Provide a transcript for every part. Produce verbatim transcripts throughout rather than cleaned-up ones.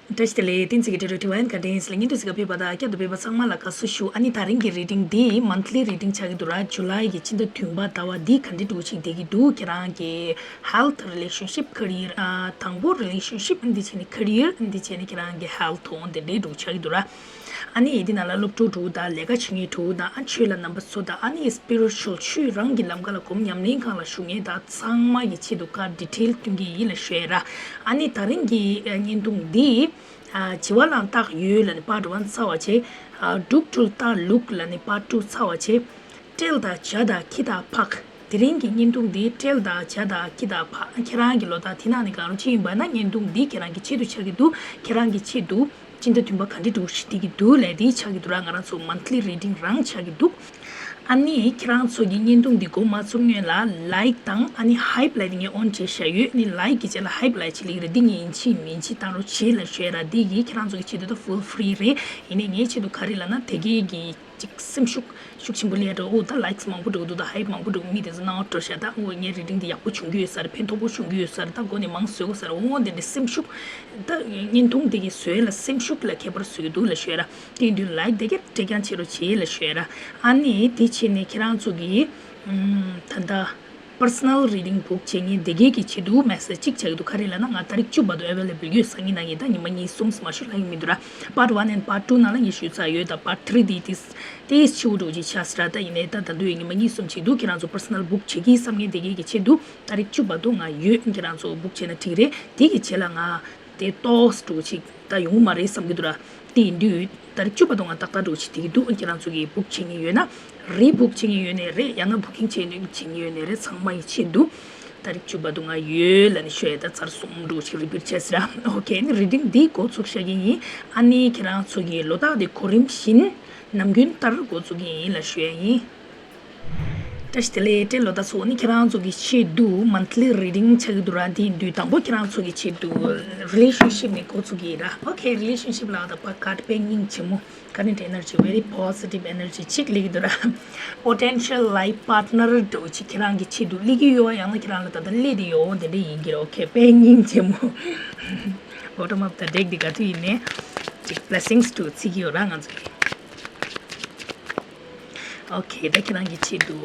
བཀྲ་ཤིས་བདེ་ལེགས། བསྟན་འཛིན་གྱི་འབྲེལ་གྲོགས་Divine Guidance ལ་བརྙན་ཐུང་གཟིགས་ག་ཕེབས་པ་དང་བསྐྱར་དུ་ཕེབས་པ་ཚང་མ་ལ་དགའ་བསུ་ཞུ། ཨ་ནི་ད་རིང་གི་reading འདི་monthly reading ཆགས་ཀྱི་འདུག་ར། ཇུ་ལའི་གི་སྤྱི་ཟླ་བདུན་པ་ཟླ་བ་འདི་ག་འདྲ་འདྲ་བོ་ཅིག་བསྡད་ཀྱི་འདུག་ཁྱེད་རང་གི་health, relationship, career ཨ། དང་པོ་relationship འདི་བྱས་ནས་career འདི་བྱས་ནས་ཁྱེད་རང་གི་health འོ་དེ་འདྲའི་འདྲ་བོ་ཆགས་ཀྱི་འདུག་ར། ཨ་ནི་འདི་ནང་ལ་སློབ་ཕྲུག་འདྲ་བོ་དང་ལས་ཀ་བྱེད་མཁན་འདྲ་བོ་དང་ཨ་ཆོས་ལ་རྣམ་པ་ཚོ་དང་ཨ་ནི་spiritual ཆོས་རང་གི་ལམ་ཁ་ལ་སྒོམ་ཉམས་ལེན་ཁང་ལ་ཞུགས་མཁན་དང་ཚང་མ་གི་ཆེད་དུ་ཁ་detail སྟོན་གྱི་ཡིན་ལ་ཞུ་ཡ་ར། ཨ་ནི་ད་རིང་གི་བརྙན་ཐུང་འདི། བྱི་བ་གླང་སྟག་ཡོས་ལབ་ནས་part one ཚར་བ་བྱས། འབྲུག་སྤྲུལ་སྟག་ལུག་ལབ་ནས་part two ཚར་བ་བྱས། སྤྲེལ་དང་བྱ་དང་ཁྱི་དང་ཕག་དེ་རིང་གི་བརྙན་ཐུང་འདི་སྤྲེལ་དང་བྱ་དང་ཁྱི་དང་ཕག་ཁྱེད་རང་གི་ལོ་རྟགས་དེ་ནང་ནས་གང་རུང་ཅིག་ཡིན་པ་ན་བརྙན་ཐུང་འདི་ཁྱེད་རང་གི་ཆེད་དུ་ཆགས་ཀྱི་འདུག་ཁྱེད་རང་གི་ཆེད་དུ་སྤྱི་ཟླ་བདུན་པ་ག་འདྲ་འདྲ་བོ་ཞིག་བསྡད་ཀྱི་འདུག་ལབ་དེ་ཆགས་ཀྱི་འདུག་ར། ང་རང་ཚོ་monthly reading རང་ཆགས་ཀྱི་འདུག་ཨ་ནི་ཁྱེད་རང་ཚོ་གི་བརྙན་ཐུང་འདི་མགོ་མ་ཚུགས་སྔོན་ལ་like དང་ཨ་ནི་hype ལབ་དེ་ངས་on བྱས་བཞག་ཡོད། ཨ་ནི་like གི་རྗེས་ལ་hype ལབ་ཅིག་སླེབས་ཀྱི་རེད། འདི་ངས་ཡིན་གཅིག་མིན་གཅིག་བཏང་རོགས་བྱེད་ལབ་ཞུ་ཡ་ར། འདི་གི་ཁྱེད་རང་ཚོ་གི་ཆེད་དུ་ད་full free རེད། ཡིན་ནའི་ངའི་ཆེད་དུ་ག་རེ་ལབ་ན་དེ་གའི་གི་ཅིག་སེམས་ཤུགས་ཤུགས་ཆེན་པོ་སླེབས་འགྲོ། ཨོ་ད་likes མང་པོ་འགྲོ་གི་འདུག་ད་hype མང་པོ་འགྲོ་གི་མི་དེ་ཚོ་སྣང་བ་སྤྲོ་ཤག་ད་ཨོ་ངའི་reading འདི་ཡག་པོ་བྱུང་གི་ཡོད་ས་རེད། ཕན་ཐོགས་པོ་བྱུང་གི་ཡོད་ས་རེད། ད་མགོ་ནས་མང་བཟོས་དགོས་ས་རེད། ཨོ་དེ་འདྲའི་སེམས་ཤུགས་ད་བརྙན་ཐུང་དེ་གའི་བཟོས་ལ་སེམས་ཤུགས་ལ་ཁྱད་པར་བཟོ་གི་འདུག་ལབ་ཞུ་ཡ་ར། དེ་ཡིན་དུས་like དེ་གའི་སྤྲད་རྐྱང་བྱེད་རོགས་བྱེད་ལབ་ཞུ་ཡ་ར། ཨ་ནི་དེ་བྱས་ནས་ཁྱེད་རང་ཚོ་གི་ད་ལྟ་personal reading book བྱེད་མཁན་དེ་གའི་གི་ཆེད་དུ་message གཅིག་བྱ་གི་འདུག་ག་རེ་ལབ་ན་ང་ཏ་རིག་བཅུ་བར་དུ་available ཡོད། སང་ཉིན་གནངས་ཉིན་ད་ཉི་མ་གཉིས་གསུམ་མ་ཞུ་ལ་ཡིན་མི་འདུག་ར། part one and part two ནང་ལ་ངས་ཞུས་ཚར་ཡོད། ད་part three དེ་དེ་དེ་ཕྱི་པོ་འགྲོ་ཅིག་ཆགས་སྲིད་ར། ད་ཡིན་ནའི་ད་ད་དུང་ཉི་མ་གཉིས་གསུམ་ཅིག་འདུག་ཁྱེད་རང་ཚོ་personal book བྱེད་ཀྱི་བསམ་མཁན་དེ་གའི་གི་ཆེད་དུ་ཏ་རིག་བཅུ་བར་དུ་ང་ཡོད། ཁྱེད་རང་ཚོ་book བྱས་ན་འགྲིག་རེད། དེ་གི་རྗེས་ལ་ང་དེ་ཏོག་ཙམ་འགྲོ་ཅིག་ད་ཡོང་མ་རེད་བསམ་གྱི་འདུག་ར། དེ་ཡིན་དུས་ཏ་རིག་བཅུ་བར་དུ་ང་ཏག་ཏག་འགྲོ་ཅིག་དེ་གི་འདུག་ཁྱེད་རང་ཚོ་གི་book བྱེད་མཁན་ཡོད་ན་re-book བྱེད་མཁན་ཡོད་ནའི་རེད། ཡང་ན་booking བྱེད་མཁན་བྱེད་མཁན་ཡོད་ནའི་རེད། ཚང་མ་ཡི་ཆེད་དུ་ཏ་རིག་བཅུ་བར་དུ་ང་ཡོད་ལབ་ནས་ཤོད་ཡ། ད་ཚར་གསུམ་འགྲོ་ཅིག་repeat བྱས་ཟེར་ར། okay ནི་reading འདི་འགོ་ཚུགས་བཞག་གི་ཡིན། ཨ་ནི་ཁྱེད་རང་ཚོ་གི་ལོ་རྟགས་འདི་གོ་རིམ་བཞིན་ནམ་རྒྱུན་ལྟར་འགོ་ཚུགས་ཀྱི་ཡིན་ལབ་ཞུ་ཡ་ཡིན། བཀྲ་ཤིས་བདེ་ལེགས། སྤྲེལ་ལོ་ཟླ་ཚོགས་ནི་ཁྱེད་རང་ཚོ་གི་ཆེད་དུ་monthly reading ཆགས་ཀྱི་འདུག་ར། འདི་ཡིན་དུས་དང་པོ་ཁྱེད་རང་ཚོ་གི་ཆེད་དུ་relationship ནས་འགོ་ཚུགས་ཀྱི་ཡིན་ར། okay relationship ལ་ད་པ་card དཔེ་སྙིང་རྗེ་མོ། current energy very positive energy གཅིག་སླེབས་ཀྱི་འདུག་ར། potential life partner འདྲ་བོ་ཅིག་ཁྱེད་རང་གི་ཆེད་དུ་སླེབས་ཀྱི་ཡོད་པ། ཡང་ན་ཁྱེད་རང་ལ་ད་ལྟ་སླེབས་བསྡད་ཡོད་པ་དེ་འདྲ་ཡིན་གྱི་རེད། okay དཔེ་སྙིང་རྗེ་མོ། bottom up ད་deck འདི་ག་དུས་ཡིན་ནའི་ཅིག་blessings འདྲ་བོ་བརྩི་གི་ཡོད་ར་ང་ཚོ་གི། okay ད་ཁྱེད་རང་གི་ཆེད་དུ།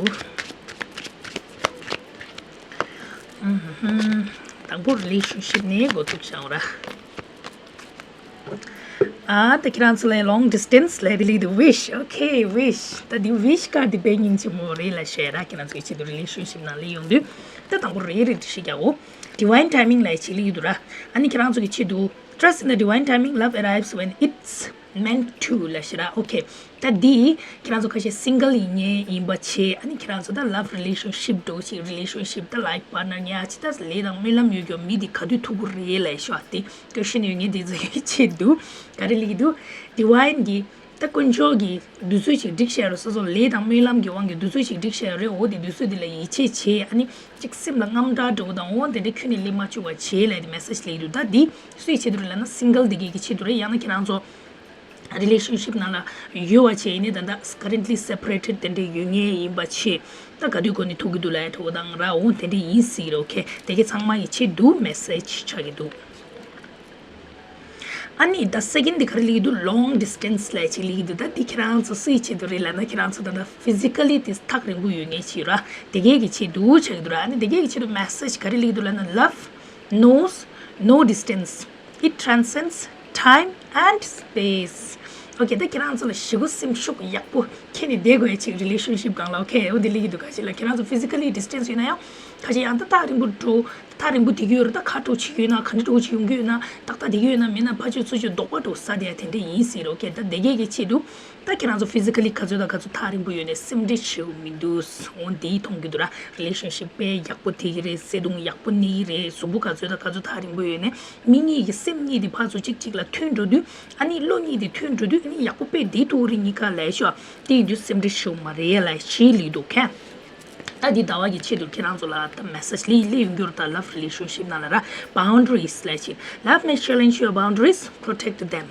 ཨུམ་ཧུམ། དང་པོ་relationship ནས་འགོ་ཚུགས་བྱའོ་ར། ཨ་ད་ཁྱེད་རང་ཚོ་ལ་long distance ལབ་དེ་སླེབས་འདུག wish okay wish ད་འདི་wish card འདི་དཔེ་སྙིང་རྗེ་མོ་རེད་ལབ་ཞུ་ཡ་ར། ཁྱེད་རང་ཚོའི་ཆེད་དུ་relationship ནང་སླེབས་ཡོང་དུས་ད་དང་པོ་རེ་རེ་འགྲེལ་བཤད་རྒྱག་གོ divine timing ལབ་ཅིག་སླེབས་ཀྱི་འདུག་ར། ཨ་ནི་ཁྱེད་རང་ཚོ་གི་ཆེད་དུ trust in the divine timing, love arrives when it's meant to ལབ་ཞུ་ར། okay ད་འདི་ཁྱེད་རང་ཚོ་ཁ་ཤས་single ཡིན་མཁན་ཡིན་པ་བྱས། ཨ་ནི་ཁྱེད་རང་ཚོ་ད་love relationship འདྲ་བོ་ཅིག relationship ད་life partner ཉག་ཅིག་ད་ལས་དང་སྨོན་ལམ་ཡོད་ཀྱང་མི་འདི་ག་དུས་ཐུག་གི་རེད་ལབ་ཞུ་བ་དེ་question ཡོད་མཁན་དེ་ཚོ་གི་ཆེད་དུ་ག་རེ་སླེབས་ཀྱི་འདུག divine གི་ད་དཀོན་མཆོག་གི་དུས་ཚོད་ཅིག་སྒྲིག་བཞག་ཡོད་རེད། སོ་སོ་ལས་དང་སྨོན་ལམ་གྱི་དབང་གིས་དུས་ཚོད་ཅིག་སྒྲིག་བཞག་ཡོད་རེད། འོ་དེ་དུས་ཚོད་དེ་ལ་ཡིད་ཆེས་བྱེད། ཨ་ནི་ཅིག་སེམས་ལ་དངངས་སྐྲག་འདྲ་བོ་དང་འོ་དེ་འདྲ་ཁྱོན་ནས་སླེབས་མ་བཅུག་པ་བྱེད་ལབ་དེ་message སླེབས་ཀྱི་འདུག་ད་འདི་སུའི་ཆེད་དུ་རེད་ལབ་ན་single དེ་གའི་གི་ཆེད་དུ་རེད། ཡང་ན་ཁྱེད་རང་ཚོ་relationship ནང་ལ་ཡོད་པ་བྱས་ཡིན་ནའི་ད་ལྟ་currently separated དེ་འདྲ་ཡོད་མཁན་ཡིན་པ་བྱས། ད་ག་དུས་གོ་ནས་ཐུག་གི་འདུག་ལབ་ཡ་འདྲ་བོ་དང་ར་འོ་དེ་འདྲ་ཡིན་སྲིད་རེད། okay དེ་གའི་ཚང་མ་ཡི་ཆེད་དུ་message ཆགས་ཀྱི་འདུག་ཨ་ནི་ད་second འདི་ག་རེ་སླེབས་ཀྱི་འདུག long distance ལབ་ཅིག་སླེབས་ཀྱི་འདུག་ད་འདི་ཁྱེད་རང་ཚོ་སུའི་ཆེད་དུ་རེད་ལབ་ན་ཁྱེད་རང་ཚོ་ད་ལྟ་physically དེ་ཐག་རིང་པོ་ཡོད་མཁན་ཅིག་ར། དེ་གའི་གི་ཆེད་དུ་ཆགས་ཀྱི་འདུག་ར། ཨ་ནི་དེ་གའི་གི་ཆེད་དུ་message ག་རེ་སླེབས་ཀྱི་འདུག་ལབ་ན་love knows no distance, it transcends time and space. okay ད་ཁྱེད་རང་ཚོ་ལ་ཞེ་པོ་སེམས་ཤུགས་ཡག་པོ་ཁྱེད་ནི་བསྡད་དགོས་ཡ་ཅིག relationship སྒང་ལ། okay འོ་དེ་སླེབས་ཀྱི་འདུག་ཁ་ཤས་ལ་ཁྱེད་རང་ཚོ་physically distance ཡོད་ན་ཡང་ཁ་ཤས་ཡང་ད་ཐག་རིང་པོ་འགྲོ། ཐག་རིང་པོ་བསྡད་ཀྱི་ཡོད་རེད། ད་ཁ་དྲོ་བྱེད་ཀྱི་ཡོད་ན་ག་འདྲ་འདྲ་བོ་བྱེད་ཡོང་གི་ཡོད་ན་ཏག་ཏག་བསྡད་ཀྱི་ཡོད་ན་མེད་ན་ཕར་ཕྱོགས་ཚུར་ཕྱོགས་རྡོག་པ་འགྲོ་ས་དེ་ཡ་དེ་འདྲ་ཡིན་སྲིད་རེད། okay ད་དེ་གའི་གི་ཆེད་དུ་ད་ཁྱེད་རང་ཚོ་physically ག་ཚོད་དང་ག་ཚོད་ཐག་རིང་པོ་ཡོད་ནས་སེམས་ཁྲལ་བྱེད་དགོས་མི་འདུག་འོ་འདི་མཐོང་གི་འདུག་ར། relationship དཔེ་ཡག་པོ་བསྡད་ཀྱི་རེད། བརྩེ་དུང་ཡག་པོ་གནས་ཀྱི་རེད། གཟུགས་པོ་ག་ཚོད་དང་ག་ཚོད་ཐག་རིང་པོ་ཡོད་ནས་མི་གཉིས་ཀྱི་སེམས་གཉིས་དེ་ཕར་ཚུར་གཅིག་གཅིག་ལ་མཐུན་འགྲོ་དུས་ཨ་ནི་བློ་གཉིས་དེ་མཐུན་འགྲོ་དུས་ཨ་ནི་ཡག་པོ་དཔེ་བསྡད་ཐུབ་ཀྱི་རེད། གཉིས་ཀ་ལབ་ཤོག་དེ་ཡིན་དུས་སེམས་ཁྲལ་བྱེད་དགོས་མ་རེད་ལབ་ཞེས་སླེབས་འདུག་ཁ། ད་འདི་ཟླ་བ་གི་ཆེད་དུ་ཁྱེད་རང་ཚོ་ལ་ད་message སླེབས་སླེབས་ཡོང་རྒྱུ་རེད། ད་love relationship ནང་ལ་ར་boundaries ལབ་ཅིག love may challenge your boundaries, protect them.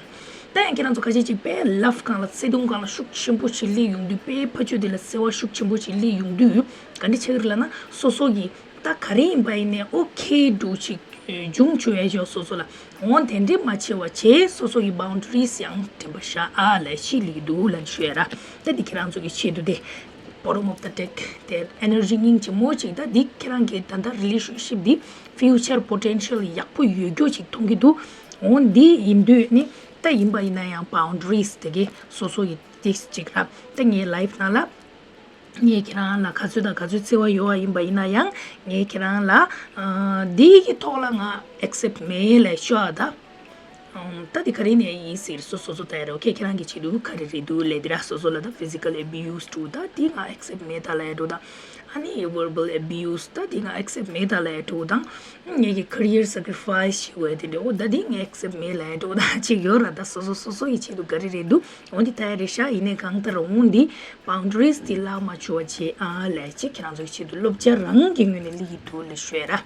ད་ཡང་ཁྱེད་རང་ཚོ་ཁ་ཤས་ཅིག་དཔེ་love སྒང་ལ་བརྩེ་དུང་སྒང་ལ་ཤུགས་ཆེན་པོ་ཞིག་སླེབས་ཡོང་དུས་དཔེ་ཕར་ཕྱོགས་དེ་ལ་བརྩེ་བ་ཤུགས་ཆེན་པོ་ཞིག་སླེབས་ཡོང་དུས་ག་འདྲ་ཆགས་ཀྱི་རེད་ལབ་ན་སོ་སོ་གི་ད་ག་རེ་ཡིན་པ་ཡིན་ནའི་okay འདྲ་བོ་ཅིག་འབྱུང་བཅུག་ཡས་ཅོག་སོ་སོ་ལ། འོ་དེ་འདྲས་མ་བྱེད་པ་བྱས་སོ་སོ་གི་boundaries་ཡང་དྲན་པ་བཞག་ཨ་ལས་ཤིག་ལེགས་འདུག་ལབ་ཞུ་ཡ་ར། ད་འདི་ཁྱེད་རང་ཚོ་གི་ཆེད་དུ་དེ་bottom of the deck དེ་energy་སྙིང་རྗེ་མོ་ཅིག་ད་འདི་ཁྱེད་རང་གི་ད་ལྟ་relationship་འདི་future potential་ཡག་པོ་ཡོད་རྒྱུ་ཅིག་མཐོང་གི་འདུག་འོ་འདི་ཡིན་དུས་ནི་ད་ཡིན་པ་ཡིན་ན་ཡང་boundaries་དེ་གི་སོ་སོ་ཡི་ཏིག་ཅིག་ར། ད་ངའི་life་ནང་ལ་ངས་ཁྱེད་རང་ལ་ག་ཚོད་དང་ག་ཚོད་བརྩེ་བ་ཡོད་པ་ཡིན་པ་ཡིན་ན་ཡང་ངས་ཁྱེད་རང་ལ་ཨ་འདི་གི་ཐོག་ལ་ང་accept་མེད་ལབ་ཤོག་ཨ་ད། ཨམ། ད་འདི་ག་རེ་ནས་ཡིན་ཟེར་སོ་སོ་སོ་ད་ཡ་རོ་ཁྱེད་ཁྱེད་རང་གི་ཆེད་དུ་ག་རེ་རེད་འདུག་ལབ་དེ་ར་སོ་སོ་ལ་ད་physical abuse་འདུག་ད་འདི་ང་accept་མེད་ད་ལབ་ཡ་འགྲོ་དང་། ཨ་ནི་verbal abuse་ད་འདི་ང་accept་མེད་ད་ལབ་ཡ་འགྲོ་དང་། ངེད་ཀྱི་career sacrifice་བྱེད་དགོས་དེ་འདྲ་འོ་ད་འདི་ང་accept་མེད་ལབ་ཡ་འགྲོ་དང་ཅིག་ཡོད་ར། ད་སོ་སོ་སོ་སོ་ཡི་ཆེད་དུ་ག་རེ་རེད་འདུག་འོ་འདི་ད་ཡ་རེད་ཤག་ཡིན་ནའི་གང་ལྟར་འོ་འདི་boundaries་འདི་བརླག་མ་བཅུག་པ་བྱེད་ཨ་ལབ་ཅིག་ཁྱེད་རང་ཚོ་ཡི་ཆེད་དུ་བསླབ་བྱ་རང་གི་ངོས་ནས་སླེབས་ཀྱི་འདུག་ལབ་ཞུ་ཡ་ར།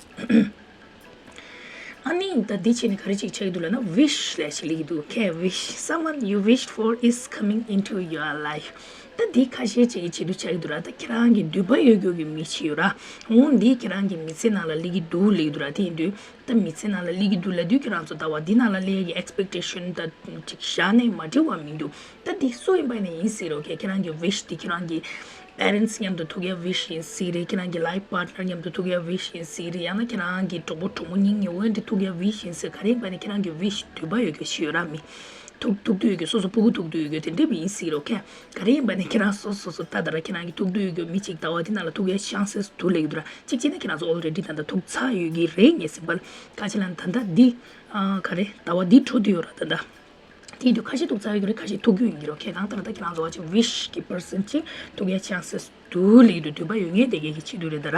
ཨ་ནི་ད་འདི་བྱས་ནས་ག་རེ་ཅིག་ཆགས་ཀྱི་འདུག་ལབ་ན་wish་ལབ་ཞིག་སླེབས་ཀྱི་འདུག okay wish someone you wished for is coming into your life། ད་འདི་ཁ་ཤས་ཅིག་གི་ཆེད་དུ་ཆགས་ཀྱི་འདུག་ར། ད་ཁྱེད་རང་གི་འདོད་པ་ཡོད་རྒྱུ་གི་མི་ཅིག་ཡོད་ར། འོ་འདི་ཁྱེད་རང་གི་མི་ཚེ་ནང་ལ་སླེབས་ཀྱི་འདུག་ལབ་ཀྱི་འདུག་ར། དེ་ཡིན་དུས་ད་མི་ཚེ་ནང་ལ་སླེབས་ཀྱི་འདུག་ལབ་དུས་ཁྱེད་རང་ཚོ་ཟླ་བ་འདི་ནང་ལ་སླེབས་ཡ་གི་expectation་ད་ཅིག་བཞག་ནས་མ་འགྲིག་པ་མི་འདུག་ད་འདི་སུ་ཡིན་པ་ཡིན་ན་ཡིན་སྲིད་རོགས་ཁྱེད་ཁྱེད་རང་གི་wish་འདི་ཁྱེད་རང་གི་parents་མཉམ་དུ་ཐུག་ཡ་wish་ཡིན་སྲིད་རེད། ཁྱེད་རང་གི་life partner་མཉམ་དུ་ཐུག་ཡ་wish་ཡིན་སྲིད་རེད། ཡང་ན་ཁྱེད་རང་གི་གྲོགས་པོ་གྲོགས་མོ་སྙིང་ཉེ་བོ་འདི་ཐུག་ཡ་wish་ཡིན་སྲིད། ག་རེ་ཡིན་པ་ནི་ཁྱེད་རང་གི་wish་འདོད་པ་ཡོད་རྒྱུ་ཞིག་ཡོད་ར། མི་ཐུག་ཐུག་འདོད་ཡོད་རྒྱུ་སོ་སོ་སྤུ་གུ་ཐུག་འདོད་ཡོད་རྒྱུ་དེ་འདྲ་མི་ཡིན་སྲིད་རོགས་ཁྱེད། ག་རེ་ཡིན་པ་ནི་ཁྱེད་རང་སོ་སོ་སོ་ད་ད་ར་ཁྱེད་རང་གི་ཐུག་འདོད་ཡོད་རྒྱུ་མི་གཅིག་ཟླ་བ་འདི་ནང་ལ་ཐུག་ཡ་chances་འདུག་ལབ་ཀྱི་འདུག་ར། གཅིག་བྱས་ན་ཁྱེད་རང་ཚོ་already་ད་ལྟ་ཐུག་ཚར་ཡོད་ཀྱི་རེད། ངས་simple་ཁ་ཆེ་ལ་ད་ལྟ་འདི་ཨ་ག་རེ་ཟླ་བ་འདི་འཕྲོ་བསྡད་ཡོད་ར་ད་ལྟ། དེ་ཡིན་དུས་ཁ་ཤས་ཐུག་ཚར་ཡོད་ཀྱི་རེད། ཁ་ཤས་ཐུག་རྒྱུ་ཡིན་གྱི་རོ། ཁྱེད་གང་ལྟར་ད་ཁྱེད་རང་ཚོ་བ་ཅིག་wish་གི་person་ཅིག་ཐུག་ཡ་chances་འདུག་ལབ་ཀྱི་འདུག་འདོད་པ་ཡོད་མཁན་དེ་གས་ཀྱི་ཆེད་དུ་རེད་ད་ར།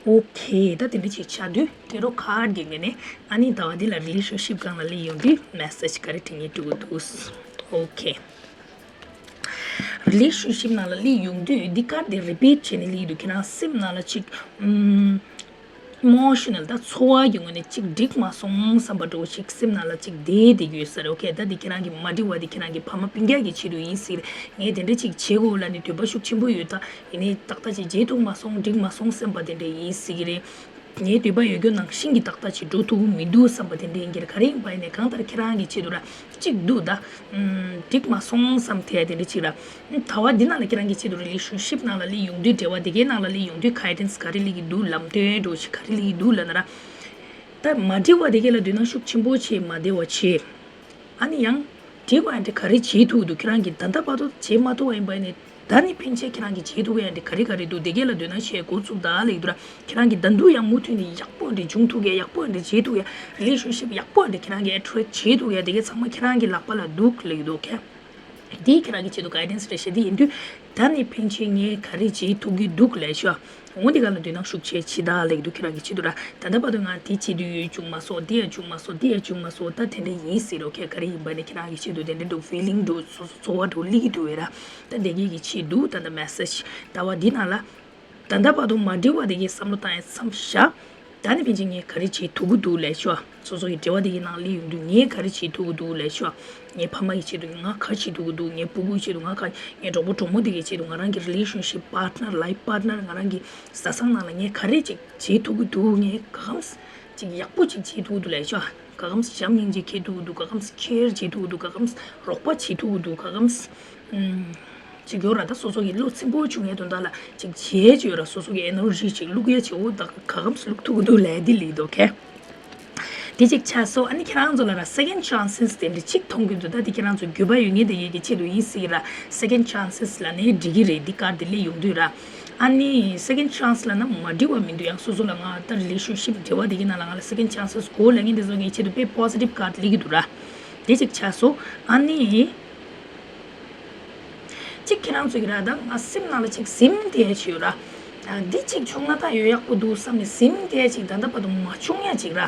okay་ད་དེ་འདྲ་ཅིག་ཆགས་དུས་tarot card་གི་ངོས་ནས་ཨ་ནི་ཟླ་བ་འདི་ལ་relationship་སྒང་ལ་སླེབས་ཡོང་དུས་message་ག་རེ་འབྲི་ངེས་འགྲོ་གི་འདུག okay relationship་ནང་ལ་སླེབས་ཡོང་དུས་འདི་card་དེ་repeat་བྱས་ནས་སླེབས་ཀྱི་འདུག་ཁྱེད་རང་སེམས་ནང་ལ་ཅིག་ཨུམ། emotional་ད་ཚོར་བ་གི་ངོས་ནས་ཅིག་འགྲིག་མ་སོང་བསམ་པ་འདྲ་བོ་ཅིག་སེམས་ནང་ལ་ཅིག་བསྡད་བསྡད་ཀྱི་ཡོད་ས་རེད། okay་ད་འདི་ཁྱེད་རང་གི་མ་འགྲིག་པ་འདི་ཁྱེད་རང་གི་ཕ་མ་སྤུན་ཀྱག་གི་ཆེད་དུ་ཡིན་སྲིད་རེད། ངས་དེ་འདྲ་ཅིག་བྱེད་དགོས་ལབ་ནས་འདོད་པ་ཤུགས་ཆེན་པོ་ཡོད་ད། ཡིན་ནའི་ཏག་ཏག་ཅིག་བྱེད་ཐུབ་མ་སོང་འགྲིག་མ་སོང་བསམ་པ་དེ་འདྲ་ཡིན་སྲིད་ཀྱི་རེད། ངའི་འདོད་པ་ཡོད་རྒྱུ་ནང་བཞིན་གྱི་ཏག་ཏག་ཅིག་འགྲོ་ཐུབ་ཀྱི་མི་འདུག་བསམ་པ་དེ་འདྲ་ཡིན་གྱི་རེད། ག་རེ་ཡིན་པ་ཡིན་ནའི་གང་ལྟར་ཁྱེད་རང་གི་ཆེད་དུ་ར་གཅིག་འདུག་ད། ཨུམ། འགྲིག་མ་སོང་བསམ་དེ་དེ་འདྲ་ཅིག་ར། ཨུམ། ད་བར་འདི་ནང་ལ་ཁྱེད་རང་གི་ཆེད་དུ་relationship་ནང་ལ་སླེབས་ཡོང་དུས་འབྲེལ་བ་དེ་གའི་ནང་ལ་སླེབས་ཡོང་དུས་guidance་ག་རེ་སླེབས་ཀྱི་འདུག་ལམ་སྟོན་འདྲ་བོ་ཞིག་ག་རེ་སླེབས་ཀྱི་འདུག་ལབ་ན་ར། ད་མ་འགྲིག་པ་དེ་གའི་ལ་འདོད་སྣང་ཤུགས་ཆེན་པོ་བྱེད་མ་བདེ་བ་བྱེད། ཨ་ནི་ཡང་འགྲིག་པ་འདི་ག་རེ་བྱེད་ཐུབ་འདུག་ཁྱེད་རང་གིས་ད་ལྟ་བར་དུ་བྱེད་མ་ཐུབ་པ་ཡིན་པ་ནི་ད་ནི་ཕན་ཆད་ཁྱེད་རང་གིས་བྱེད་ཐུབ་ཡ་འདི་ག་རེ་ག་རེ་འདུག་དེ་གའི་ལ་འདོད་སྣང་བྱེད་འགོ་ཚུགས་ད་ལེགས་འདུག་ར། ཁྱེད་རང་གིས་ད་དུང་ཡང་མུ་མཐུད་ནས་ཡག་པོ་འདི་འབྱུང་ཐུབ་ཡ་ཡག་པོ་འདི་བྱེད་ཐུབ་ཡ་relationship་ཡག་པོ་འདི་ཁྱེད་རང་གིས་attract་བྱེད་ཐུབ་ཡ་དེ་གའི་ཚང་མ་ཁྱེད་རང་གི་ལག་པ་ལ་འདུག་ལེགས་འདུག་ཁྱེད། འདི་ཁྱེད་རང་གི་ཆེད་དུ་guidance་རེད་ཤག་འདི་ཡིན་དུས་ད་ནི་ཕན་ཆད་ངས་ག་རེ་བྱེད་ཐུབ་ཀྱི་འདུག་ལབ་ཤོག་འོ་འདི་ག་ལ་འདོད་སྣང་ཤུགས་ཆེ་ཇི་ལྟར་ལེགས་འདུག་ཁྱེད་རང་གི་ཆེད་དུ་ར། ད་ལྟ་བར་དུ་ང་འདི་བྱེད་དུས་ཡོད་བྱུང་མ་སོང་། འདི་ཡང་བྱུང་མ་སོང་། འདི་ཡང་བྱུང་མ་སོང་། ད་དེ་འདྲ་ཡིན་སྲིད་རོགས་ཁྱེད་ག་རེ་ཡིན་པ་ནི་ཁྱེད་རང་གི་ཆེད་དུ་དེ་འདྲ་འདུག་feeling་འདུག་སོ་སོ་ཚོར་བ་འདུག་སླེབས་ཀྱི་འདུག་བས་ར། ད་དེ་གས་ཀྱི་ཆེད་དུ་ད་ལྟ་message་ཟླ་བ་འདི་ནང་ལ་ད་ལྟ་བར་དུ་མ་འགྲིག་པ་དེ་གའི་བསམ་བློ་བཏང་ཡ་མཚམས་བཞག་ད་ནི་ཕན་ཆད་ངས་ག་རེ་བྱེད་ཐུབ་ཀྱི་འདུག་ལབ་ཤོག་སོ་སོ་ཡི་འབྲེལ་བ་དེ་གའི་ནང་སླེབས་ཡོང་དུས་ངས་ག་རེ་བྱེད་ཐུབ་ཀྱི་འདུག་ལབ་ཤོག་ངའི་ཕ་མ་ཡི་ཆེད་དུ་ང་ག་བྱེད་ཐུབ་ཀྱི་འདུག་ངའི་སྤུ་གུའི་ཆེད་དུ་ང་ག་ངའི་གྲོགས་པོ་གྲོགས་མོ་དེ་གའི་ཆེད་དུ་ང་རང་གི་relationship partner life partner ང་རང་གི་བཟའ་ཚང་ནང་ལ་ངས་ག་རེ་ཅིག་བྱེད་ཐུབ་ཀྱི་འདུག་ངས་ག་གམ་ཅིག་ཡག་པོ་ཅིག་བྱེད་ཐུབ་ཀྱི་འདུག་ལབ་ཤོག་ག་གམ་བྱམས་སྙིང་རྗེ་འཁྱེར་ཐུབ་ཀྱི་འདུག་ག་གམ་care་བྱེད་ཐུབ་ཀྱི་འདུག་ག་གམ་རོགས་པ་བྱེད་ཐུབ་ཀྱི་འདུག་ག་གམ་ཅིག་ཡོད་ར། ད་སོ་སོ་གི་བློ་ཚིམ་པོ་བྱུང་ཡས་དོན་དག་ལ་ཅིག་བྱས་ཅིག་ཡོད་ར། སོ་སོ་གི་energy་ཅིག་བླུག་ཡས་ཅིག་འོ་ད་ག་གམ་བླུག་ཐུབ་ཀྱི་འདུག་ལས་འདི་ལེགས་འདུག་གས། དེ་ཅིག་ཆགས་སོང་། ཨ་ནི་ཁྱེད་རང་ཚོ་ལ་ར་second chances་དེ་འདྲ་ཅིག་མཐོང་གི་འདུག་ད་དེ་ཁྱེད་རང་ཚོ་འགྱོད་པ་ཡོད་ངེས་དེ་ཡས་ཀྱི་ཆེད་དུ་ཡིན་སྲིད་ར། second chances་ལ་ནི་འགྲིག་གི་རེད། འདི་ཀར་དེ་སླེབས་ཡོང་དུས་ར། ཨ་ནི་second chance་ལ་ན་མ་འགྲིག་པ་མི་འདུག་ཡང་སོ་སོ་ལ་ང་ད་relationship་འབྲེལ་བ་དེ་གི་ནང་ལ་ང་ལ་second chances་དགོས་ལབ་མཁན་དེ་ཚོ་ངའི་ཆེད་དུ་དཔེ་positive་ཀར་སླེབས་ཀྱི་འདུག་ར། དེ་ཅིག་ཆགས་སོང་། ཨ་ནི་ཅིག་ཁྱེད་རང་ཚོ་གི་ར་ད་ང་སེམས་ནང་ལ་ཅིག་ཟིམ་དེ་ཅིག་ཡོད་ར། ཨ་འདི་ཅིག་བྱུང་ན་ད་ཡོད་ཡག་པོ་འདུག་བསམ་ནས་ཟིམ་དེ་ཅིག་ད་ལྟ་བར་དུ་མ་བྱུང་ཡ་ཅིག་ར།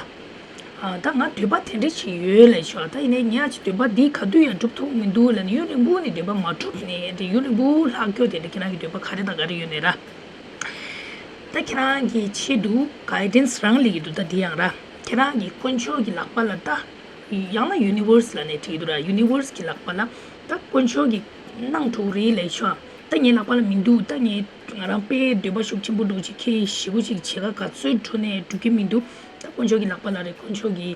ཨ་ད་ང་འདོད་པ་དེ་འདྲ་ཅིག་ཡོད་ལབ་ཤོག་ད་ཡིན་ནའི་ངས་ཅིག་འདོད་པ་འདི་ག་དུས་ཡང་འགྲུབ་ཐུབ་མི་འདུག་ལབ་ནས་ཡུན་རིང་པོ་ནས་འདོད་པ་མ་འགྲུབ་ནས་དེ་ཡུན་རིང་པོ་ལྷག་རྒྱུ་དེ་འདྲ་ཁྱེད་རང་གི་འདོད་པ་ག་རེ་དང་ག་རེ་ཡོད་ནས་ར། ད་ཁྱེད་རང་གི་ཆེད་དུ་guidance་རང་སླེབས་ཀྱི་འདུག་ད་འདི་ཡང་ར། ཁྱེད་རང་གི་དཀོན་མཆོག་གི་ལག་པ་ལ་ལྟ། ཡང་ན་universe་ལབ་ནས་བྲིས་འདུག་ར། universe་གི་ལག་པ་ལ་ད་དཀོན་མཆོག་གིས་གནང་འགྲོ་གི་རེད་ལབ་ཤོག་ད་ངའི་ལག་པ་ལ་མི་འདུག་ད་ངས་ང་རང་དཔེ་འདོད་པ་ཤུགས་ཆེན་པོ་འདྲ་བོ་ཅིག་ཁྱེད་ཞེ་པོ་ཅིག་བྱེད་ཀ་ག་ཚོད་འགྲོ་ནས་འགྲུབ་ཀྱི་མི་འདུག་ད་དཀོན་མཆོག་གི་ལག་པ་ལ་རེད། དཀོན་མཆོག་གིས་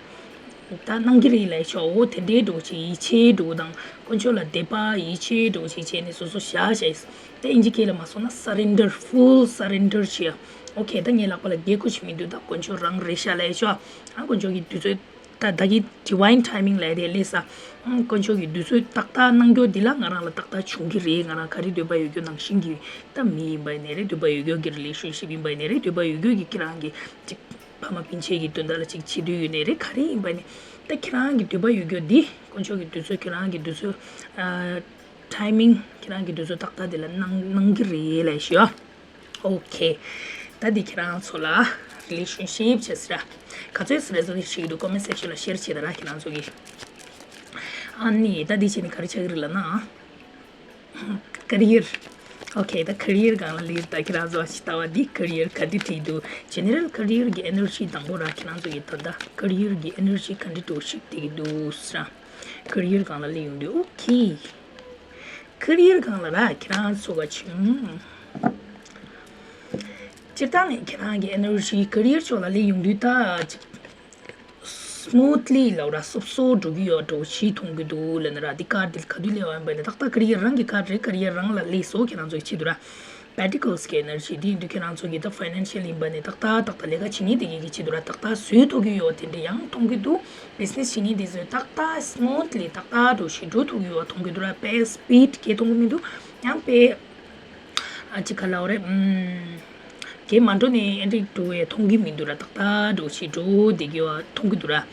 ད་གནང་གི་རེད་ལབ་ཤག་འོ་དེ་འདྲའི་འདྲ་བོ་ཅིག་ཡིད་ཆེས་འདྲ་བོ་དང་དཀོན་མཆོག་ལ་དད་པ་ཡིད་ཆེས་འདྲ་བོ་ཅིག་བྱས་ནས་སོ་སོ་བཞག་བཞག་ཡིན། ད་ཨིན་ཇི་སྐད་ལ་མ་སོང་ན་surrender, full surrender བྱེད་ཡ། ཨོ་ཁེ། ད་ངའི་ལག་པ་ལ་གལ་ཁུ་ཞིག་མི་འདུག་ད་དཀོན་མཆོག་རང་རེད་ཤག་ལབ་ཤག་ཨ་དཀོན་མཆོག་གི་དུས་ཚོད། ད་བདག་གི་divine timing ལབ་དེ་སླེབས་ས། ཨང་། དཀོན་མཆོག་གི་དུས་ཚོད་ཏག་ཏག་གནང་རྒྱུ་འདི་ལ་ང་རང་ལ་ཏག་ཏག་བྱུང་གི་རེད། ང་རང་ག་རེ་འདོད་པ་ཡོད་རྒྱུ་ནང་བཞིན་གྱི། ད་མི་ཡིན་པ་ཡིན་ནའི་རེད། འདོད་པ་ཡོད་རྒྱུ་གི་relationship ཡིན་པ་ཡིན་ནའི་རེད། འདོད་པ་ཡོད་རྒྱུ་གི་ཁྱེད་རང་གི་ཅིག་ཕ་མ་སྤུན་མཆེད་ཀྱི་དོན་དག་ལ་ཅིག་བྱེད་འདོད་ཡོད་ནའི་རེད། ག་རེ་ཡིན་པ་ནི། ད་ཁྱེད་རང་གི་འདོད་པ་ཡོད་རྒྱུ་འདི་དཀོན་མཆོག་གི་དུས་ཚོད། ཁྱེད་རང་གི་དུས་ཚོད། ཨ། timing ཁྱེད་རང་གི་དུས་ཚོད་ཏག་ཏག་འདི་ལ་གནང་གནང་གི་རེད་ལབ་ཤག་ཨོ་ཁེ། ད་འདི་ཁྱེད་རང་ཚོ་ལ་relationship བྱས་ཟེར་ར། ག་ཚོད་resonate བྱེད་ཀྱི་འདུག comment section ལ་share བྱེད་དང་ར། ཁྱེད་རང་ཚོ་གིས། ཨ་ནི་ད་འདི་བྱས་ནས་ག་རེ་ཆགས་ཀྱི་རེད་ལབ་ན། career། ཨོ་ཁེ། ད་career སྒང་ལ་སླེབས། ད་ཁྱེད་རང་ཚོ་ལྟ་བ་འདི་career ག་འདྲ་བྱེད་ཀྱི་འདུག general career གི་energy དང་པོ་ར། ཁྱེད་རང་ཚོ་གིས་ད་ལྟ་career གི་energy ག་འདྲ་འདྲ་བོ་ཞིག་སྡོད་ཀྱི་འདུག་ཟེར་ར། career སྒང་ལ་སླེབས་ཡོང་དུས། ཨོ་ཁེ། career སྒང་ལ་ར་ཁྱེད་རང་ཚོ་ག་ཆུང་། སྤྱིར་བཏང་ནས་ཁྱེད་རང་གི་energy career ཕྱོགས་ལ་སླེབས་ཡོང་དུས་ད་ཅིག་smoothly ལབ་ར། སོབ་སོབ་འགྲོ་གི་ཡོད་འདྲ་བོ་ཞིག་མཐོང་གི་འདུག་ལབ་ན་ར། འདི་card འདི་ག་དུས་སླེབས་པ་ཡིན་པ་ནི་ཏག་ཏག་career རང་གི་card རེད། career རང་ལ་སླེབས་སོང་། ཁྱེད་རང་ཚོ་གི་ཆེད་དུ་ར། Pentacles གི་energy འདི་ཡིན་དུས་ཁྱེད་རང་ཚོ་གི་ད་financial ཡིན་པ་ནི་ཏག་ཏག་ཏག་ཏག་ལས་ཀ་བྱེད་མཁན་དེ་གི་གི་ཆེད་དུ་ར་ཏག་ཏག་བཟོས་ཐུབ་ཀྱི་ཡོད་དེ་འདྲ་ཡང་མཐོང་གི་འདུག business བྱེད་མཁན་དེ་ཚོས་ཏག་ཏག་smoothly ཏག་ཏག་འགྲོ་ཞིག་འགྲོ་ཐུབ་ཀྱི་ཡོད་མཐོང་གི་འདུག་ར། དཔེ་speed གས་མཐོང་གི་མི་འདུག་ཡང་དཔེ། ཨ། ཅིག་ག་ལབ་རེད། ཨམ། གས་མ་འགྲོ་ནས་ཨེ་འདྲ་འགྲོ་བས་མཐོང་གི་མི་འདུག་ར། ཏག་ཏག་འགྲོ་ཞིག་འགྲོ་བསྡད་ཀྱི་ཡོད་མཐོང་གི་འདུག་ར།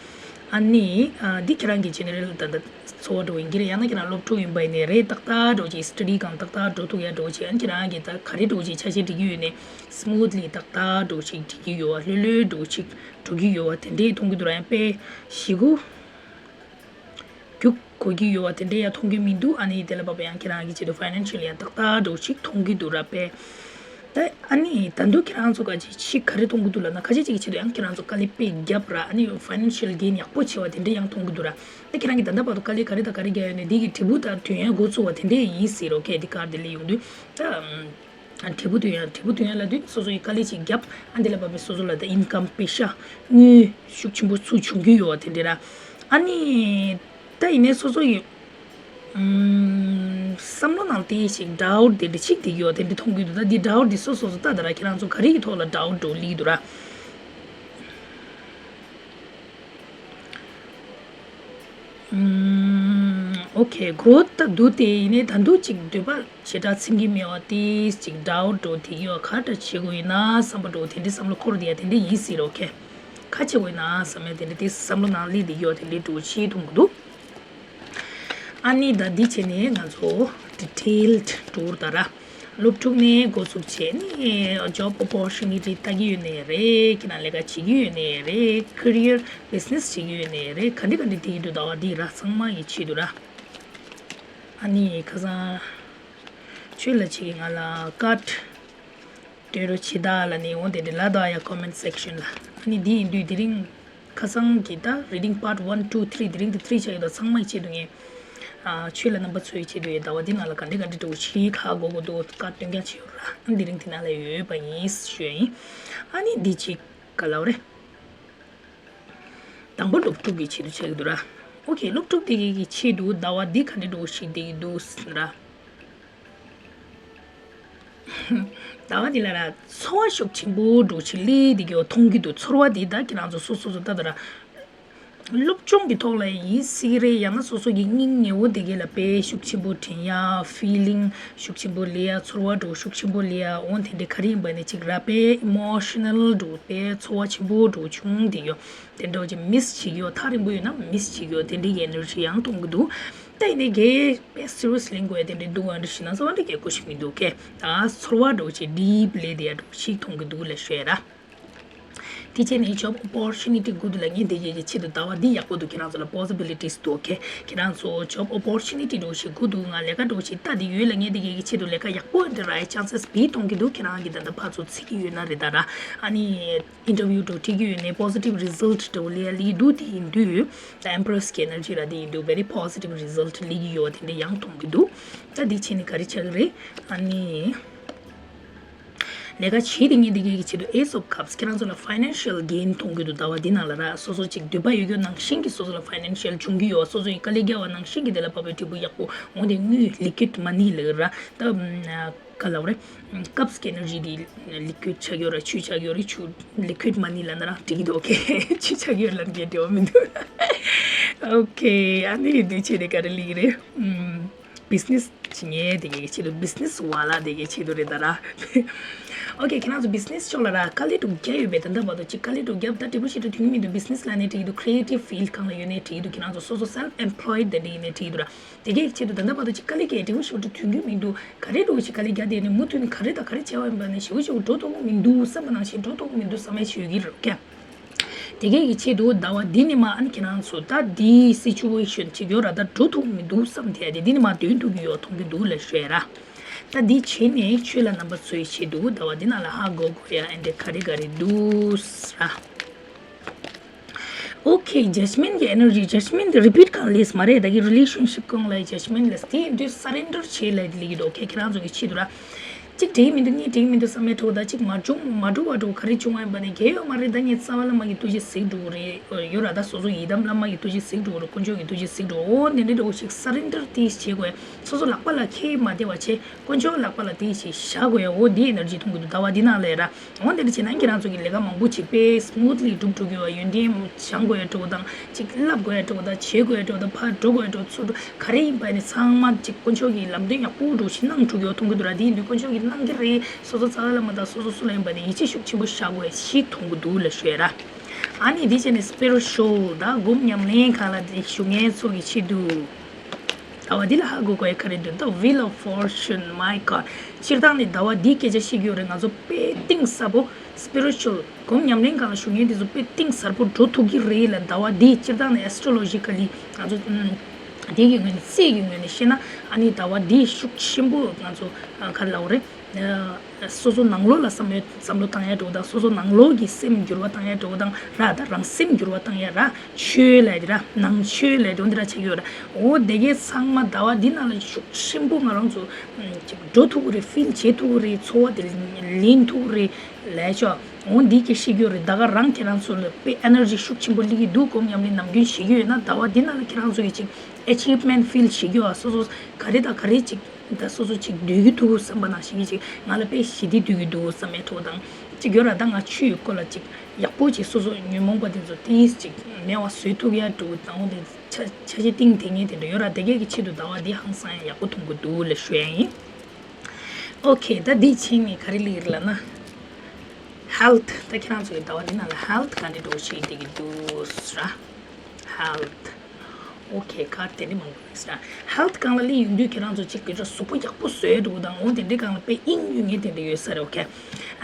ཨ་ནི། ཨ། འདི་ཁྱེད་རང་གི་general ད་ལྟ་ཚོར་བ་འདྲ་བོ་ཡིན་གྱི་རེད། ཡང་ན་ཁྱེད་རང་སློབ་ཕྲུག་ཡིན་པ་ཡིན་ནའི་རེད། ཏག་ཏག་འགྲོ་ཅིག་study སྒང་ཏག་ཏག་འགྲོ་ཐུབ་ཡ་འདྲ་བོ་ཅིག་ཨ་ནི་ཁྱེད་རང་གིས་ད་ག་རེ་འདྲ་བོ་ཅིག་ཆ་ཤས་སྒྲིག་གི་ཡོད་ནའི་smoothly ཏག་ཏག་འདྲ་བོ་ཅིག་སྒྲིག་གི་ཡོད་པ། ལྷོད་ལྷོད་འདྲ་བོ་ཅིག་འགྲོ་གི་ཡོད་པ་དེ་འདྲས་མཐོང་གི་འདུག་ར། ཡང་དཔེ་ཞེ་པོ་རྒྱུག་དགོས་ཀྱི་ཡོད་པ་དེ་འདྲས་ཡང་མཐོང་གི་མི་འདུག་ཨ་ནི་དེ་ལ་བབ་པ་ཡང་ཁྱེད་རང་གི་ཆེད་དུ་financial ཡང་ཏག་ཏག་འདྲ་བོ་ཅིག་མཐོང་གི་འདུག་ར། དཔེ། ད་ཨ་ནི་ད་དུང་ཁྱེད་རང་ཚོ་ག་ཅིག་ཅིག་ག་རེ་མཐོང་གི་འདུག་ལབ་ན། ཁ་ཤས་ཅིག་གི་ཆེད་དུ་ཡང་ཁྱེད་རང་ཚོ་དཀའ་ལས་དཔེ་བརྒྱབ་ར། ཨ་ནི་financial gain ཡག་པོ་བྱས་པ་དེ་འདྲས་ཡང་མཐོང་གི་འདུག་ར། ད་ཁྱེད་རང་གིས་ད་ལྟ་བར་དུ་དཀའ་ལས་ག་རེ་དང་ག་རེ་བརྒྱབ་ཡོད་ནས་འདི་གི་འབྲས་བུ་དང་དོན་ཡང་འགོ་ཚུགས་པ་དེ་འདྲས་ཡིན་ཟེར་རོ། ཁྱེད་འདི་གར་དེ་ལས་ཡོང་དུས་ད། ཨ། འབྲས་བུ་དོན་ཡང་། འབྲས་བུ་དོན་ཡང་ལབ་དུས་སོ་སོ་ཡི་དཀའ་ལས་ཅིག་བརྒྱབ། ཨ། འདི་ལ་བབ་པའི་སོ་སོ་ལ་ད་income པེ་ཤ་དངུལ་ཤུགས་ཆེན་པོ་ཚུར་བྱུང་གི་ཡོད་པ་དེ་འདྲས་ར། ཨ་ནི་ད་ཡིན་ནའི་སོ་སོ་ཡི་ཨམ། བསམ་བློ་ནང་དེ་ཞིག་doubt དེ་འདྲ་ཅིག་དེ་ཡོད་དེ་འདྲ་མཐོང་གི་འདུག་ད་འདི་doubt འདི་སོ་སོ་སོ་ལྟ་ད་ར། ཁྱེད་རང་ཚོ་ག་རེ་གི་ཐོག་ལ་doubt འགྲོ་ལི་འདུག་ར། ཨམ། okay growth ད་འདུག་སྟེ། ཡིན་ནའི་ད་འདུག་ཅིག་འདོད་པ་ཞེ་དྲག་ཚིམ་གྱི་མེད་པ་དེ་ཅིག་doubt འགྲོ་དེ་ཡོད། ག་འདྲ་བྱེད་དགོས་ཡིན་ན་བསམ་པ་འགྲོ་དེ་འདྲའི་བསམ་བློ་འཁོར་དེ་ཡ་དེ་འདྲ་ཡིན་སྲིད་རོ། okay ག་བྱེད་དགོས་ཡིན་ན་བསམ་ཡ་དེ་འདྲ་དེ་བསམ་བློ་ནང་སླེབས་དེ་ཡོད་དེ་འདྲའི་འགྲོ་ཤེས་མཐོང་གི་འདུག་ཨ་ནི་ད་འདི་བྱས་ནས་ང་ཚོ་detailed tour ད་ར། སློབ་ཕྲུག་ནས་འགོ་ཚུགས་བྱས་ནས་job opportunity ལྟ་གི་ཡོད་ནའི་རེད། ཁྱེད་རང་ལས་ཀ་བྱེད་ཀྱི་ཡོད་ནའི་རེད། career business བྱེད་ཀྱི་ཡོད་ནའི་རེད། ག་འདྲ་ག་འདྲ་དེ་ཡིན་དུས་ཟླ་བ་འདི་ར་ཚང་མ་ཡི་ཆེད་དུ་ར། ཨ་ནི་ཁ་སང་ཆོས་ལ་ཆེ་གི་ང་ལ་card སྟོན་རོགས་བྱེད་ད་ལ་ནི་འོ་དེ་འདྲ་ལབ་ད་ཡ་comment section ལ། ཨ་ནི་འདི་ཡིན་དུས་དེ་རིང་ཁ་སང་གི་ད་reading part one two three དེ་རིང་དེ་three ཆགས་ཡོད་ད། ཚང་མ་ཡི་ཆེད་དུ་ངས་ཨ་ཆོས་ལ་རྣམ་པ་ཚོ་ཡི་ཆེད་དུ་ཡི་ཟླ་བ་འདི་ནང་ལ་ག་འདྲ་ག་འདྲ་འགྲོ་ཞིག་ཧ་གོ་གོ་འདུག card སྟོན་རྐྱང་བྱས་ཡོད་ར། ཨ་ནི་དེ་རིང་དེ་ནང་ལ་ཡོད་པ་ཡིན་ཞུ་ཡ་ཡིན། ཨ་ནི་འདི་ཅིག་ག་ལབ་རེད། དང་པོ་སློབ་ཕྲུག་གི་ཆེད་དུ་ཆགས་ཀྱི་འདུག་ར། okay སློབ་ཕྲུག་དེ་གའི་གི་ཆེད་དུ་ཟླ་བ་འདི་ག་འདྲ་འགྲོ་ཞིག་བསྡད་ཀྱི་འདུག་ཟེར་ན་ར། ཟླ་བ་འདི་ལ་ར་ཚོར་བ་ཤུགས་ཆེན་པོ་འགྲོ་ཞིག་སླེབས་བསྡད་ཀྱི་ཡོད་མཐོང་གི་འདུག་ཚོར་བ་འདི་ད་ཁྱེད་རང་ཚོ་སོ་སོ་སོ་ལྟ་ད་ར། སློབ་སྦྱོང་གི་ཐོག་ལ་ཡིན་སྲིད་རེད། ཡང་ན་སོ་སོ་གི་སྙིང་ཉེ་བོ་དེ་གའི་ལ་དཔེ་ཤུགས་ཆེན་པོ་དྲན་ཡ། feeling ཤུགས་ཆེན་པོ་སླེབས་ཡ། ཚོར་བ་འགྲོ་ཤུགས་ཆེན་པོ་སླེབས་ཡ། འོ་དེ་འདྲ་ག་རེ་ཡིན་པ་ནི་ཅིག་ར་དཔེ་emotional འགྲོ་དཔེ་ཚོར་བ་ཆེན་པོ་འགྲོ་བྱུང་བསྡད་ཡོད། དེ་འདྲ་བ་ཅིག་miss བྱེད་ཀྱི་ཡོད། ཐག་རིང་པོ་ཡོད་ན་miss བྱེད་ཀྱི་ཡོད། དེ་འདྲའི་གི་energy ཡང་གཏོང་གི་འདུག་ད་ཡིན་ནའི་གས་དཔེ་serious ལེན་དགོས་ཡ་དེ་འདྲའི་འདུག་ཨ་འདྲ་ཞིག་ན་ཚོར་བ་འདྲ་གས་ཁོ་ཞིག་མི་འདུག་གས། ད་ཚོར་བ་འགྲོ་ཅིག་deep ལས་དེ་ཡ་འགྲོ་ཞིག་མཐོང་གི་འདུག་ལ་ཤོད་ཡ་ར། དེ་བྱས་ནས་job opportunity་དགོས་འདུག་ལབ་མཁན་དེ་གའི་གི་ཆེད་དུ་ཟླ་བ་འདི་ཡག་པོ་འདུག་ཁྱེད་རང་ཚོ་ལ་possibilities་འདུག་ཁྱེད་རང་ཚོ་job opportunity་འདྲ་བོ་ཞིག་དགོས་འདུག་ང་ལས་ཀ་འདྲ་བོ་ཞིག་ལྟ་བསྡད་ཡོད་ལབ་མཁན་དེ་གའི་གི་ཆེད་དུ་ལས་ཀ་ཡག་པོ་འདྲ་རག་ཡའི་chances་སྦིས་གཏོང་གི་འདུག་ཁྱེད་རང་གི་ད་ལྟ་ཕར་ཚུར་འཚོལ་གྱི་ཡོད་ན་རེད་ད་ར། ཨ་ནི་interview་འདྲ་བོ་འཁྲིད་ཀྱི་ཡོད་ནའི་positive result་འདྲ་བོ་སླེབས་ཡ་སླེབས་ཀྱི་འདུག་དེ་ཡིན་དུས་ད་Empress་གི་energy་ར་དེ་ཡིན་དུས་very positive result་སླེབས་ཀྱི་ཡོད་པ་དེ་འདྲ་ཡང་མཐོང་གི་འདུག་ད་འདི་བྱས་ནས་ག་རེ་ཆགས་ཀྱི་རེད། ཨ་ནི། ལས་ཀ་བྱེད་བསྡད་མཁན་དེ་གའི་གི་ཆེད་དུ་Ace of Cups་ཁྱེད་རང་ཚོ་ལ་financial gain་མཐོང་གི་འདུག་ཟླ་བ་འདི་ནང་ལ་ར། སོ་སོ་ཅིག་འདོད་པ་ཡོད་རྒྱུ་ནང་བཞིན་གྱི་སོ་སོ་ལ་financial་འབྱུང་གི་ཡོད། སོ་སོ་ཡི་དཀའ་ལས་རྒྱག་པ་ནང་བཞིན་གྱི་དེ་ལ་བབས་པའི་འབྲས་བུ་ཡག་པོ་འོང་། དེ་དངུལ་liquid money་ལབ་ར། ད་ག་ལབ་རེད། Cups་གི་energy་དེ་liquid་ཆགས་ཡོད་ར། ཆུ་ཆགས་ཡོད་རེད། ཆུ་liquid money་ལབ་ན་ར་འགྲིག་གི་འདུག་ཨོ་ཁེ། ཆུ་ཆགས་ཡོད་ལབ་མཁན་འབྲེལ་བ་མི་འདུག་ཨོ་ཁེ། ཨ་ནི་འདི་བྱས་ནས་ག་རེ་ལབ་ཀྱི་རེད། ཨུམ། business་བྱེད་མཁན་དེ་གའི་ཆེད་དུ་business་ཝ་ལ་དེ་གའི་ཆེད་དུ་རེད་ད་ར། ཨོ་ཁེ། ཁྱེད་རང་ཚོ་business་ཕྱོགས་ལ་ར་དཀའ་ལས་འདྲ་བོ་རྒྱག་ཡོད་པས། ད་ལྟ་བར་དུ་ཅིག་དཀའ་ལས་འདྲ་བོ་རྒྱབ། ད་འབྲས་བུ་ཞེ་དྲག་ཐོན་གྱི་མི་འདུག business་ལབ་ནའི་འགྲིག་གི་འདུག creative field་སྒང་ལ་ཡོད་ནའི་འགྲིག་གི་འདུག་ཁྱེད་རང་ཚོ་སོ་སོ་self employed་དེ་འདྲ་ཡིན་ནའི་འགྲིག་གི་འདུག་ར། དེ་གའི་ཆེད་དུ་ད་ལྟ་བར་དུ་ཅིག་དཀའ་ལས་རྒྱག་འབྲས་བུ་ཞེ་དྲག་ཐོན་གྱི་མི་འདུག་ག་རེ་འདྲ་བོ་ཞིག་དཀའ་ལས་རྒྱག་བསྡད་ནས་མུ་མཐུད་ནས་ག་རེ་དང་ག་རེ་བྱས་པ་ཡིན་པ་ནས་ཞེ་པོ་ཞེ་པོ་འགྲོ་ཐུབ་ཀྱི་མི་འདུག་བསམ་པ་ནང་བཞིན་འགྲོ་ཐུབ་ཀྱི་མི་འདུག་བསམ་ཡས་ཞིག་ཡོད་ཀྱི་རེད་ཀྱ། དེ་གའི་གི་ཆེད་དུ་ཟླ་བ་འདི་ནས་མ་ཨ་ནི་ཁྱེད་རང་ཚོ་ད་འདིའི་situation་ཅིག་ཡོད་ར། ད་འགྲོ་ཐུབ་མི་འདུག་བསམ་དེ་དེ་འདི་ནས་མ་འདོན་ཐུབ་ཀྱི་ཡོད་མཐོང་གི་འདུག་ལབ་ཞུ་ཡ་ར། ད་འདི་བྱས་ནས་ཆོས་ལ་རྣམ་པ་ཚོའི་ཆེད་དུ་ཟླ་བ་འདི་ནང་ལ་ཧ་གོ་དགོས་ཡ་ཨེ་འདྲ་ག་རེ་ག་རེ་འདུག་ཟེར་ར། ཨོ་ཁེ། judgment་གི་energy། judgment་དེ་repeat་གང་ལས་མ་རེད། ད་གི་relationship་གང་ལ་judgment་ལས་དེ་ཡིན་དུས་surrender་བྱེད་ལ་དེ་ལས་ཀྱི་འདུག་ཁྱེད་ཁྱེད་རང་ཚོ་གི་ཆེད་དུ་ར། གཅིག་འགྲིག་མི་འདུག་གཉིས་འགྲིག་མི་འདུག་བསམ་མེད་འགྲོ་ད་གཅིག་མ་འགྲུབ་མ་འགྲུབ་པ་འགྲོ་ག་རེ་བྱུང་བ་ཡིན་པ་ནས་གལ་ཡོད་མ་རེད། ད་ངས་རྩ་བ་ལ་མ་གི་ཐུགས་རྗེ་གཟིགས་འགྲོ་གི་རེད་ཡོད་ར། ད་སོ་སོ་ཡི་དམ་ལ་མ་གི་ཐུགས་རྗེ་གཟིགས་འགྲོ་གི་རེད། དཀོན་མཆོག་གི་ཐུགས་རྗེ་གཟིགས་འགྲོ། འོ་འདི་འདྲ་འདྲ་བོ་ཞིག་surrender་དེ་བྱེད་དགོས། སོ་སོ་ལག་པ་ལ་ཁྱེར་མ་བསྡད་པ་བྱེད། དཀོན་མཆོག་ལག་པ་ལ་དེ་ཞིག་བཞག་དགོས་ཡ། འོ་འདི་energy་མཐོང་གི་འདུག་ཟླ་བ་འདི་ནང་ལ་ར། འོ་འདི་འདྲ་བྱས་ན་ཁྱེད་རང་ཚོ་གི་ལས་ཀ་མང་པོ་ཅིག་དཔེ་smoothly་འགྲུབ་འགྲོ་གི་ཡོད། ཡོན་ཏན་སྦྱང་དགོས་ཡ་འགྲོ་དང་ཅིག་བསླབ་དགོས་ཡ་འགྲོ་དང་བྱེད་དགོས་ཡ་འགྲོ་དང་ཕར་འགྲོ་དགོས་ཡ་འགྲོ་ཚུར་འགྲོ་ག་རེ་ཡིན་པ་ནི་ཚང་མ་ཅིག་དཀོན་མཆོག་གི་ལམ་སྟོན་ཡག་པོ་འགྲོ་ཞིག་གནང་འགྲོ་གི་ཡོད་མཐོང་གི་འདུག་ར། དེ་ཡིན་དུས་དཀོན་མཆོག་གིས་གནང་གི་རེད། སོ་སོ་རྩ་བ་ལ་མ་དང་སོ་སོ་སུ་ལ་ཡིན་པ་ནི་ཡིད་ཆེས་ཤུགས་ཆེན་པོ་བཞག་དགོས་ཡ་ཞིག་མཐོང་གི་འདུག་ལ་ཞུ་ཡ་ར། ཨ་ནི་འདི་བྱས་ནས་spiritual་དང་སྒོམ་ཉམས་ལེན་གང་ལ་དེ་ཞུ་མཁན་ཚོ་གི་ཆེད་དུ། ཟླ་བ་འདི་ལ་ཧ་གོ་དགོས་ཡ་ག་རེ་འདུག The Wheel of Fortune། My God། སྤྱིར་བཏང་ནས་ཟླ་བ་འདིའི་སྐད་ཆ་བཤད་ཀྱི་ཡོད་རེད། ང་ཚོ་དཔེ་གཏིང་ཟབ་པོ་spiritual་སྒོམ་ཉམས་ལེན་སྒང་ལ་ཞུགས་མཁན་དེ་ཚོ་དཔེ་གཏིང་ཟབ་པོ་འགྲོ་ཐུབ་ཀྱི་རེད་ལ། ཟླ་བ་འདི་སྤྱིར་བཏང་ནས་astrologically་ང་ཚོ་ཨམ། དེ་གི་ངོས་ནས་རྩིས་ཀྱི་ངོས་ནས་བཤད་ན་ཨ་ནི་ཟླ་བ་འདི་ཤུགས་ཆེན་པོ་ང་ཚོ་ཨ་ག་རེ་ལབ་དགོས་རེད། སོ་སོ་ནང་ལོགས་ལ་བསམ་བློ་བསམ་བློ་བཏང་ཡ་འགྲོ་དང་། སོ་སོ་ནང་ལོགས་ཀྱི་སེམས་འགྱུར་བ་བཏང་ཡ་འགྲོ་དང་ར། ད་རང་སེམས་འགྱུར་བ་བཏང་ཡ་ར། ཆོས་ལ་དེ་ར་ནང་ཆོས་ལ་དེ་འདི་ར་ཆགས་ཡོད་ར། འོ་དེ་གའི་ཚང་མ་ཟླ་བ་འདི་ནང་ལ་ཤུགས་ཆེན་པོ་ང་རང་ཚོ་ཅིག་འགྲོ་ཐུབ་ཀྱི་རེད། feel་བྱེད་ཐུབ་ཀྱི་རེད། ཚོར་བ་དེ་ལེན་ཐུབ་ཀྱི་རེད་ལབ་ཤོག་འོ་འདི་སྐད་བཤད་ཀྱི་ཡོད་རེད། ད་ག་རང་ཁྱེད་རང་ཚོ་ལ་དཔེ་energy་ཤུགས་ཆེན་པོ་སླེབས་ཀྱི་འདུག་སྒོམ་ཉམས་ལེན་ནམ་རྒྱུན་བྱེད་ཀྱི་ཡོད་ན་ཟླ་བ་འདི་ནང་ལ་ཁྱེད་རང་ཚོ་གི་ཅིག་achievement feel་བྱེད་ཀྱི་ཡོད། སོ་སོ་ག་རེ་དང་ག་རེ་ཅིག་ད་སོ་སོ་ཅིག་འདོད་ཀྱི་འདུག་བསམ་པ་ནང་བཞིན་གྱི་ཅིག་ང་ལ་དཔེ་ཞི་བདེ་འདོད་ཀྱི་འདུག་བསམ་པའི་ཐོག་དང་ཅིག་ཡོད་ར། ད་ང་ཆོས་ཡི་སྐོར་ལ་ཅིག་ཡག་པོ་ཅིག་སོ་སོ་ཉོན་མོངས་པ་དེ་ཚོ་ཏིས་ཅིག་མེད་པ་བཟོ་ཐུབ་ཡ་འདུག་དང་འོ་དེ་ཆ་ཆ་ཤས་གཏིང་དེ་ངས་དེ་འདྲ་ཡོད་ར། དེ་གས་ཀྱི་ཆེད་དུ་ཟླ་བ་འདི་ཧང་སང་ཡ་ཡག་པོ་མཐོང་གི་འདུག་ལ་ཞུ་ཡ་ཡིན། ཨོ་ཁེ། ད་འདི་ཕྱིན་ནས་ག་རེ་ལབ་ཀྱི་རེད་ལབ་ན། health། ད་ཁྱེད་རང་ཚོ་གི་ཟླ་བ་འདི་ནང་ལ་health་ག་འདྲ་འགྲོ་ཞིག་བསྡད་ཀྱི་འདུག་ར། health། ཨོ་ཁེ། ཁ་དེ་འདྲ་མང་པོ་ཡོད་ས། health་སྒང་ལ་སླེབས་ཡོང་དུས་ཁྱེད་རང་ཚོ་གཅིག་གི་གཟུགས་པོ་ཡག་པོ་བཟོས་འགྲོ་དང་འོ་དེ་འདྲའི་སྒང་ལ་དཔེ་དབྱིངས་ཡོད་མཁན་དེ་འདྲ་ཡོད་ས་རེད། ཨོ་ཁེ།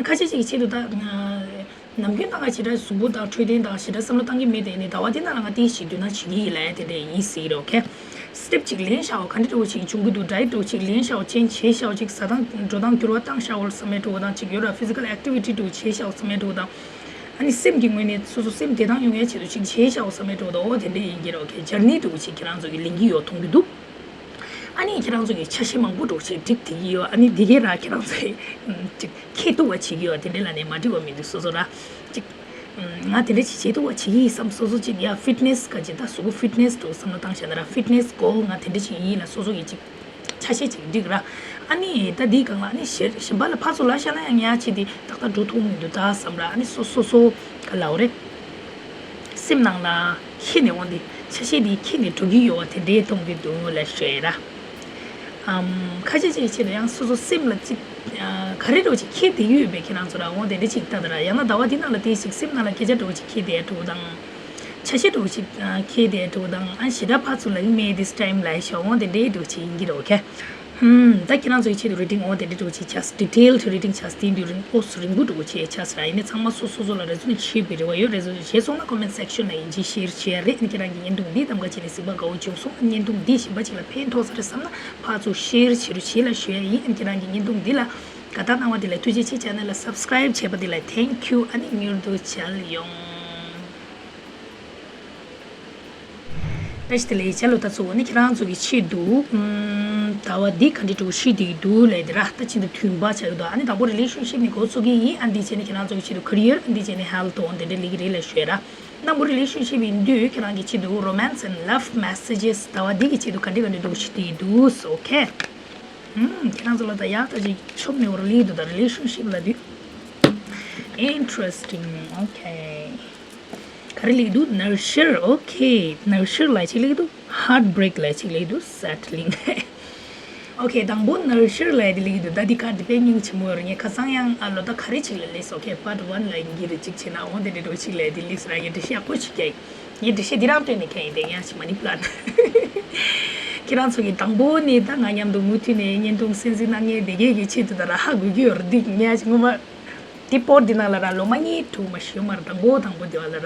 ཁ་ཤས་ཅིག་གི་ཆེད་དུ་ད་ནམ་རྒྱུན་ད་ང་ཞེ་དྲག་གཟུགས་པོ་དང་འཕྲོད་བསྟེན་དང་ཞེ་དྲག་བསམ་བློ་བཏང་གི་མེད་དེ་ནི་ཟླ་བ་འདི་ནང་ལ་ང་དེ་ཞིག་འདོད་ན་བྱེད་ཀྱི་ཡིན་ལབ་ཡ་དེ་འདྲ་ཡིན་ཟེར་གྱི་རེད། ཨོ་ཁེ། step་ཅིག་ལེན་ཤག་ག་འདྲ་འདྲ་བོ་ཞིག་བྱུང་གི་འདུག diet་འདྲ་བོ་ཞིག་ལེན་ཤག change་བྱས་ཤག་ཅིག་ཟ་སྟངས་འགྲོ་སྟངས་འགྱུར་བ་བཏང་ཤག་བསམ་མེད་འགྲོ་དང་ཅིག་ཡོད་ར། physical activity་འདྲ་བོ་བྱས་ཤག་བསམ་མེད་འགྲོ་དང་། ཨ་ནི་སེམས་ཀྱི་ངོས་ནས་སོ་སོ་སེམས་བདེ་ཐང་ཡོང་ཡ་ཆེད་དུ་ཅིག་བྱས་ཤག་བསམ་མེད་འགྲོ་དང་། འོ་དེ་འདྲ་ཡིན་གྱི་རེད། ཨོ་ཁེ། journey་འདྲ་བོ་ཞིག་ཁྱེད་རང་ཚོ་གི་ལེན་གྱི་ཡོད་མཐོང་གི་འདུག་ཨ་ནི་ཁྱེད་རང་ཚོ་གི་ཆ་ཤས་མང་པོ་འདྲ་བོ་ཞིག་འགྲིག་བསྡད་ཀྱི་ཡོད། ཨ་ནི་འདི་གའི་ར་ཁྱེད་རང་ཚོ་གི་ཅིག་ཁེ་ཐུག་པ་བྱེད་ཀྱི་ཡོད། དེ་འདྲ་ལ་ནས་མ་འགྲིག་པ་མི་འདུག་སོ་སོ་ར་ཅིག་ང་དེ་འདྲ་ཅིག་བྱེད་ཐུབ་པ་བྱེད་ཀྱི་ཡིན་བསམ། སོ་སོ་ཅིག་ཡ་fitness་ག་ཅིག་ད་གཟུགས་པོ་fitness་འདྲ་བསམ་བློ་བཏང་བཞག་ན་ར། fitness goal་ང་དེ་འདྲ་ཅིག་ཡིན་ལ་སོ་སོ་གི་ཅིག་ཆ་ཤས་ཅིག་འགྲིག་ར། ཨ་ནི་ད་འདིའི་སྒང་ལ་ཨ་ནི་གཞན་གཞན་པ་ལ་ཕར་ཚུར་ལབ་བཞག་ན་ཡང་ངས་ཅིག་འདི་ཏག་ཏག་འགྲོ་ཐུབ་མི་འདུག་ད་བསམ་ར། ཨ་ནི་སོ་སོ་སོ་ག་ལབ་རེད། སེམས་ནང་ལ་ཁྱེར་ནས་འོང་དེ་ཆ་ཤས་འདི་ཁྱེར་ནས་འགྲོ་གི་ཡོད་པ་དེ་འདྲའི་མཐོང་གི་འདུག་ལབ་ཞུ་ཡ་ར། ཨམ། ཁ་ཤས་ཅིག་ཆེད་དུ་ཡང་སོ་སོ་སེམས་ལ་ཅིག་ཨ། ག་རེ་འདྲ་བོ་ཅིག་ཁྱེར་བསྡད་ཡོད་པའི་ཁྱེད་རང་ཚོ་ར་འོང་དེ་འདྲ་ཅིག་ལྟ་ད་ར། ཡང་ན་ཟླ་བ་འདི་ནང་ལ་དེ་ཞིག་སེམས་ནང་ལ་སྐད་ཆ་འདྲ་བོ་ཅིག་ཁྱེར་བསྡད་འགྲོ་དང་། ཆ་ཤས་འདྲ་བོ་ཅིག་ཨ། ཁྱེར་བསྡད་འགྲོ་དང་། ཨ་ཞེ་དྲག་ཕར་ཚུར་ལབ་ཀྱི་མེད་this time་ལབ་ཤག་འོང་དེ་འདྲའི་འདྲ་བོ་ཅིག་ཡིན་གྱི་རེད། ཨོ་ཁེ། ཧུམ། ད་ཁྱེད་རང་ཚོའི་ཆེད་དུ་རི་ཌིང་འོ་དེ་འདྲ་འདྲ་བོ་ཅིག་བྱས། ཌི་ཊེལ་ཌི་རི་ཌིང་བྱས་དེ་དུས་རིང་ཨོ་སུ་རིང་པོ་འདྲ་བོ་བྱས་བྱས་ར། ཡིན་ནའི་ཚང་མ་སོ་སོ་སོ་ལ་རེ་ཟུང་བྱེད་པའི་རེ་བ་ཡོད། རེ་ཟུང་བྱས་སོང་ན་ཀོ་མེན་ཊི་སེག་ཤན་ལ་ཡིན་གཅིག་ཤེར་བྱེད་ཡ་རེད། ཨ་ནི་ཁྱེད་རང་གི་བརྙན་ཐུང་འདི་གདམ་ག་བྱས་ནས་གཟིགས་པ་དགའ་བོ་བྱུང་སོང་། བརྙན་ཐུང་འདི་གཞན་པ་ཅིག་ལ་ཕན་ཐོགས་ས་རེད་བསམ་ན་ཕར་ཚུར་ཤེར་བྱེད་རོགས་བྱེད་ལ་ཞུ་ཡ་ཡིན། ཨ་ནི་ཁྱེད་རང་གི་བརྙན་ཐུང་འདི་ལ་དགའ་རྟགས་གནང་བ་དེ་ལ་ཐུགས་རྗེ་ཆེ། ཆེ་ནལ་ལ་སབ་སི་ཀ་རའིབ་བྱས་པ་དེ་ལ་ཐེང་ཁྱུ། ཨ་ནི་མྱུར་དུ་མཇལ་ཡོང་། བཀྲ་ཤིས་བདེ་ལེགས། ལོ་ད་ཚོ་ནི་ཁྱེད་རང་ཚོ་གི་ཆེད་དུ་ཨམ། ཟླ་བ་འདི་ག་འདྲ་འགྲོ་ཤི་དེ་འདུག་ལས་དེ་ར། ད་ཕྱིན་དུ་དུས་འབའ་ཆགས་ཡོད་དོ། ཨ་ནི་དང་པོ་རི་ལེ་ཤན་ཤིབ་ནི་འགོ་ཚུགས་ཀྱི་ཡིན། ཨ་འདི་བྱས་ནི་ཁྱེད་རང་ཚོ་གི་ཆེད་དུ་ཁེ་རི་ཡར། ཨ་འདི་བྱས་ནི་ཧེལ་ཐི། འོ་འདི་འདྲ་ལིག་རེད་ལ་ཞུ་ཡ་ར། དང་པོ་རི་ལེ་ཤན་ཤིབ་ཡིན་དུས་ཁྱེད་རང་གི་ཆེད་དུ་romance and love messages ཟླ་བ་འདི་གི་ཆེད་དུ་ག་འདྲ་ག་འདྲ་འགྲོ་ཤི་དེ་འདུག་ཨོ་ཁེ། ཨམ། ཁྱེད་རང་ཚོ་ལ་ད་ཡག་ད་ཅིག་ཆོབ་ནི་འོ་ར་ལི་འདུག་ད་རི་ལེ་ཤན་ཤིབ་ལ་དུས་interesting. ཨོ་ཁེ། ག་རེ་ལེགས་འདུག་ནར་ཤར། ཨོ་ཁེ། ནར་ཤར་ལ་ཅིག་ལེགས་འདུག་ཧར་ཊི་བྷི་རེག་ལ་ཅིག་ལེགས་འདུག་སེ་ཊི་ལིང་། ཨོ་ཁེ། དང་པོ་ནར་ཤར་ལ་དེ་ལེགས་འདུག་ད་འདི་ཁ་དེ་དཔེ་སྙིང་རྗེ་མོ་ཡོད་རེད། ངས་ཁ་སང་ཡང་ཨ་ལོ་ད་ག་རེ་ཅིག་ལ་ལེགས་སོ་ཁེ་པར་ཊི་ཝན་ལ་ཡིན་གྱི་རེད། ཅིག་བྱས་ན་འོ་དེ་འདྲ་འགྲོ་ཅིག་ལ་དེ་ལེགས་ར། ངས་འགྲེལ་བཤད་ཡག་པོ་ཅིག་རྒྱག་ངས་འགྲེལ་བཤད་འདི་རང་སྟོན་ནས་ཁ་ཡིན་དེ་ཡང་ཅིག་མ་ནི་པི་ལན། ཁྱེད་རང་ཚོ་གི་དང་པོ་ནས་ད་ང་མཉམ་དུ་མུ་མཐུད་ནས་བརྙན་ཐུང་གསན་གཟིགས་གནང་མཁན་དེ་གས་ཀྱི་ཆེད་དུ་ད་ར་ཧ་གོ་གི་ཡོད་རེད། འདི་ངས་ཅིག་ངོ་མ། དེ་པོར་འདི་ནང་ལ་ར་ལོ་མ་གཉིས་དྲུག་མ་ཞིག་མར་དང་པོ་དང་པོ་དེ་བ་ལ་ར།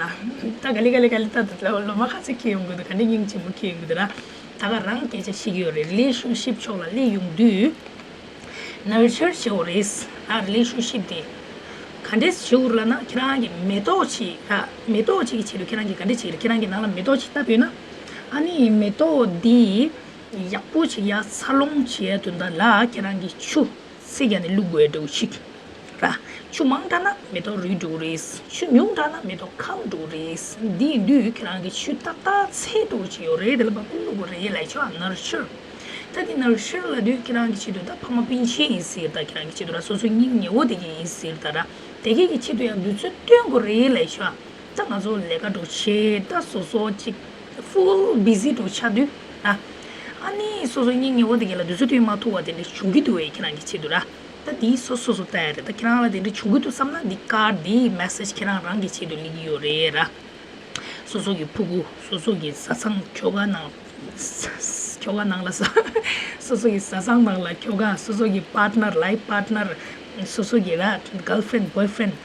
ད་ག་ལེ་ག་ལེ་ག་ལེ་ད་ད་ལོ་མ་ཁ་ཚིག་ཁེལ་ཡོང་གི་འདུག་ག་འདྲ་སྙིང་རྗེ་མོ་ཁེལ་ཡོང་གི་འདུག་ར། ད་ག་རང་སྐད་ཆ་བཤད་ཀྱི་ཡོད་རེད། རི་ལེ་ཤན་ཤིབ་ཕྱོགས་ལ་སླེབས་ཡོང་དུས་ནར་ཅར་བྱེད་དགོས་རེད། ཨ་རི་ལེ་ཤན་ཤིབ་དེ་ག་འདྲས་བྱེད་དགོས་རེད་ལབ་ན། ཁྱེད་རང་གི་མེ་ཏོག་ཅིག་ར། མེ་ཏོག་ཅིག་གི་ཆེད་དུ་ཁྱེད་རང་གི་ག་འདྲས་བྱེད་ཀྱི་རེད། ཁྱེད་རང་གི་ནང་ལ་མེ་ཏོག་ཅིག་བཏབ་ཡོད་ན། ཨ་ནི་མེ་ཏོག་འདི་ཡག་པོ་ཅིག་ཡར་འཚར་ལོངས་བྱེད་ཡ་དོན་དག་ལ་ཁྱེད་རང་གི་ཆུ་སེ་རྒྱག་ནས་བླུག་དགོས་འདྲ་བོ་ཅིག་ར། ཆུ་མང་དྲགས་ན་མེ་ཏོག་རུལ་འགྲོ་གི་རེད། ཆུ་ཉུང་དྲགས་ན་མེ་ཏོག་སྐམ་འགྲོ་གི་རེད། འདི་ཡིན་དུས་ཁྱེད་རང་གི་ཆུ་ཏག་ཏག་ཚད་འདྲ་བོ་ཅིག་ཡོད་རེད། དེ་ལ་བབས་བླུག་དགོས་རེད་ལབ་ཆོག་ནར་ཅར། ད་འདི་ནར་ཅར་ལབ་དུས་ཁྱེད་རང་གི་ཆེད་དུ་ད་ཕ་མ་སྤུན་མཆེད་ཡིན་ཟེར། ད་ཁྱེད་རང་གི་ཆེད་དུ་ར་སོ་སོའི་སྙིང་ཉེ་བོ་དེ་གས་ཡིན་ཟེར། ད་ར་དེ་གས་ཀྱི་ཆེད་དུ་ཡང་དུས་ཚོད་བཏོན་དགོས་རེད་ལབ་ཆོག་ད་ང་ཚོ་ལས་ཀ་འགྲོ་བྱེད་ད་སོ་སོ་ཅིག་ཧྥུལ་བི་ཟི་འགྲོ་ཆགས་དུས་ཨ། ཨ་ནི་སོ་སོ་སྙིང་ཉེ་བོ་དེ་གས་ལ་དུས་ཚོད་བཏོན་མ་ཐུབ་པ་དེ་འདྲ་བྱུང་གི་འདུག་བས། ཁྱེད་རང་གི་ཆེད་དུ་ར། ད་དེ་སོ་སོ་སོ་ལྟ་ཡ་རེད། ད་ཁྱེད་རང་ལ་དེ་འདྲ་བྱུང་གི་འདུག་བསམ་ན་འདི་ཀར་འདི་མེ་སེ་ཇི་ཁྱེད་རང་རང་གི་ཆེད་དུ་སླེབས་ཀྱི་ཡོད་རེད་ར། སོ་སོ་གི་ཕྲུ་གུ། སོ་སོ་གི་བཟའ་ཚང་ཁྱོ་ག་ནང་། ཁྱོ་ག་ནང་ལ་ས། སོ་སོ་གི་བཟའ་ཚང་ནང་ལ་ཁྱོ་ག་སོ་སོ་གི་པར་ཊི་ནར་ལའིཕ་པར་ཊི་ནར། སོ་སོ་གི་ར་གརལ་ཕི་རེན་ཌི་བོའི་ཕི་རེན་ཌི།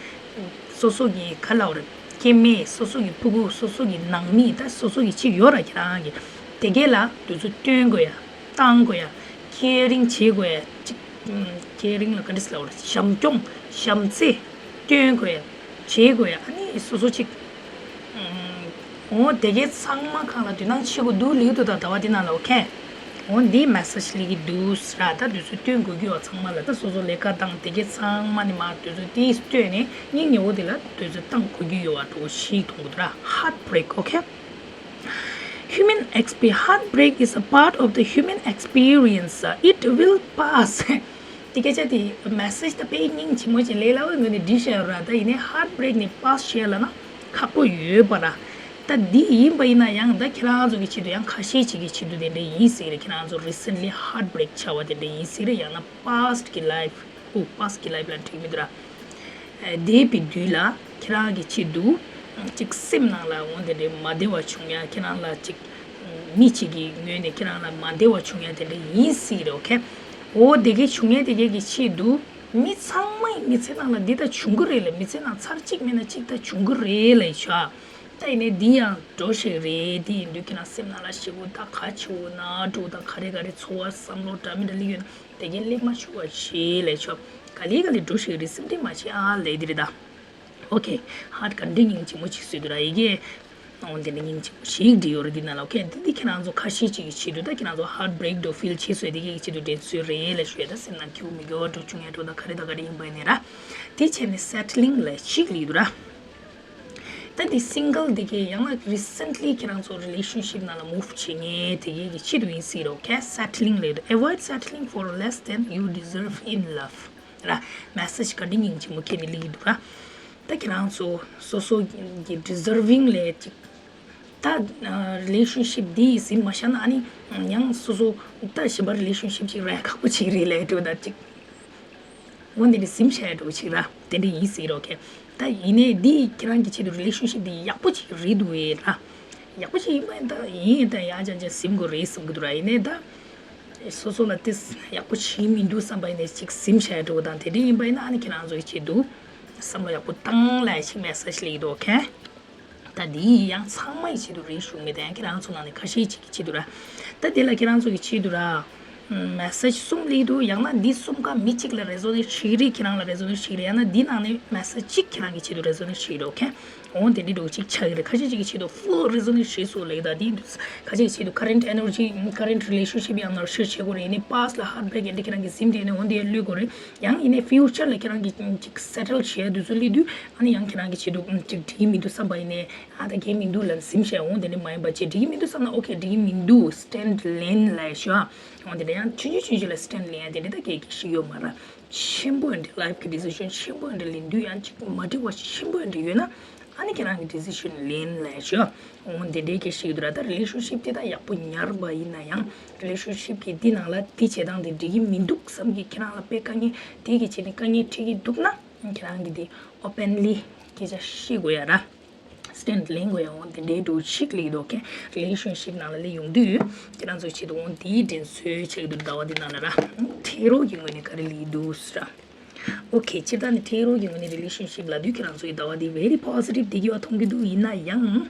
སོ་སོ་གི་ག་ལབ་རེད། སྐྱེ་དམན། སོ་སོ་གི་ཕྲུ་གུ། སོ་སོ་གི་ནང་མི། ད་སོ་སོ་གི་ཅིག་ཡོད་ར་ཁྱེད་རང་གི། དེ་གས་ལ་དུས་ཚོད་བཏོན་དགོས་ཡ། བཏང་དགོས་ཡ། ཁེ་རིང་བྱེད་དགོས་ཡ། ཅིག་ཁེ་རིང་ལ་ག་འདྲས་ལབ་རེད། བྱམས་སྐྱོང་། བྱམས་བརྩེ་སྟོན་དགོས་ཡ། བྱེད་དགོས་ཡ། ཨ་ནི་སོ་སོ་ཅིག་འོ་དེ་གས་ཚང་མ་སྒང་ལ་དོ་སྣང་བྱེད་དགོས་འདུག་ལབ་ཀྱི་འདུག་ད་ཟླ་བ་འདི་ནང་ལ། ཨོ་ཁེ། འོ་འདི་མེ་སེ་ཇི་སླེབས་ཀྱི་འདུག་ར། ད་དུས་ཚོད་བཏོན་དགོས་ཀྱི་ཡོད་ཚང་མ་ལ། ད་སོ་སོ་ལས་ཀ་དང་དེ་གས་ཚང་མ་ནས་མར་དུས་ཚོད་དེ་བཏོན་ནས་སྙིང་ཉེ་བོ་དེ་ལ་དུས་ཚོད་བཏང་དགོས་ཀྱི་ཡོད་པ་འདྲ་བོ་ཞིག་མཐོང་གི་འདུག་ར། ཧར་ཊི་བྷི་རེག་ཨོ་ཁེ། Human exp heartbreak is a part of the human experience. It will pass. དེ་སྐད་ཆ་དེ་མེ་སེ་ཇི་ད་དཔེ་སྙིང་རྗེ་མོ་ཅིག་ལས་སླ་བོའི་ངོས་ནས་བྲིས་བཞག་ཡོད་ར། ད་ཡིན་ནའི་ཧར་ཊི་བྷི་རེག་ནས་པཱ་སི་བྱས་ལབ་ན་ཁག་པོ་ཡོད་པ་ར། ད་འདི་ཡིན་པ་ཡིན་ན་ཡང་ད་ཁྱེད་རང་ཚོ་གི་ཆེད་དུ་ཡང་ཁ་ཤས་ཅིག་གི་ཆེད་དུ་དེ་འདྲ་ཡིན་ཟེར་རེད། ཁྱེད་རང་ཚོ་རི་སེན་ཊི་ལི་ཧར་ཊི་བྷི་རེག་བྱས་པ་དེ་འདྲ་ཡིན་ཟེར་རེད། ཡང་ན་པཱ་སི་ཊི་གི་ལའིཕ། ཨོ་པཱ་སི་ཊི་གི་ལའིཕ་ལབ་ན་འགྲིག་མི་འདུག་ར། འདས་པའི་དུས་ལ་ཁྱེད་རང་གི་ཆེད་དུ་ཅིག་སེམས་ནང་ལ་འོ་དེ་འདྲའི་མ་བདེ་བ་བྱུང་ཡ། ཁྱེད་རང་ལ་ཅིག་མི་གཅིག་གི་ངོས་ནས་ཁྱེད་རང་ལ་མ་བདེ་བ་བྱུང་ཡ་དེ་འདྲ་ཡིན་སྲིད་རེད། ཨོ་ཁེ། འོ་དེ་གས་བྱུང་ཡ་དེ་གས་ཀྱི་ཆེད་དུ་མི་ཚང་མ་ཡི་མི་ཚེ་ནང་ལ་འདི་ལྟ་བྱུང་གི་རེད་ལ། མི་ཚེ་ནང་ཚར་གཅིག་མིན་ན་གཅིག་ད་བྱུང་གི་རེད་ལ་ཡི་ཆ། ད་ཡིན་ནའི་འདི་ཡང་འགྲོ་ཞིག་རེད། འདི་ཡིན་དུས་ཁྱེད་རང་སེམས་ནང་ལ་ཞེ་པོ་ད་ག་བྱེད་དགོས་ན་འགྲོ། ད་ག་རེ་ག་རེ་ཚོར་བ་བསམ་བློ་འདྲ་མི་འདྲ་སླེབས་ཡོད་ན་དེ་གས་སླེབས་མ་བཅུག་པ་བྱེད་ལས་ཆོག་ག་ལེ་ག་ལེ་འགྲོ་ཞིག་རེད། སེམས་ཁྲལ་མ་བྱེད་ཨ་ལས་འདི་རེད་ད། ཨོ་ཁེ། ཧར་ཊི་ག་འདྲ་སྙིང་རྗེ་མོ་ཅིག་བཟོས་འདུག་ར། ཡི་གེ་འོ་འདི་འདྲ་སྙིང་རྗེ་མོ་ཞིག་བྲིས་ཡོད་རེད་འདི་ནང་ལ། ཨོ་ཁེ། འདི་འདི་ཁྱེད་རང་ཚོ་ཁ་ཤས་ཅིག་གི་ཆེད་དུ། ད་ཁྱེད་རང་ཚོ་ཧར་ཊི་བྷི་རེག་འགྲོ་ཕིལ་བྱེད་སྲོལ་དེ་གས་ཀྱི་ཆེད་དུ་འདྲེན་སྲོལ་རེད་ལ་ཞུ་ཡ། ད་སེམས་ནང་སྐྱིད་པོ་མི་དགེ་བ་འགྲོ་བྱུང་ཡ་འགྲོ་ད་ག་རེ་ད་ག་རེ་ཡིན་པ་ཡིན་ནའི་ར། དེ་བྱས་ནས་སེ་ཊི་ལིང་ལ་ཞིག་ལབ་འདུག་ར། ད་འདི་སིང་གལ་དེ་གས་ཡང་ན་རི་སེན་ཊི་ལི་ཁྱེད་རང་ཚོ་རི་ལེ་ཤན་ཤིབ་ནང་ལ་མུབ་བྱེད་མཁན་དེ་གས་ཀྱི་ཆེད་དུ་ཡིན་སྲིད་རོ། ཁེ། སེ་ཊི་ལིང་ལབ་འདུག Avoid settling for less than you deserve in love. ར། མེ་སེ་ཇི་ག་འདྲ་སྙིང་རྗེ་མོ་ཁྱེད་ནས་སླེབས་ཀྱི་འདུག་ར། ད་ཁྱེད་རང་ཚོ་སོ་སོ་གི་ཌི་ཛར་ཝིང་ལས་ཅིག་ད་རི་ལེ་ཤན་ཤིབ་འདི་ཟིན་མ་བཞག་ན་ཨ་ནི་ཡང་སོ་སོ་ད་གཞན་པ་རི་ལེ་ཤན་ཤིབ་ཅིག་རག་ཁག་པོ་ཅིག་རེད་ལས་འགྲོ་ད་ཅིག་འོ་འདི་འདྲ་ཟིན་བྱས་འགྲོ་ཅིག་ར། དེ་འདྲ་ཡིན་སྲིད་རོ་ཁེ། ད་ཡིན་ནའི་འདི་ཁྱེད་རང་གི་ཆེད་དུ་རི་ལེ་ཤན་ཤིབ་འདི་ཡག་པོ་ཅིག་རེད་འདུག་ཨེ་ར། ཡག་པོ་ཅིག་ཡིན་པ་ཡིན་ད་ཡིན་ད་ཡང་ཅང་ཅང་ཟིན་དགོས་རེད་བསམ་གི་འདུག་ར། ཡིན་ནའི་ད། སོ་སོ་ལ་དེ་ཡག་པོ་བྱེད་མི་འདུག་བསམ་པ་ཡིན་ནས་ཅིག་ཟིམ་བྱས་འགྲོ་དང་དེ་འདྲ་ཡིན་པ་ཡིན་ན་ཨ་ནི་ཁྱེད་རང་ཚོ་གི་ཆེད་དུ་བསམ་བློ་ཡག་པོ་བཏང་ལ་ཞིག་མེ་སེ་ཇི་སླེབས་འདུག་ཨོ་ཁེ། ད་འདི་ཡང་ཚང་མ་ཡི་ཆེད་དུ་རེད་ཞུ་མི་དང་ཁྱེད་རང་ཚོ་ནང་ནས་ཁ་ཤས་ཅིག་གི་ཆེད་དུ་ར། ད་དེ་ལ་ཁྱེད་རང་ཚོ་གི་ཆེད་དུ་ར། མེ་སེ་ཇི་གསུམ་སླེབས་འདུག་ཡང་ན་འདི་གསུམ་ཀ་མི་གཅིག་ལ་རེ་ཟོ་ནེ་ཊི་བྱེད་ཀྱི་རེད། ཁྱེད་རང་ལ་རེ་ཟོ་ནེ་ཊི་བྱེད་ཀྱི་རེད། ཡང་ན་འདི་ནང་ནས་མེ་སེ་ཇི་གཅིག་ཁྱེད་རང་གི་ཆེད་དུ་རེ་ཟོ་ནེ་ཊི་བྱེད་ཀྱི་རེད། ཨོ་ཁེ། འོ་དེ་འདྲའི་འདྲ་བོ་ཅིག་ཆགས་ཀྱི་རེད། ཁ་ཤས་ཅིག་གི་ཆེད་དུ་ཕུལ་རེ་ཟོ་ནེ་ཊི་བྱེད་སོང་ལབ་ཀྱི་ད་འདི་འདུག་ཁ་ཤས་ཀྱི་ཆེད་དུ་ཁ་རེན་ཊི་ཨེ་ནར་ཇི་ཁ་རེན་ཊི་རི་ལེ་ཤན་ཤིབ་ཡང་ནར་སི་བྱེད་དགོས་རེད། ཡིན་ནའི་པ་སི་ཊི་ལ་ཧརཊ་བྷེག་ཡིན་དེ་ཁྱེད་རང་གི་ཟིམ་དེ་ནས་འོ་འདི་བླུག་དགོས་རེད། ཡང་ཡིན་ནའི་ཕིའུ་ཅར་ལ་ཁྱེད་རང་གི་ཅིག་སེ་ཊལ་བྱེད་དུས་ཚོད་སླེབས་དུས་ཨ་ནི་ཡང་ཁྱེད་རང་གི་ཆེད་དུ་ཅིག་འགྲིག་གི་མི་འདུག་བསམ་པ་ཡིན་ནའི་ཨ་ད་གལ་མི་འདུག་ལབ་ཟིམ་བྱས་འོ་དེ་འདྲ་མ་ཡིན་པ་བྱས་འགྲིག་གི་མི་འདུག་བསམ་ན་ཨོ་ཁེ་འགྲིག་གི་མི་འདུག་སི་ཊེན་ཊི་ལེན་ལབ་ཤོག་འོ་དེ་འདྲ་ཡང་ཆུང་ཆུང་ཆུང་ཆུང་ལ་སི་ཊེན་ཊི་ལེན་ཡ་དེ་འདྲ་ད་གལ་གལ་ཞིག་ཡོད་མ་རེད། ཆེན་པོ་ཡིན་དེ་ལའིཕ་གི་ཌི་སི་ཤན་ཆེན་པོ་ཡིན་དེ་ལེན་དུས་ཡང་ཅིག་མ་འགྲིག་པ་ཆེན་པོ་ཡིན་དེ་ཡོད་ན་ཨ་ནི་ཁྱེད་རང་གི་ཌི་སི་ཤན་ལེན་ལབ་ཤོག་འོ་དེ་འདྲའི་གལ་ཞིག་ཡོད་དུས་ར། ད་རི་ལེ་ཤན་ཤིབ་དེ་ད་ཡག་པོ་ཉར་བ་ཡིན་ན་ཡང་རི་ལེ་ཤན་ཤིབ་གི་འདི་ནང་ལ་འདི་བྱེད་སྟངས་འདི་འགྲིག་གི་མི་འདུག་བསམ་གི་ཁྱེད་རང་ལ་དཔེ་དཀའ་ངལ་དེ་གི་བྱས་ནས་དཀའ་ངལ་འཕྲད་ཀྱི་འདུག་ན་ཁྱེད་རང་གི་འདི་ཨོ་པེན་ལི་སྐད་ཆ་བཤད་དགོས་ཡ་ར། སི་ཊེན་ཊི་ལེན་དགོས་ཡ་འོ་དེ་འདྲའི་འདྲ་བོ་ཞིག་སླེབས་འདུག་ཨོ་ཁེ། རི་ལེ་ཤན་ཤིབ་ནང་ལ་སླེབས་ཡོང་དུས་ཁྱེད་རང་ཚོའི་ཆེད་དུ་འོ་འདིའི་དྲན་གསོ་བྱེད་ཀྱི་འདུག་ཟླ་བ་འདི་ནང་ལ་ར། ཕྲུ་གུ་གི་ངོས་ནས་ག་རེ་སླེབས་འདུག་ཟེར་ར། ཨོ་ཁེ། སྤྱིར་བཏང་ནི་ཕྲུ་གུ་གི་ངོས་ནས་རི་ལེ་ཤན་ཤིབ་ལབ་དུས་ཁྱེད་རང་ཚོ་ཡི་ཟླ་བ་འདི་very positive བསྡད་ཀྱི་ཡོད་མཐོང་གི་འདུག་ཡིན་ན་ཡང་།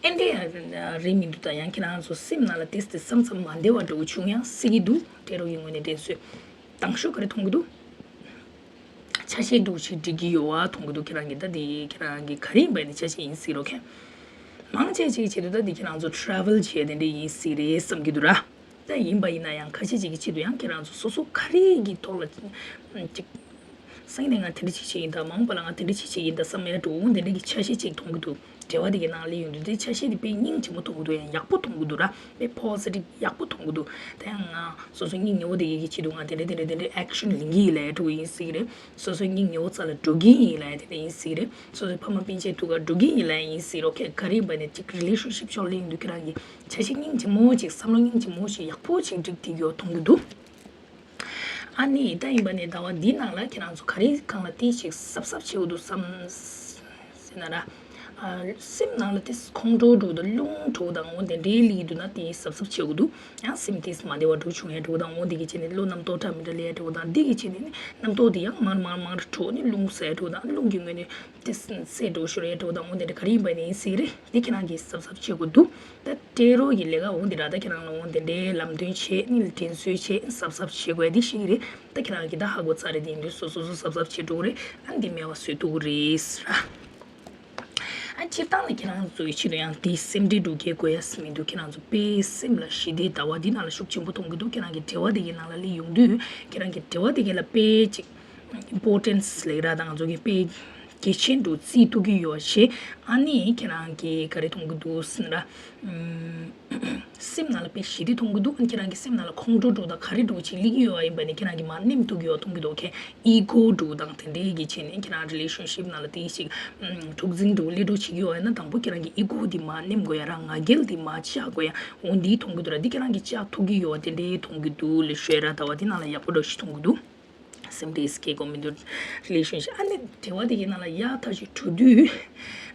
ཨེ་འདྲ་རེད་མི་འདུག་ད་ཡང་ཁྱེད་རང་ཚོ་སེམས་ནང་ལ་ཏིས་ཏིས་བསམ་བསམ་མ་བདེ་བ་འདྲ་བོ་བྱུང་ཡང་སྲིད་ཀྱི་འདུག་ཕྲུ་གུ་གི་ངོས་ནས་དྲན་གསོ་དང་ཤོས་ག་རེ་མཐོང་གི་འདུག་ཆ་ཤས་འདྲ་བོ་ཞིག་འགྲིག་གི་ཡོད་པ་མཐོང་གི་འདུག་ཁྱེད་རང་གི་ད་དེ་ཁྱེད་རང་གི་ག་རེ་ཡིན་པ་ཡིན་ན་ཆ་ཤས་ཡིན་སྲིད་རོ་ཁེ། མང་ཆེ་ཅིག་གི་ཆེད་དུ་ད་དེ་ཁྱེད་རང་ཚོ་ཊེ་རེ་ཝལ་བྱས་དེ་འདྲ་ཡིན་སྲིད་རེད་བསམ་གྱི་འདུག་ར། ད་ཡིན་པ་ཡིན་ན་ཡང་ཁ་ཤས་ཅིག་གི་ཆེད་དུ་ཡང་ཁྱེད་རང་ཚོ་སོ་སོ་ག་རེ་གི་ཐོག་ལ་ཅིག་སང་ཉིན་ང་དེ་འདྲ་ཅིག་བྱེད་ཀྱི་ཡིན་ད། མ་འོངས་པ་ལ་ང་དེ་འདྲ་ཅིག་བྱེད་ཀྱི་ཡིན་ད་བསམ་ཡ་འདྲ་བོ་དེ་འདྲ་གི་ཆ་ཤས་ཅིག་མཐོང་གི་འདུག་འབྲེལ་བ་དེ་གའི་ནང་སླེབས་ཡོང་དུས་དེ་ཆ་ཤས་དེ་དཔེ་སྙིང་རྗེ་མོ་མཐོང་གི་འདུག་ཡང་ཡག་པོ་མཐོང་གི་འདུག་ར། དཔེ་པོ་ཟི་ཊིབ་ཡག་པོ་མཐོང་གི་འདུག་ད་ཡང་ང་སོ་སོ་སྙིང་ཉེ་བོ་དེ་གའི་གི་ཆེད་དུ་ང་དེ་འདྲ་དེ་འདྲ་དེ་འདྲ་ཨེག་ཤན་ལེན་གྱི་ཡིན་ལབ་ཡ་འདྲ་བོ་ཡིན་སྲིད་ཀྱི་རེད། སོ་སོའི་སྙིང་ཉེ་བོ་རྩ་ལ་འགྲོ་གི་ཡིན་ལབ་ཡ་དེ་འདྲ་ཡིན་སྲིད་ཀྱི་རེད། སོ་སོའི་ཕ་མ་སྤུན་མཆེད་ཐུག་ག་འགྲོ་གི་ཡིན་ལབ་ཡ་ཡིན་སྲིད་ཀྱི་རེད། ཨོ་ཁེ། ག་རེ་ཡིན་པ་ནས་ཅིག་རི་ལེ་ཤན་ཤིབ་ཕྱོགས་སླེབས་ཡོང་དུས་ཁྱེད་རང་གི་ཆ་ཤས་སྙིང་རྗེ་མོ་ཅིག་བསམ་བློ་སྙིང་རྗེ་མོ་ཞིག་ཡག་པོ་ཅིག་འགྲིག་བསྡད་ཡོད་མཐོང་གི་འདུག་ཨ་ནི་ད་ཡིན་པ་ནས་ཟླ་བ་འདིའི་ནང་ལ་ཁྱེད་རང་ཚོ་ག་རེ་སྒང་ལ་ཏིས་ཅིག་གཟབ་གཟབ་བྱེད་དགོས་འདུག་བསམ་ཟེར་ན་ར། ཨ། སེམས་ནང་ལ་ཏིས་ཁོང་ཁྲོ་འདྲ་བོ་དང་རླུང་འདྲ་བོ་དང་འོ་དེ་འདྲའི་སླེབས་འདུག་ན་ཏིས་གཟབ་གཟབ་བྱེད་དགོས་འདུག་ཡང་སེམས་ཏིས་མ་བདེ་བ་འདྲ་བོ་བྱུང་ཡ་འདྲ་བོ་དང་འོ་དེ་གི་བྱས་ནས་བློ་རྣམ་རྟོག་འདྲ་མི་འདྲ་སླེབས་ཡ་འདྲ་བོ་དང་འདི་གི་བྱས་ནས་ནི་རྣམ་རྟོག་དེ་ཡང་མར་མར་མར་འགྲོ་ནས་རླུང་ཟེར་འདྲ་བོ་དང་རླུང་གི་ངོས་ནས་ཏིས་སེ་འདྲ་བོ་ཤོར་ཡ་འདྲ་བོ་དང་འོ་དེ་འདྲ་ག་རེ་ཡིན་པ་ནས་ཡིན་སྲིད་རེད། འདི་ཁྱེད་རང་གིས་གཟབ་གཟབ་བྱེད་དགོས་འདུག་ད་སྤྲད་རོགས་ཀྱི་ལས་ཀ་འོང་འདི་འདྲ་ད་ཁྱེད་རང་ལ་འོང་དེ་འདྲའི་ལམ་སྟོན་བྱེད་ནི་དྲན་གསོ་བྱེད་གཟབ་གཟབ་བྱེད་དགོས་འདི་ཞིག་རེད། ད་ཁྱེད་རང་གིས་ད་ཧ་གོ་ཚར་རེད། དེ་ཡིན་དུས་སོ་སོ་སོ་གཟབ་གཟབ་བྱེད་འགྲོ་གི་རེད། ཨ་འདི་མེད་པ་བཟོས་ཐུབ་ཀྱི་རེད་ཟེར། ཨ་སྤྱིར་བཏང་ལ་ཁྱེད་རང་ཚོའི་ཕྱི་ལ་ཡང་དེ་སེམས་ཁྲལ་འགྲོ་གི་དགོས་ཡ་མི་འདུག་ཁྱེད་རང་ཚོ་དཔེ་སེམས་ལ་ཞི་བདེ་ཟླ་བ་འདི་ནང་ལ་ཤུགས་ཆེན་པོ་མཐོང་གི་འདུག་ཁྱེད་རང་གི་འབྲེལ་བ་དེ་གའི་ནང་ལ་སླེབས་ཡོང་དུས་ཁྱེད་རང་གི་འབྲེལ་བ་དེ་གའི་ལ་དཔེ་ཅིག་ཨིམ་པོར་ཊེན་སི་ལབ་ཀྱི་ར་དང་ང་ཚོ་གི་དཔེ་གལ་ཆེན་འདྲ་བོ་བརྩི་ཐུབ་ཀྱི་ཡོད་ཞེས། ཨ་ནི་ཁྱེད་རང་གིས་ག་རེ་མཐོང་གི་འདུག་ཟེར་ན་ར། སེམས་ནང་ལ་དཔེ་ཞི་བདེ་མཐོང་གི་འདུག་ཨ་ནི་ཁྱེད་རང་གི་སེམས་ནང་ལ་ཁོང་ཁྲོ་འདྲ་བོ་དང་ག་རེ་འདྲ་བོ་ཅིག་སླེབས་ཀྱི་ཡོད་པ་ཡིན་པ་ནི་ཁྱེད་རང་གིས་མར་ནེམ་ཐུབ་ཀྱི་ཡོད་མཐོང་གི་འདུག་ཁེ། ཨི་གོ་འདྲ་བོ་དང་དེ་འདྲའི་གི་བྱས་ནས་ཁྱེད་རང་རི་ལེ་ཤན་ཤིབ་ནང་ལ་དེ་ཞིག་འཁྲུག་འཛིང་འདྲ་བོ་སླེབས་འགྲོ་བྱེད་ཀྱི་ཡོད་ཡིན་ན་དང་པོ་ཁྱེད་རང་གི་ཨི་གོ་འདི་མར་ནེམ་དགོས་ཡ་རང་ང་རྒྱལ་འདི་མར་ཆག་དགོས་ཡ། འོ་འདི་མཐོང་གི་འདུག་ར། འདི་ཁྱེད་རང་གིས་ཆག་ཐུབ་ཀྱི་ཡོད་པ་དེ་འདྲའི་མཐོང་གི་འདུག་ལབ་ཤོད་ར། ཟླ་བ་འདི་ནང་ལ་ཡག་པོ་འདྲ་བོ་ཞིག་མཐོང་གི་འདུག་སེམས་ཁྲལ་སྐྱེ་དགོས་མི་འདུག་རི་ལེ་ཤན་ཤིབ་ཨ་ནི་འབྲེལ་བ་དེ་གའི་ནང་ལ་ཡག་ཐག་ཆོད་འགྲོ་དུས་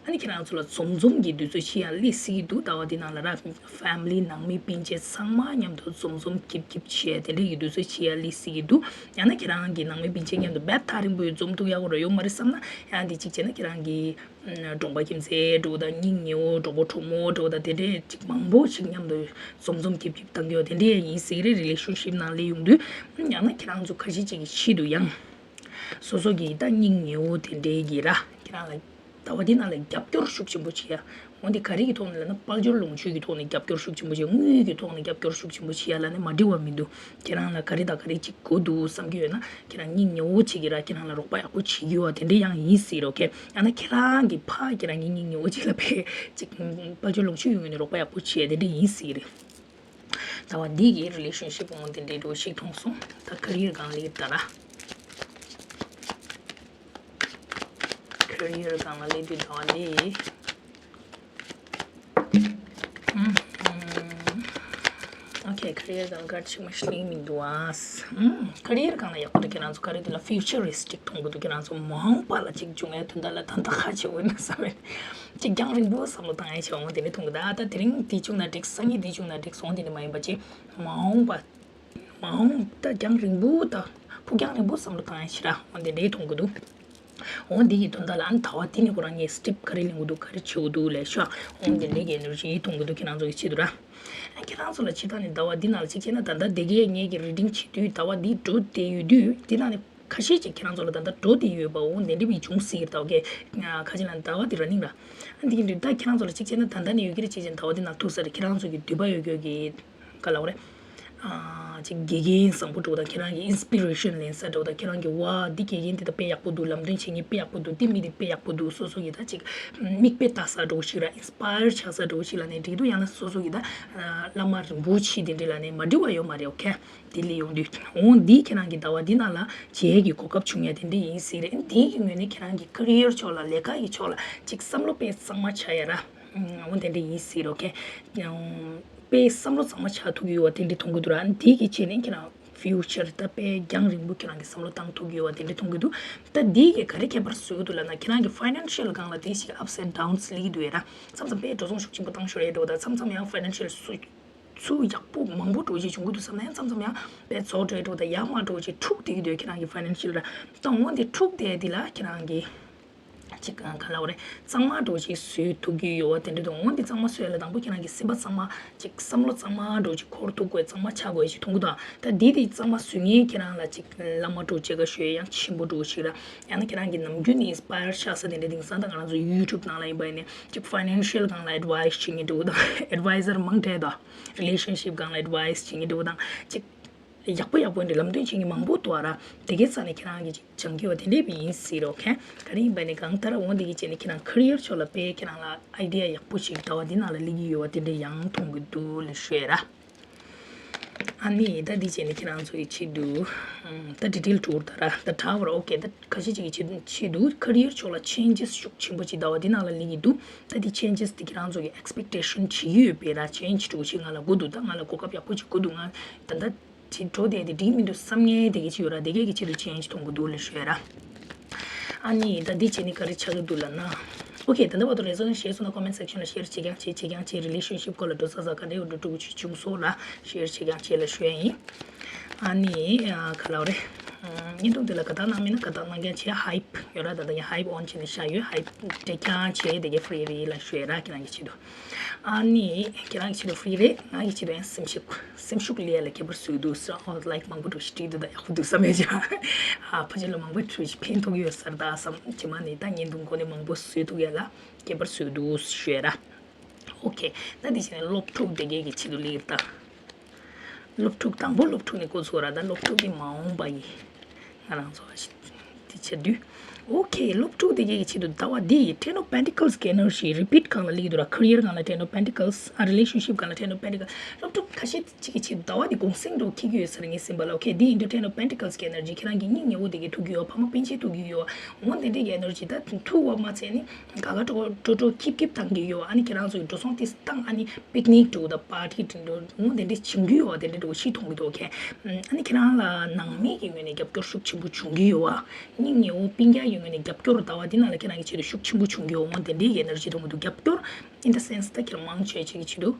ཨ་ནི་ཁྱེད་རང་ཚོ་ལ་འཛོམས་འཛོམས་ཀྱི་དུས་ཚོད་ཅིག་ཡང་སླེབས་སྲིད་ཀྱི་འདུག་ཟླ་བ་འདི་ནང་ལ་ར། ཕེ་མི་ལི་ནང་མི་སྤུན་མཆེད་ཚང་མ་མཉམ་དུ་འཛོམས་འཛོམས་སྐྱིད་སྐྱིད་བྱས་དེ་འདྲ་ཡི་དུས་ཚོད་ཅིག་ཡང་སླེབས་སྲིད་ཀྱི་འདུག་ཡང་ན་ཁྱེད་རང་གི་ནང་མི་སྤུན་མཆེད་མཉམ་དུ་རྦད་ཐག་རིང་པོ་ཡི་འཛོམས་ཐུབ་ཡག་པོ་ར་ཡོད་མ་རེད་བསམ་ན་ཡང་འདི་གཅིག་བྱས་ན་ཁྱེད་རང་གི་གྲོང་པ་ཁྱིམ་མཚེས་འདྲ་བོ་དང་སྙིང་ཉེ་བོ་གྲོགས་པོ་གྲོགས་མོ་འདྲ་བོ་དང་དེ་འདྲས་ཅིག་མང་པོ་ཞིག་མཉམ་དུ་འཛོམས་འཛོམས་སྐྱིད་སྐྱིད་བཏང་གི་ཡོད་དེ་འདྲས་ཡིན་སྲིད་རེད། རི་ལེ་ཤན་ཤིབ་ནང་སླེབས་ཡོང་དུས་ཡང་ན་ཁྱེད་རང་ཚོ་ཁ་ཤས་ཅིག་གི་ཆེད་དུ་ཡང་སོ་སོ་གི་ད་སྙིང་ཉེ་བོ་དེ་འདྲས་ཀྱི་ར་ཁྱེད་རང་ལ་ཟླ་བ་འདི་ནང་ལ་རྒྱབ་སྐྱོར་ཤུགས་ཆེན་པོ་བྱེད་ཡ། འོ་འདི་ག་རེ་གི་ཐོག་ནས་ལབ་ན་དཔལ་འབྱོར་ལོངས་སྤྱོད་ཀྱི་ཐོག་ནས་རྒྱབ་སྐྱོར་ཤུགས་ཆེན་པོ་བྱེད། དངུལ་གྱི་ཐོག་ནས་རྒྱབ་སྐྱོར་ཤུགས་ཆེན་པོ་བྱེད་ཡ་ལབ་ནས་མ་འགྲིག་པ་མི་འདུག་ཁྱེད་རང་ལ་ག་རེ་དང་ག་རེ་ཅིག་དགོས་འདུག་བསམ་གྱི་ཡོད་ན་ཁྱེད་རང་སྙིང་ཉེ་བོ་ཅིག་གིས་ར་ཁྱེད་རང་ལ་རོགས་པ་ཡག་པོ་བྱེད་ཀྱི་ཡོད་པ་དེ་འདྲ་ཡང་ཡིན་སྲིད་རོགས་ཁེ། ཡང་ན་ཁྱེད་རང་གི་ཕ་ཁྱེད་རང་གི་སྙིང་ཉེ་བོ་ཅིག་ལ་ཕེ་ཅིག་དཔལ་འབྱོར་ལོངས་སྤྱོད་ཡོང་ངེས་ནས་རོགས་པ་ཡག་པོ་བྱེད་ཡ་དེ་འདྲ་ཡིན་སྲིད་རེད། ད་བ་འདི་གི་རི་ལེ་ཤན་ཤིབ་འོང་དེ་འདྲའི་འགྲོ་ཞིག་མཐོང་སོང་། ད་ཀེ་རི་ཡར་སྒང་ལ་ཡིབ་ད་ར། ཀེ་རི་ཡར་སྒང་ལ་སླེབས་དུས་ད་བ་འདི། ཨོ་ཁེ། ཀེ་ཁེ་རི་ཡར་སྒང་ག་རེ་ཅིག་མ་ཤེས་ལིང་མི་འདུག་ཨ། ཁེ་རི་ཡར་སྒང་ལ་ཡག་པོ་འདུག་ཁྱེད་རང་ཚོ་ག་རེ་འདུག་ལ་ཕིའུ་ཅར་རི་སི་ཊིག་མཐོང་གི་འདུག་ཁྱེད་རང་ཚོ་མ་འོངས་པ་ལ་ཅིག་འབྱུང་ཡ་དོན་དག་ལ་ད་ལྟ་ཁ་ཕྱེ་འོས་ན་བསམ་པའི་ཅིག་རྒྱང་རིང་པོ་བསམ་བློ་བཏང་ཡ་ཆེ་བ་འོང་དེ་ནས་མཐོང་གི་ད་ད་དེ་རིང་དེ་བྱུང་ན་འགྲིག་སང་ཉིན་དེ་བྱུང་ན་འགྲིག་སོང་དེ་ནས་མ་ཡིན་པ་ཅིག་མ་འོངས་པ། མ་འོངས་ད་རྒྱང་རིང་པོ་ད་ཕུགས་རྒྱང་རིང་པོ་བསམ་བློ་བཏང་ཡ་ཆེ་ར་འོང་དེ་འདྲའི་མཐོང་གི་འདུག་འོ་འདི་གི་དོན་དག་ལ་ཨ་ནི་ཟླ་བ་འདི་ནས་ཁོ་རང་ངས་སི་ཊེབ་ག་རེ་ལེན་དགོས་འདུག་ག་རེ་བྱེད་དགོས་འདུག་ལབ་ཤོག་འོ་འདི་འདྲའི་གི་ཨེ་ནར་ཇི་གཏོང་གི་འདུག་ཁྱེད་རང་ཚོ་གི་ཆེད་དུ་ར། ཁྱེད་རང་ཚོ་ལ་ཕྱི་ཐག་ནས་ཟླ་བ་འདི་ནང་ལ་གཅིག་བྱས་ན་ད་ལྟ་འདི་གའི་ངེད་ཀྱི་རི་ཌིང་བྱེད་དུས་ཟླ་བ་འདི་འགྲོ་བསྡད་ཡོད་དུས་འདི་ནང་ནས་ཁ་ཤས་ཅིག་ཁྱེད་རང་ཚོ་ལ་ད་ལྟ་འགྲོ་བསྡད་ཡོད་པ་འོ་འདི་འདྲ་བའི་འབྱུང་སྲིད་ཀྱི་རེད་ད་ཨོ་ཁེ། ཁ་ཅིག་ལ་ཟླ་བ་འདི་ར་ནིང་ར། ཨ་འདི་གི་འདུག་ད་ཁྱེད་རང་ཚོ་ལ་གཅིག་བྱས་ན་ད་ལྟ་ནས་ཡོད་ཀྱི་རེད་གཅིག་བྱས་ན་ཟླ་བ་འདི་ནང་ཐུག་ས་རེད་ཁྱེད་རང་ཚོ་གི་འདོད་པ་ཡོད་ཀྱི་གི་ག་ལ་བ་རེད། ཨ་ཅིག་དགེ་རྒན་བཟང་པོ་འགྲོ་དང་ཁྱེད་རང་གི་ཨིན་སི་པི་རེ་ཤན་ལེན་ས་འགྲོ་དང་ཁྱེད་རང་གི་ཝ་འདི་དགེ་རྒན་འདི་ད་དཔེ་ཡག་པོ་འདུག་ལམ་སྟོན་བྱེད་མཁན་དཔེ་ཡག་པོ་འདུག་འདི་མི་འདི་དཔེ་ཡག་པོ་འདུག་སོ་སོ་གི་ད་ཅིག་མིག་དཔེ་ལྟ་ས་འགྲོ་ཞིག་ར་ཨིན་སི་པ་ཡར་ཆགས་ས་འགྲོ་ཞིག་ལ་ནས་འགྲིག་འདུག་ཡང་ན་སོ་སོ་གི་ད་བླ་མ་རིན་པོ་ཆེ་དེ་འདྲ་ལ་ནས་མ་འགྲིག་པ་ཡོད་མ་རེད་ཨོ་ཁེ། དེ་ལས་ཡོང་དུས་འོང་འདི་ཁྱེད་རང་གི་ཟླ་བ་འདི་ནང་ལ་བྱེད་ཀྱི་གོ་སྐབས་བྱུང་ཡ་དེ་འདྲ་ཡིན་སྲིད་རེད་འདི་གི་ངོས་ནས་ཁྱེད་རང་གི་ཀེ་རི་ཡར་ཕྱོགས་ལ་ལས་ཀ་གི་ཕྱོགས་ལ་ཅིག་བསམ་བློ་དཔེ་གཙང་མ་ཆགས་ཡ་ར། འོ་དེ་འདྲ་ཡིན་སྲིད་རོ་ཁེ། དཔེ་བསམ་བློ་གཙང་མ་ཆགས་ཐུབ་ཀྱི་ཡོད་པ་དེ་འདྲ་མཐོང་གི་འདུག་ར། འདི་གི་ཆེད་ནས་ཁྱེད་རང་ཕིའུ་ཅར་ད་དཔེ་རྒྱང་རིང་པོ་ཁྱེད་རང་གི་བསམ་བློ་བཏང་ཐུབ་ཀྱི་ཡོད་པ་དེ་འདྲ་མཐོང་གི་འདུག་ད་འདི་གི་ག་རེ་ཁྱད་པར་བཟོ་གི་འདུག་ལབ་ན་ཁྱེད་རང་གི་ཕའི་ནན་ཤལ་སྒང་ལ་དེ་ཞིག་ཨབ་སི་ཨེན་ཌའུན་སི་སླེབས་ཀྱི་འདུག་ཡ་ར། མཚམས་མཚམས་དཔེ་འགྲོ་སོང་ཤུགས་ཆེན་པོ་བཏང་ཤོར་ཡ་འགྲོ་ད་མཚམས་མཚམས་ཡང་ཕའི་ནན་ཤལ་སུ་ཚུར་ཡག་པོ་མང་པོ་འགྲོ་ཅིག་བྱུང་གི་འདུག་བསམ་ན་ཡང་མཚམས་མཚམས་ཡང་དཔེ་རྫོགས་འགྲོ་འགྲོ་ད་ཡག་མ་འགྲོ་ཅིག་འཁྲུག་བསྡད་ཀྱི་འདུག་ཁྱེད་རང་གི་ཕའི་ནན་ཤལ་ར། ད་འོ་འདི་འཁྲུག་བསྡད་འདི་ལ་ཁྱེད་རང་གི་ཅིག་གང་ལབ་དགོས་རེད། གཙང་མ་འགྲོ་ཅིག་བཟོས་ཐུབ་ཀྱི་ཡོད་པ་དེ་འདྲ་འདུག་འོ་འདི་གཙང་མ་བཟོས་ལ་དང་པོ་ཁྱེད་རང་གི་སེམས་པ་གཙང་མ་ཅིག་བསམ་བློ་གཙང་མ་འགྲོ་ཅིག་འཁོར་ཐུབ་དགོས་གཙང་མ་ཆགས་དགོས་ཅིག་མཐོང་གི་འདུག་ད་འདི་དེ་གཙང་མ་བཟོ་མཁན་ཁྱེད་རང་ལ་ཅིག་བླ་མ་འགྲོ་ཅིག་ག་ཞུ་ཡང་ཆེན་པོ་འགྲོ་ཞིག་ར། ཡང་ན་ཁྱེད་རང་གི་ནམ་རྒྱུན་ནས་ཨིན་སི་པ་ཡར་ཆགས་ས་དེ་འདྲ་དེང་སང་ད་ང་རང་ཚོ་ཡུ་ཊུབ་ནང་ལ་ཡིན་པ་ཡིན་ནའི་ཅིག་ཕའི་ནན་ཤལ་སྒང་ལ་ཨེཌ་ཝའི་སི་བྱེད་མཁན་འདུག་དང་ཨེཌ་ཝའི་ཟར་མང་དྲགས་དང་རི་ལེ་ཤན་ཤིབ་སྒང་ལ་ཨེཌ་ཝའི་སི་བྱེད་མཁན་འདུག་དང་ཅིག་ཡག་པོ་ཡག་པོ་འདི་ལམ་སྟོན་བྱེད་མཁན་མང་པོ་འདུག་ཨ་ར། དེ་གའི་རྩ་ནས་ཁྱེད་རང་གིས་ཅིག་སྦྱང་གི་ཡོད་དེ་འདྲས་པའི་ཡིན་སྲིད་རོ་ཁན། ག་རེ་ཡིན་པ་ནི་གང་ལྟར་འོང་དེ་གི་བྱས་ནས་ཁྱེད་རང་ཁེ་རི་ཡར་ཕྱོགས་ལ་དཔེ་ཁྱེད་རང་ལ་ཨའི་ཌི་ཡ་ཡག་པོ་ཞིག་ཟླ་བ་འདི་ནང་ལ་སླེབས་ཀྱི་ཡོད་པ་དེ་འདྲས་ཡང་མཐོང་གི་འདུག་ལབ་ཞུ་ཡ་ར། ཨ་ནི་ད་འདི་བྱས་ནས་ཁྱེད་རང་ཚོ་ཡི་ཆེད་དུ་ད་ཌི་ཊེལ་ཊུར་ད་ར་ད་ད་བར་ཨོ་ཁེ་ད་ཁ་ཤས་ཅིག་གི་ཆེད་དུ་ཆེད་དུ་ཁེ་རི་ཡར་ཕྱོགས་ལ་ཆེན་ཇེས་ཤུགས་ཆེན་པོ་ཅིག་ཟླ་བ་འདི་ནང་ལ་སླེབས་ཀྱི་འདུག་ད་འདི་ཆེན་ཇེས་དེ་ཁྱེད་རང་ཚོ་གི་ཨེག་སི་པེག་ཊེ་ཤན་བྱེད་ཀྱི་ཡོད་པའི་ར་ཆེན་ཇི་འདྲ་བོ་ཞིག་ང་ལ་དགོས་འདུག་ད་ང་ལ་གོ་སྐབས་ཡག་པོ་ཅིག་དགོས་འདུག་ང་ད་ད། ཅིག་འགྲོ་བསྡད་དེ་འགྲིག་མི་འདུག་བསམ་མཁན་དེ་གི་ཅིག་ཡོད་ར། དེ་གས་ཀྱི་ཆེད་དུ་ཆེན་ཇི་གཏོང་དགོས་འདུག་ལབ་ཞུ་ཡ་ར། ཨ་ནི་ད་འདི་བྱས་ནས་ག་རེ་ཆགས་ཀྱི་འདུག་ལབ་ན། ཨོ་ཁེ་ད་ལྟ་བར་དུ་རེ་ཟུང་ཞེས་སོང་ན་ཀོ་མེན་སེག་ཤན་ལ་ཤེར་བྱེད་ཀྱང་བྱེད་བྱེད་ཀྱང་བྱེད། རི་ལེ་ཤན་ཤིབ་སྐོར་ལ་འགྲོ་ས་ས་ག་འདྲའི་འགྲོ་འགྲོ་གི་ཅིག་བྱུང་སོང་ལ་ཤེར་བྱེད་ཀྱང་བྱེད་ལབ་ཞུ་ཡ་ཡིན། ཨ་ནི་ག་ལབ་རེད། བརྙན་ཐུང་འདི་ལ་དགའ་རྟགས་གནང་མིན་ན་དགའ་རྟགས་གནང་རྐྱང་བྱེད། ཧའིབ་ཡོད་ར། ད་ལྟ་ཡང་ཧའིབ་ཨོན་བྱས་ནས་བཞག་ཡོད། ཧའིབ་སྤྲད་རྐྱང་བྱེད། དེ་གས་ཧྥི་རི་རེད་ལབ་ཞུ་ཡ་ར་ཁྱེད་རང་གི་ཆེད་དུ། ཨ་ནི་ཁྱེད་རང་གི་ཆེད་དུ་ཧྥི་རི་རེད། ང་གི་ཆེད་དུ་ཡང་སེམས་ཤུགས་སེམས་ཤུགས་ལས་ལ་ཁྱད་པར་བཟོས་འདུག་ཟེར། ཨོ་ལའིཀ་མང་པོ་འགྲོ་ཞིག་བྲིས་འདུག་ད་ཡག་པོ་འདུག་བསམ་ཡ་ཅིག་ཨ་ཕ་ཆེ་ལ་མང་པོ་འགྲོ་ཞིག་ཕན་ཐོགས་ཡོད་ས་རེད་ད་བསམ། རྗེས་མ་ནས་ད་བརྙན་ཐུང་སྒོ་ནས་མང་པོ་བཟོས་ཐུབ་ཡ་ལ་ཁྱད་པར་བཟོས་འདུག་ཞུ་ཡ་ར། ཨོ་ཁེ། ད་འདི་བྱས་ནས་སློབ་ཕྲུག་དེ་གས་ཀྱི་ཆེད་དུ་ལེགས་ད། སློབ་ཕྲུག་དང་པོ་སློབ་ཕྲུག་ནས་འགོ་ཚུགས་ར། ད་སློབ་ཕྲུག་གི་མ་འོངས་པ་ཡི་ང་རང་ཚོ་ཨ་ཞིག་དེ་བྱེད་དུས། ཨོ་ཁེ། སློབ་ཕྲུག་དེ་གས་ཀྱི་ཆེད་དུ་ཟླ་བ་འདི་ཡི་ཊེན་ཨོཕ་པེན་ཊི་ཀལ་སི་གི་ཨེ་ནར་ཇི་རི་པིཊ་སྒང་ལ་སླེབས་ཀྱི་འདུག་ར། ཁེ་རི་ཡར་སྒང་ལ་ཊེན་ཨོཕ་པེན་ཊི་ཀལ་སི། ཨ་རི་ལེ་ཤན་ཤིབ་སྒང་ལ་ཊེན་ཨོཕ་པེན་ཊི་ཀལ་སི། སློབ་ཕྲུག་ཁ་ཤས་ཅིག་གི་ཆེད་དུ་ཟླ་བ་འདི་གུང་སེང་འགྲོ་འཁྱེར་གྱི་ཡོད་ས་རེད་ངའི་སེམས་པ་ལ། ཨོ་ཁེ། འདི་ཡིན་དུས་ཊེན་ཨོཕ་པེན་ཊི་ཀལ་སི་གི་ཨེ་ནར་ཇི་ཁྱེད་རང་གི་སྙིང་ཉེ་བོ་དེ་གས་ཐུག་གི་ཡོད། ཕ་མ་སྤུན་མཆེད་ཐུག་གི་ཡོད། འོ་དེ་འདྲས་ཀྱི་ཨེ་ནར་ཇི་ད་ཐུག་པ་མ་ཚད་ནི་དགའ་དགའ་སྤྲོ་སྤྲོ་སྤྲོ་སྐྱིད་སྐྱིད་བཏང་གི་ཡོད། ཨ་ནི་ཁྱེད་རང་ཚོ་གི་འགྲོ་སོང་ཏིས་བཏང་། ཨ་ནི་པིག་ནིག་འགྲོ་དང་པར་ཊི་འགྲོ་འོ་དེ་འདྲས་བྱུང་གི་ཡོད། དེ་འདྲས་འགྲོ་ཤི་མཐོང་གི་འདུག་ཨོ་ཁེ། ཨ་ནི་ཁྱེད་རང་ལ་ནང་མི་གི་ངོས་ནས་རྒྱབ་སྐྱོར་ཤུགས་ཆེན་པོ་བྱུང་གི་ཡོད། སྙིང་ཉེ་བོ་སྤུན་ཀྱག་གི་ངོས་ནས་རྒྱབ་སྐྱོར་ཟླ་བ་འདི་ནང་ལ་ཁྱེད་རང་གི་ཆེད་དུ་ཤུགས་ཆེན་པོ་བྱུང་གི་ཡོད། འོ་དེ་འདྲས་ཀྱི་ཨེ་ནར་ཇི་མཐོང་གི་འདུག་རྒྱབ་སྐྱོར་in the sense ད་ཁྱེད་རང་མང་ཆེ་ཆེ་གི་ཆེད་དུ།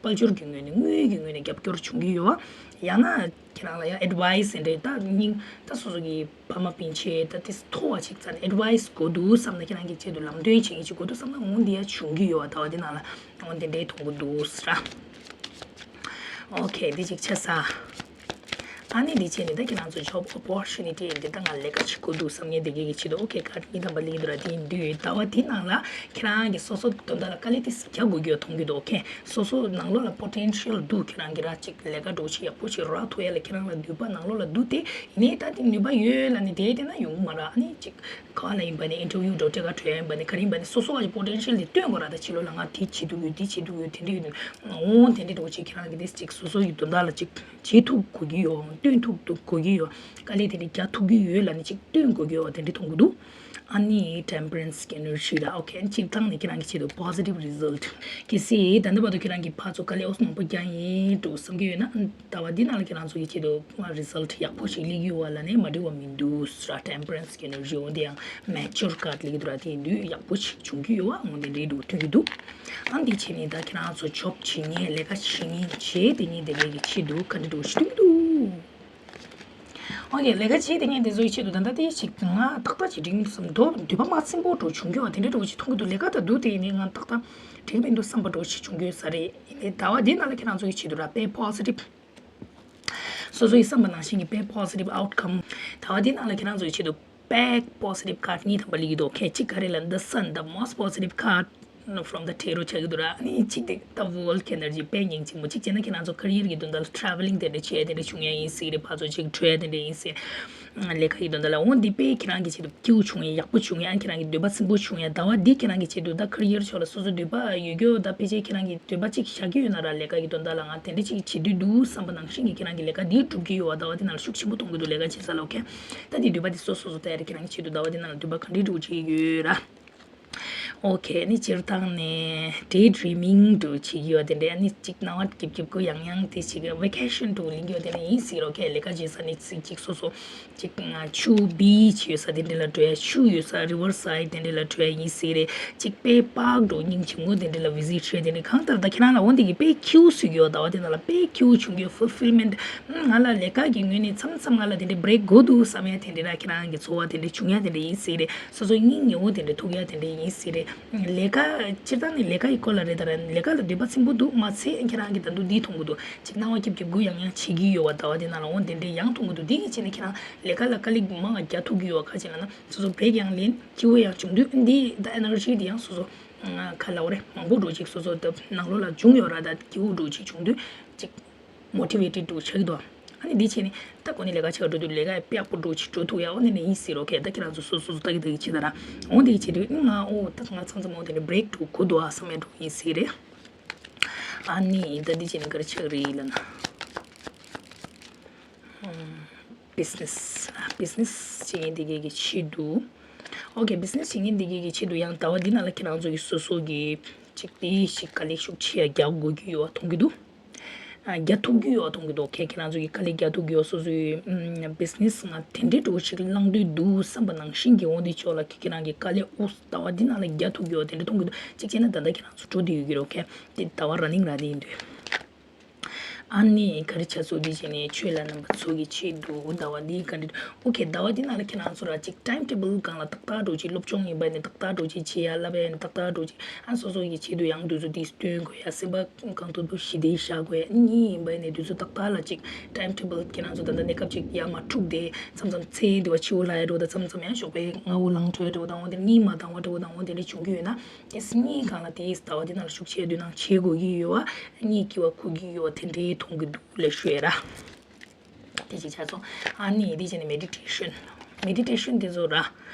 དཔལ་འབྱོར་གྱི་ངོས་ནས་དངུལ་གྱི་ངོས་ནས་རྒྱབ་སྐྱོར་བྱུང་གི་ཡོད་པ། ཡང་ན་ཁྱེད་རང་ལ་ཡང་ཨེཌ་ཝའི་སི་འདྲ་ད་སྙིང་ད་སོ་སོ་གི་ཕ་མ་སྤུན་མཆེད་ད་དེ་མཐོ་བ་ཅིག་ཙམ་ནས་ཨེཌ་ཝའི་སི་དགོས་འདུག་བསམ་ན་ཁྱེད་རང་གི་ཆེད་དུ་ལམ་སྟོན་བྱེད་མཁན་ཅིག་དགོས་འདུག་བསམ་ན་འོ་འདི་ཡང་བྱུང་གི་ཡོད་པ། ད་བ་འདི་ནང་ལ་འོ་འདི་འདྲའི་མཐོང་གི་འདུག་ཟེར། ཨོ་ཁེ། འདི་ཅིག་ཆ་ས། ཨ་ནི་འདི་བྱས་ནས་ད་ཁྱེད་རང་ཚོ་ཇོབ་ཨོ་པོར་ཅུ་ནི་ཊི་འདི་ད་ང་ལས་ཀ་བྱེད་དགོས་འདུག་བསམ་མཁན་དེ་གས་ཀྱི་ཆེད་དུ་ཨོ་ཁེ། ཀ་ཌ་གཉིས་ཐམ་པ་ལེན་གྱི་འདུག་ར། དེ་ཡིན་དུས་ཟླ་བ་འདི་ནང་ལ་ཁྱེད་རང་གི་སོ་སོ་དོན་དག་ལ་དཀའ་ལས་དེ་རྒྱག་དགོས་ཀྱི་ཡོད་མཐོང་གི་འདུག་ཨོ་ཁེ། སོ་སོ་ནང་ལོགས་ལ་པོ་ཊེན་ཤལ་འདུག་ཁྱེད་རང་གི་ར་ཅིག་ལས་ཀ་འགྲོ་ཆེད་ཡག་པོ་ཞིག་རག་ཐུབ་ཡ་ལ་ཁྱེད་རང་ལ་ནུས་པ་ནང་ལོགས་ལ་འདུག་སྟེ། ཡིན་ནའི་ད་དེ་ནུས་པ་ཡོད་ལ་ནི་དེ་དེ་ན་ཡོང་གི་མ་རེད། ཨ་ནི་ཅིག་ག་ལ་ཡིན་པ་ནི་ཨིན་ཊར་བིའུ་འགྲོ་ཊི་ག་གྲོལ་ཡ་ཡིན་པ་ནི་ག་རེ་ཡིན་པ་ནི་སོ་སོ་བ་ཞིག་པོ་ཊེན་ཤལ་དེ་སྟོན་དགོས་ར། ད་ཕྱི་ལོགས་ལ་ང་དེ་བྱེད་ཐུབ་ཡོད། དེ་བྱེད་ཐུབ་ཡོད། དེ་འདྲ་ཡོད་ནི་འོ་དེ་འདྲ་འགྲོ་ཆེད་ཁྱེད་རང་གི་དེ་ཅིག་སོ་སོ་ཡི་དོན་དག་ལ་ཅིག་བྱེད་ཐུབ་དགོས་ཀྱི་ཡོད། སྟོན་ཐུབ་ཐུབ་དགོས་ཀྱི་ཡོད། དཀའ་ལས་དེ་འདྲ་རྒྱག་ཐུབ་ཀྱི་ཡོད་ལབ་ནས་ཅིག་སྟོན་དགོས་ཀྱི་ཡོད་པ་དེ་འདྲ་མཐོང་གི་འདུག་ཨ་ནི་temperance energy ལ་ཨོ་ཁེ་སྤྱིར་བཏང་ནས་ཁྱེད་རང་གི་ཆེད་དུ་positive result གལ་སྲིད་ད་ལྟ་བར་དུ་ཁྱེད་རང་གིས་ཕར་ཚུར་དཀའ་ལས་ཨོ་མང་པོ་བརྒྱབ་ཡིན་འགྲོ་བསམ་གྱི་ཡོད་ན་ཟླ་བ་འདི་ནང་ལ་ཁྱེད་རང་ཚོ་གི་ཆེད་དུ་result ཡག་པོ་ཞིག་སླེབས་ཀྱི་ཡོད་པ་ལབ་ནས་མ་འགྲིག་པ་མི་འདུག་ཟེར། temperance energy འོ་འདི་ཡང་mature card སླེབས་ཀྱི་འདུག་ར། དེ་ཡིན་དུས་ཡག་པོ་ཞིག་བྱུང་གི་ཡོད་པ་འོ་འདི་འདྲའི་འགྲོ་ཐོན་གྱི་འདུག་ཨ་འདི་བྱས་ནས་ད་ཁྱེད་རང་ཚོ་job བྱེད་མཁན་ལས་ཀ་བྱེད་མཁན་བྱས་དེ་ཉིད་དེ་འདྲའི་གི་ཆེད་དུ་ག་འདྲ་འགྲོ་ཞིག་ཐོན་གྱི་འདུག་ཨོ་ཁེ། ལས་ཀ་བྱེད་དེ་ངས་དེ་ཚོའི་ཆེད་དུ་ད་ལྟ་དེ་ཞིག་ང་ཏག་ཏག་ཅིག་འགྲིག་མི་འདུག་བསམ་འདུག་འདོད་པ་མ་ཚིམ་པོ་འགྲོ་བྱུང་རྒྱུ་བ་དེ་འདྲ་འགྲོ་ཅིག་མཐོང་གི་འདུག་ལས་ཀ་ད་འདུག་དེ་ནས་ང་ཏག་ཏག་འགྲིག་མི་འདུག་བསམ་པ་འགྲོ་ཅིག་བྱུང་རྒྱུ་ས་རེད། ཡིན་ནའི་ཟླ་བ་འདི་ནང་ལ་ཁྱེད་རང་ཚོའི་ཆེད་དུ་ར་དཔེ་positive སོ་སོའི་བསམ་པ་ནང་བཞིན་གྱི་དཔེ་positive outcome ཟླ་བ་འདི་ནང་ལ་ཁྱེད་རང་ཚོའི་ཆེད་དུ་དཔེ་positive card གཉིས་ཐམ་པ་སླེབས་ཀྱི་འདུག་ཁེ་གཅིག་ག་རེ་ལབ་ན་the sun the most positive card from the tarot ཆགས་ཀྱི་འདུག་ར། ཨ་ནི་གཅིག་དེ་the world energy དཔེ་སྙིང་རྗེ་མོ། གཅིག་བྱས་ན་ཁྱེད་རང་ཚོ་career གི་དོན་དག་ལ་travelling དེ་འདྲ་བྱས་དེ་འདྲ་བྱུང་ཡ་ཡིན་སྲིད་རེད། ཕར་ཚུར་ཅིག་བྲོས་དེ་འདྲ་ཡིན་སྲིད། ལས་ཀ་གི་དོན་དག་ལ་འོ་འདི་དཔེ་ཁྱེད་རང་གི་ཆེད་དུ་སྐྱིད་པོ་བྱུང་ཡ་ཡག་པོ་བྱུང་ཡ། ཨ་ཁྱེད་རང་གི་འདོད་པ་ཚིམ་པོ་བྱུང་ཡ། ཟླ་བ་འདི་ཁྱེད་རང་གི་ཆེད་དུ་ད་career ཕྱོགས་ལ་སོ་སོ་འདོད་པ་ཡོད་རྒྱུ་ད་ཕལ་ཆེར་ཁྱེད་རང་གི་འདོད་པ་ཅིག་བཞག་གི་ཡོད་ན་ར་ལས་ཀ་གི་དོན་དག་ལ་ང་དེ་འདྲ་ཅིག་བྱེད་འདོད་འདུག་བསམ་པ་ནང་བཞིན་གྱི་ཁྱེད་རང་གི་ལས་ཀ་འདི་སྒྲུབ་ཀྱི་ཡོད་པ་ཟླ་བ་འདི་ནང་ལ་ཤུགས་ཆེན་པོ་གཏོང་གི་འདུག་ལས་ཀ་བྱེད་ས་ལ་ཨོ་ཁེ། ད་འདི་འདོད་པ་འདི་སོ་སོ་སོ་ལྟ་ཡ་རེད། ཁྱེད་རང་གི་ཆེད་དུ་ཟླ་བ་འདི་ནང་ལ་འདོད་པ་ག་འདྲ་འགྲོ་བྱེད་ཀྱི་ཡོད་ར། ཨོ་ཁེ། ནི་སྤྱིར་བཏང་ནས་day dreaming འདྲ་བྱེད་ཀྱི་ཡོད་དེ་འདྲ། ནི་གཅིག་སྣང་བ་སྐྱིད་སྐྱིད་ཀུ་ཡང་ཡང་དེ་ཞིག་vacation འདྲ་ལེན་གྱི་ཡོད་དེ་འདྲ་ཡིན་སྲིད་རོ་ཁེ། ལས་ཀ་བྱེད་ས་ནི་གཅིག་གཅིག་སོ་སོ་གཅིག་ཆུ་beach ཡོད་ས་དེ་འདྲ་ལ་འགྲོ་ཡ། ཆུ་ཡོད་ས་river side དེ་འདྲ་ལ་འགྲོ་ཡ་ཡིན་སྲིད་རེད། གཅིག་དཔེ་park འདྲ་སྙིང་རྗེ་མོ་དེ་འདྲ་ལ་visit བྱས་དེ་འདྲ་གང་ལྟར་ད་ཁྱེད་རང་ལ་འོ་འདི་གི་དཔེ་སྐྱིད་པོ་བཟོ་གི་ཡོད། ཟླ་བ་དེ་ནང་ལ་དཔེ་སྐྱིད་པོ་བྱུང་གི་ཡོད། fulfillment ང་ལ་ལས་ཀ་གི་ངོས་ནས་མཚམས་མཚམས་ང་ལ་དེ་འདྲ་break དགོས་འདུག་བསམ་ཡ་དེ་འདྲ་ར་ཁྱེད་རང་གི་ཚོར་བ་དེ་འདྲ་བྱུང་ཡ་དེ་འདྲ་ཡིན་སྲིད་རེད། སོ་སོ་སྙིང་ཉེ་བོ་དེ་འདྲ་ཐུག་ཡ་དེ་འདྲ་ཡིན་སྲིད་རེད། ལས་ཀ་སྤྱིར་བཏང་ནས་ལས་ཀ་ཡི་སྐོར་ལ་རེད་ད་ར། ལས་ཀ་ལ་འདོད་པ་ཚིམ་པོ་འདུག་མ་ཚད་ཁྱེད་རང་གི་ད་དུང་འདི་མཐོང་གི་འདུག་གཅིག་སྣང་བ་སྐྱིད་སྐྱིད་ཀུ་ཡང་ཡང་བྱེད་ཀྱི་ཡོད་པ་ཟླ་བ་དེ་ནང་ལ་འོ་དེ་འདྲ་ཡང་མཐོང་གི་འདུག་འདི་གི་ཆེད་ནས་ཁྱེད་རང་ལས་ཀ་ལ་དཀའ་ལས་མང་ང་རྒྱག་ཐུབ་ཀྱི་ཡོད་པ་ག་ཅིག་ལབ་ན་སོ་སོ་break ཡང་ལེན་སྐྱིད་པོ་ཡང་བྱུང་དུས་འདི་ད་energy དེ་ཡང་སོ་སོ་ག་ལབ་དགོས་རེད། མང་པོ་འགྲོ་ཅིག་སོ་སོ་ད་ནང་ལོགས་ལ་བྱུང་ཡོད་ར། ད་སྐྱིད་པོ་འགྲོ་ཅིག་བྱུང་དུས་གཅིག motivated འགྲོ་ཆགས་ཀྱི་འདུག་ཨ་ནི་འདི་བྱས་ནས་ད་གོ་ནས་ལས་ཀ་བྱེད་ག་འགྲོ་དུས་ལས་ཀ་ཡག་པོ་འགྲོ་ཅིག་འགྲོ་ཐུབ་ཡ་འོ་ནི་ནི་ཡིན་སྲིད་རོ་ཁེ། ད་ཁྱེད་རང་ཚོ་སོ་སོ་སོ་ལྟ་གི་ལྟ་གི་བྱེད་ད་ར། འོ་འདི་བྱེད་དུས་ང་འོ་ད་ང་མཚམས་མཚམས་འོ་དེ་འདྲ་break འགྲོ་དགོས་འདུག་ཨ་བསམ་ཡ་འགྲོ་ཡིན་སྲིད་རེད། ཨ་ནི་ད་འདི་བྱས་ནས་ག་རེ་ཆགས་རེད་ལབ་ན། business business བྱེད་མཁན་དེ་གའི་གི་ཆེད་དུ། okay business བྱེད་མཁན་དེ་གའི་གི་ཆེད་དུ་ཡང་ཟླ་བ་འདི་ནང་ལ་ཁྱེད་རང་ཚོ་གི་སོ་སོ་གི་ཅིག་དེ་ཞིག་དཀའ་ལས་ཤུགས་ཆེ་ཡ་རྒྱག་དགོས་ཀྱི་ཡོད་པ་མཐོང་གི་འདུག་རྒྱག་ཐུབ་ཀྱི་ཡོད་པ་མཐོང་གི་འདུག་ཁྱེད་ཁྱེད་རང་ཚོ་གི་དཀའ་ལས་རྒྱག་ཐུབ་ཀྱི་ཡོད། སོ་སོའི་business ང་དེ་འདྲའི་འགྲོ་ཞིག་བླང་འདོད་འདུག་བསམ་པ་ནང་བཞིན་གྱི་འོང་དེ་ཕྱོགས་ལ་ཁྱེད་ཁྱེད་རང་གི་དཀའ་ལས་ཨུ་ཟླ་བ་འདི་ནང་ལ་རྒྱག་ཐུབ་ཀྱི་ཡོད་དེ་འདྲ་མཐོང་གི་འདུག་གཅིག་བྱས་ན་ད་ལྟ་ཁྱེད་རང་ཚོ་འགྲོ་བསྡད་ཡོད་ཀྱི་རེད། okay དེ་ཟླ་བ་running ར་དེ་ཡིན་དུས། ཨ་ནི་ག་རེ་བྱ་ཚོ་འདི་བྱས་ནས་ཆོས་ལ་རྣམ་པ་ཚོ་གི་ཆེད་དུ་ཟླ་བ་འདི་ག་འདྲ། okay ཟླ་བ་འདི་ནང་ལ་ཁྱེད་རང་ཚོ་ར་ཅིག་time table སྒང་ལ་ཏག་ཏག་འགྲོ་ཅིག་སློབ་སྦྱོང་ཡིན་པ་ནི་ཏག་ཏག་འགྲོ་ཅིག་བྱེད་ཡ་བསླབ་པ་ཡིན་ཏག་ཏག་འགྲོ་ཅིག་ཨ་སོ་སོ་གི་ཆེད་དུ་ཡང་དུས་ཚོད་འདི་སྟོན་དགོས་ཡ། སེམས་པ་གང་ཐུབ་ཐུབ་ཞི་བདེ་བཞག་དགོས་ཡ། གཉིས་ཡིན་པ་ནི་དུས་ཚོད་ཏག་ཏག་ལ་ཅིག time table ཁྱེད་རང་ཚོ་ད་ལྟ་གནས་སྐབས་ཅིག་ཡར་མར་འཁྲུག་སྟེ་མཚམས་མཚམས་ཚེ་འདི་བ་ཕྱི་པོ་ལ་ཡ་འགྲོ་དང་མཚམས་མཚམས་ཡང་ཞོགས་པའི་སྔ་པོ་ལངས་འགྲོ་ཡ་འགྲོ་དང་འོ་དེ་གཉིད་མ་འདང་བ་འགྲོ་དང་འོ་དེ་འདྲ་བྱུང་གི་ཡོད་ན། དེ་གཉིས་སྒང་ལ་དེའི་ཟླ་བ་དེ་ནང་ལ་ཤུགས་ཆེ་དུས་ནང་བྱེད་དགོས་ཀྱི་ཡོད་པ། གཉིད་སྐྱིད་པ་ཁུག་གི་ཡོད་པ་དེ་འདྲའི་མཐོང་གི་འདུག་ལབ་ཞུ་ཡ་ར། དེ་ཅིག་ཆགས་སོང་། ཨ་ནི་དེ་བྱས་ནས་meditation meditation དེ་ཚོ་ར།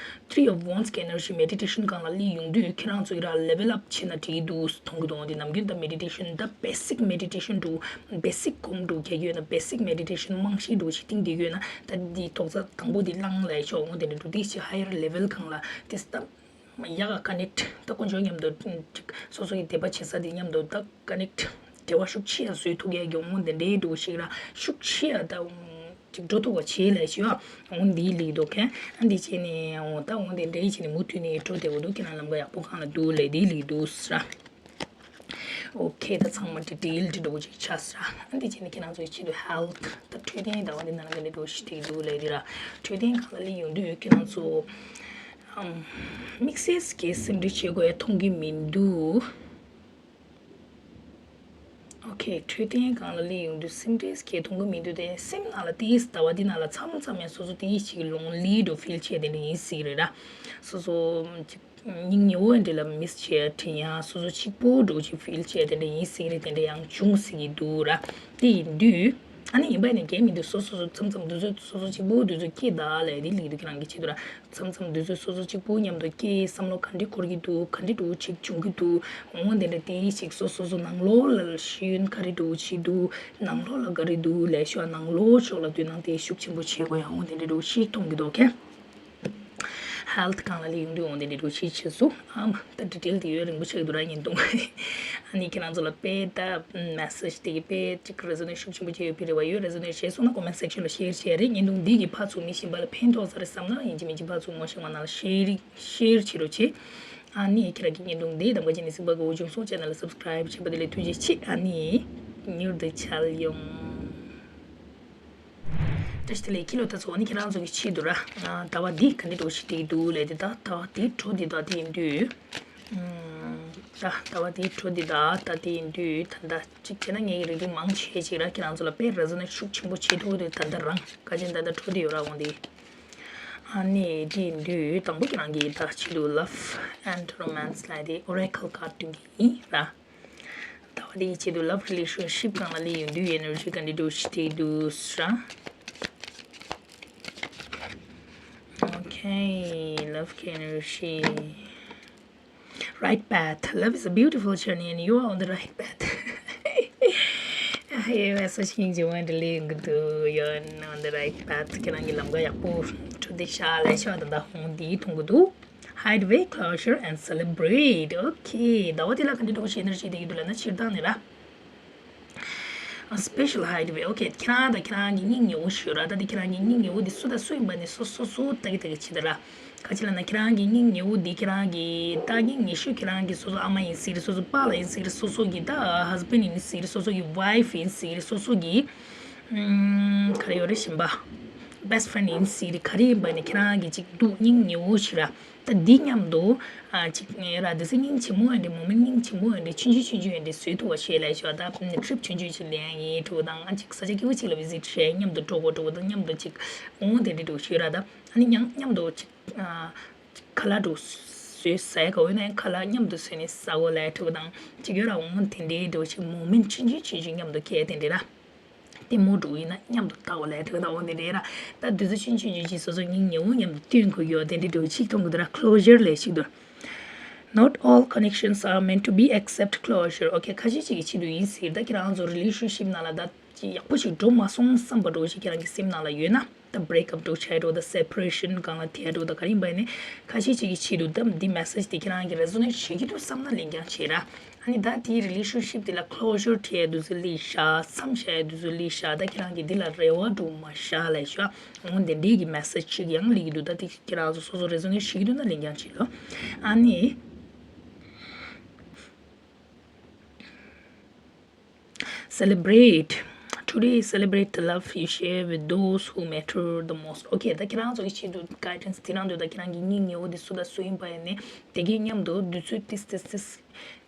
three of wands གི་energy meditation སྒང་ལ་སླེབས་ཡོང་དུས་ཁྱེད་རང་ཚོ་ཡི་ར་level up བྱེད་ན་འགྲིག་གི་འདུག་མཐོང་གི་འདུག་འོ་དེ་ནམ་རྒྱུན་ད་meditation ད་basic meditation འདུག basic སྒོམ་འདུག་རྒྱག་གི་ཡོད་ན་basic meditation རྨང་གཞི་འདུག་ཅིག་བཏིང་བསྡད་ཀྱི་ཡོད་ན་ད་འདི་རྡོག་རྩ་དང་པོ་འདི་བླངས་ལ་ཡ་ཆོག་འོ་དེ་འདྲ་འདུག་དེ་ཅིག་higher level སྒང་ལ་དེ་ད། ཡག་ག་connect ད་དཀོན་མཆོག་མཉམ་དུ་ཅིག་སོ་སོ་ཡི་དད་པ་བྱེད་ས་དེ་མཉམ་དུ་ད་connect འབྲེལ་བ་ཤུགས་ཆེ་ཡ་བཟོས་ཐུབ་ཡ་གི་འོང་དེ་འདྲའི་འདུག་ཞིག་ར་ཤུགས་ཆེ་ཡ་ད་ཅིག་འགྲོ་ཐུབ་པ་བྱེད་ལ་ཞུ་ཡ་འོང་འདི་ལིག་འདུག་ག་ཨ་འདི་བྱས་ནས་འོང་ད་འོང་དེ་འདྲའི་བྱས་ནས་མུ་མཐུད་ནས་འགྲོ་བདེ་བོ་འདུག་ཁྱེད་རང་ལམ་ཁ་ཡག་པོ་གང་ལ་འདུག་ལས་འདི་ལིག་འདུག་ཟེར་ར། okay ད་ཚང་མ་detail འདི་འདྲ་བོ་ཅིག་ཆགས་ཟེར་ར། ཨ་འདི་བྱས་ནས་ཁྱེད་རང་ཚོའི་ཆེད་དུ་health ད་འཕྲོད་བསྟེན་ད་འོང་དེ་ནང་ལ་འདི་འདྲ་བོ་ཞིག་འགྲིག་འདུག་ལས་འདི་ར་འཕྲོད་བསྟེན་གང་ལ་སླེབས་ཡོང་དུས་ཁྱེད་རང་ཚོ། དམིགས་བསལ་གྱི་སེམས་ཁྲལ་བྱེད་དགོས་མཐོང་གི་མི་འདུག okay འཕྲོད་བསྟེན་སྒང་ལ་སླེབས་ཡོང་དུས་སེམས་ཁྲལ་གྱི་མཐོང་གི་མི་འདུག་དེ་སེམས་ནང་ལ་དེའི་ཟླ་བ་འདི་ནང་ལ་མཚམས་མཚམས་ཡང་སོ་སོ་དེའི་ཞིག་lonely འགྲོ་feel བྱས་དེ་འདྲ་ཡིན་སྲིད་རེད་ར། སོ་སོ་སྙིང་ཉེ་བོ་འདྲ་ལ་miss བྱས་དྲན་ཡ་སོ་སོ་གཅིག་པོ་འགྲོ་ཅིག་feel བྱས་དེ་འདྲ་ཡིན་སྲིད་རེད། དེ་འདྲ་ཡང་བྱུང་སྲིད་ཀྱི་འདུག་ར། དེ་ཡིན་དུས། ཨ་ནི་ཡིན་པ་ནི་འགལ་མི་འདུག་སོ་སོ་སོ་མཚམས་མཚམས་དུས་ཚོད་སོ་སོ་གཅིག་པུ་དུས་ཚོད་སྐྱེལ་ད་ལས་དེ་ལིག་འདུག་ཁྱེད་རང་གི་ཆེད་དུ་ར། མཚམས་མཚམས་དུས་ཚོད་སོ་སོ་གཅིག་པུ་མཉམ་དུ་སྐྱེལ་བསམ་བློ་ག་འདྲ་འཁོར་གྱི་འདུག་ག་འདྲ་འགྲོ་ཅིག་བྱུང་གི་འདུག་འོ་དེ་འདྲ་དེ་ཞིག་སོ་སོ་སོ་ནང་ལོགས་ལ་ཤེས་ཡོན་ག་རེ་འགྲོ་བྱེད་འདུག་ནང་ལོགས་ལ་ག་རེ་འདུག་ལས་ཤོག་ནང་ལོགས་ཕྱོགས་ལ་དོ་སྣང་དེ་ཤུགས་ཆེན་པོ་བྱེད་དགོས་ཡ་འོ་དེ་འདྲ་འགྲོ་ཤེས་གཏོང་གི་འདུག་ཁྱེད། Health སྒང་ལ་ལས་ཡོང་དུས་འོང་དེ་འདྲ་འགྲོ་ཤེས་བྱེད་སོ། ཨམ་ད་detail དེ་ཡོད་རིང་པོ་ཆགས་འདུག་ར་ཉིན་ཐུང་། ཨ་ནི་ཁྱེད་རང་ཚོ་ལ་དཔེ་ད་message དེ་གི་དཔེ་ཅིག་resonate ཤུགས་ཆེན་པོ་བྱས་ཡོད་པའི་རེ་བ་ཡོད། resonate བྱས་སོང་ན་comment section ལ་share བྱས་རེད། ཉིན་ཐུང་འདི་གི་ཕར་ཚུར་མི་ཤེས་པ་ལ་ཕན་ཐོགས་ས་རེད་བསམ་ན་ཡིན་གཅིག་མིན་གཅིག་ཕར་ཚུར་ངོ་ཤེས་པ་ནང་ལ་share share བྱེད་རོགས་བྱེད། ཨ་ནི་ཁྱེད་རང་གི་ཉིན་ཐུང་འདི་དང་པོ་བྱས་ནས་གཟིགས་པ་གོ་བྱུང་སོང་། channel ལ་subscribe བྱས་པ་དེ་ལས་ཐུགས་རྗེ་ཆེ། ཨ་ནི་མྱུར་དུ་མཇལ་ཡོང་། བཀྲ་ཤིས་བདེ་ལེགས། ཁྱི་ལོ་ད་ཚོ་ནི་ཁྱེད་རང་ཚོ་གི་ཆེད་དུ་ར། ཟླ་བ་འདི་ག་འདྲ་འགྲོ་ཞིག་དེ་འདུག་ལས་དེ་ད་ཟླ་བ་དེ་འགྲོ་དེ་ད་དེ་ཡིན་དུས། ད་ཟླ་བ་དེ་འགྲོ་དེ་ད་ད་དེ་ཡིན་དུས་ད་ད་ཅིག་བྱས་ན་ངས་རེ་འདུན་མང་ཆེ་ཅིག་ར་ཁྱེད་རང་ཚོ་ལ་དཔེ་resonate ཤུགས་ཆེན་པོ་བྱེད་ཐུབ་དེ་ད་ད་རང་ག་ཅན་ད་ད་འགྲོ་དེ་ཡོད་ར་འོང་དེ། ཨ་ནི་དེ་ཡིན་དུས་དང་པོ་ཁྱེད་རང་གི་ད་ཆེད་དུ་love and romance ལས་དེ་oracle card སྟོན་གི་ཡིན་ར། ཟླ་བ་འདིའི་ཆེད་དུ་love relationship སྒང་ལ་སླེབས་ཡོང་དུས་energy ག་འདྲ་འགྲོ་ཞིག་དེ་འདུག་ཟེར། Okay, love energy. Right path. Love is a beautiful journey and you are on the right path. ཧེ་བས་སོ་ཤིང་ཇི་བན་དུ་ལེན་གི་འདུག You're on the right path. ཁྱེད་རང་གི་ལམ་ཁ་ཡག་པོ་འགྲོ་དེ་ཤ་ལས་ཤ་ད་ད་ཧོང་འདི་མཐོང་གི་འདུག Hideaway closure and celebrate. Okay, ཟླ་བ་འདི་ལ་ག་འདྲ་འགྲོ་ཞེས་ནར་བྱེད་དེ་ཡོད་དུ་ལ་ན་ཕྱིར་བཏང་ནི་ར། A special hideaway. Okay, ཁྱེད་རང་དང་ཁྱེད་རང་གི་སྙིང་ཉེ་བོ་ཞུ་ར། ད་འདི་ཁྱེད་རང་གི་སྙིང་ཉེ་བོ་འདི་སུ་དང་སུ་ཡིན་པ་ནི་སོ་སོ་སོ་ལྟ་གི་ལྟ་གི་བྱེད་ད་ར། ག་ཅི་ལ་ན་ཁྱེད་རང་གི་སྙིང་ཉེ་བོ་འདི་ཁྱེད་རང་གི་ད་སྙིང་ཉེ་ཤོས་ཁྱེད་རང་གི་སོ་སོ་ཨ་མ་ཡིན་སྲིད་རེད། སོ་སོ་པཱ་ལགས་ཡིན་སྲིད་རེད། སོ་སོ་གི་ད་husband ཡིན་སྲིད་རེད། སོ་སོ་གི་wife ཡིན་སྲིད་རེད། སོ་སོ་གི་ཨམ་ག་རེ་ཡོད་རེད་ཞིམ་པ། best friend ཡིན་སྲིད་རེད། ག་རེ་ཡིན་པ་ནི་ཁྱེད་རང་གི་ཅིག་འདུག་སྙིང་ཉེ་བོ་ཞིག་ར། ད་འདི་མཉམ་དུ་ཨ་ཅིག་ར་འདི་སེ་སྙིང་ཆེན་མོ་ཡོད་འདི་མོ་མེན་སྙིང་ཆེན་མོ་ཡོད་འདི་ཆུང་ཆུང་ཆུང་ཆུང་ཡོད་འདི་བཟོས་ཐུབ་པ་ཞེས་ལས་ཞོ། ད་trip ཆུང་ཆུང་ཞིག་ལེན་ཡིན་འགྲོ་དང་ཨ་ཅིག་ས་ཆ་སྐྱིད་པོ་ཅིག་ལ་visit བྱས་མཉམ་དུ་འགྲོ་དགོས་འགྲོ་དགོས་དང་མཉམ་དུ་ཅིག་འོང་དེ་འདྲི་འགྲོ་ཞུས་ར། ད་ཨ་ནི་མཉམ་མཉམ་དུ་ཅིག་ཨ་ཅིག་ཁ་ལག་འགྲོ་བཟོས་ཟས་ག་འོ་ན་ཁ་ལག་མཉམ་དུ་བཟོས་ནས་ཟ་དགོས་ལས་འགྲོ་དང་ཅིག་ཡོད་ར། འོང་དེ་འདྲི་འགྲོ་ཞིག་མོ་མེན་ཆུང་ཆུང་ཆུང་ཆུང་མཉམ་དུ་ཁྱེར་དེ་འདྲི་ར། ལྟད་མོ་འགྲོ་ཡིན་ན་མཉམ་དུ་ལྟ་བ་ལས་དོན་དག་འོ་ནི་རེད་ར། ད་དུས་ཚོད་ཆུང་ཆུང་ཆུང་ཆུང་སོ་སོ་སྙིང་ཉེ་བོ་མཉམ་དུ་སྟོན་དགོས་ཡོད་དེ་འདྲི་འགྲོ་ཅིག་མཐོང་གི་འདུག་ར། closure ལས་ཤིག་འདུག Not all connections are meant to be except closure. Okay, ཁ་ཤས་ཅིག་གི་ཆེད་དུ་ཡིན་ཟེར། ད་ཁྱེད་རང་ཚོ་relationship ནང་ལ་ད་ཅིག་ཡག་པོ་ཞིག་འགྲོ་མ་སོང་བསམ་པ་འགྲོ་ཞིག་ཁྱེད་རང་གི་སེམས་ནང་ལ་ཡོད་ན། ད་break up འགྲོ་བྱས་འགྲོ་ད་separation སྒང་ལ་དེ་འགྲོ་ད་ག་རེ་ཡིན་པ་ནི་ཁ་ཤས་ཅིག་གི་ཆེད་དུ་ད་འདི་message དེ་ཁྱེད་རང་གི་resonate བྱེད་ཀྱི་འདུག་བསམ་ན་ལེན་རྐྱང་བྱེད་ར། ཨ་ནི་ད་དེའི་relationship དེ་ལ་closure བྱས་དུས་ཚོད་སླེབས་ཤག་མཚམས་བཞག་དུས་ཚོད་སླེབས་ཤག་ད་ཁྱེད་རང་གི་འདི་ལ་རེ་བ་འགྲོ་མ་བཞག་ལབ་ཤག་འོ་དེ་འདྲའི་གི་message ཅིག་ཡང་སླེབས་ཀྱི་འདུག་ད་དེ་ཁྱེད་རང་ཚོ་སོ་སོ་resonate བྱེད་ཀྱི་འདུག་ན་ལེན་རྐྱང་བྱེད་ལོ། ཨ་ནི། Celebrate. Today, celebrate the love you share with those who matter the most. Okay, ད་ཁྱེད་རང་ཚོ་གི་ཆེད་དུ་guidance དེ་རང་དུ་ད་ཁྱེད་རང་གི་སྙིང་ཉེ་བོ་དེ་སུ་དང་སུ་ཡིན་པ་ཡིན་ནའི་དེ་གའི་མཉམ་དུ་དུས་ཚོད་ཏིས་ཏིས་ཏིས་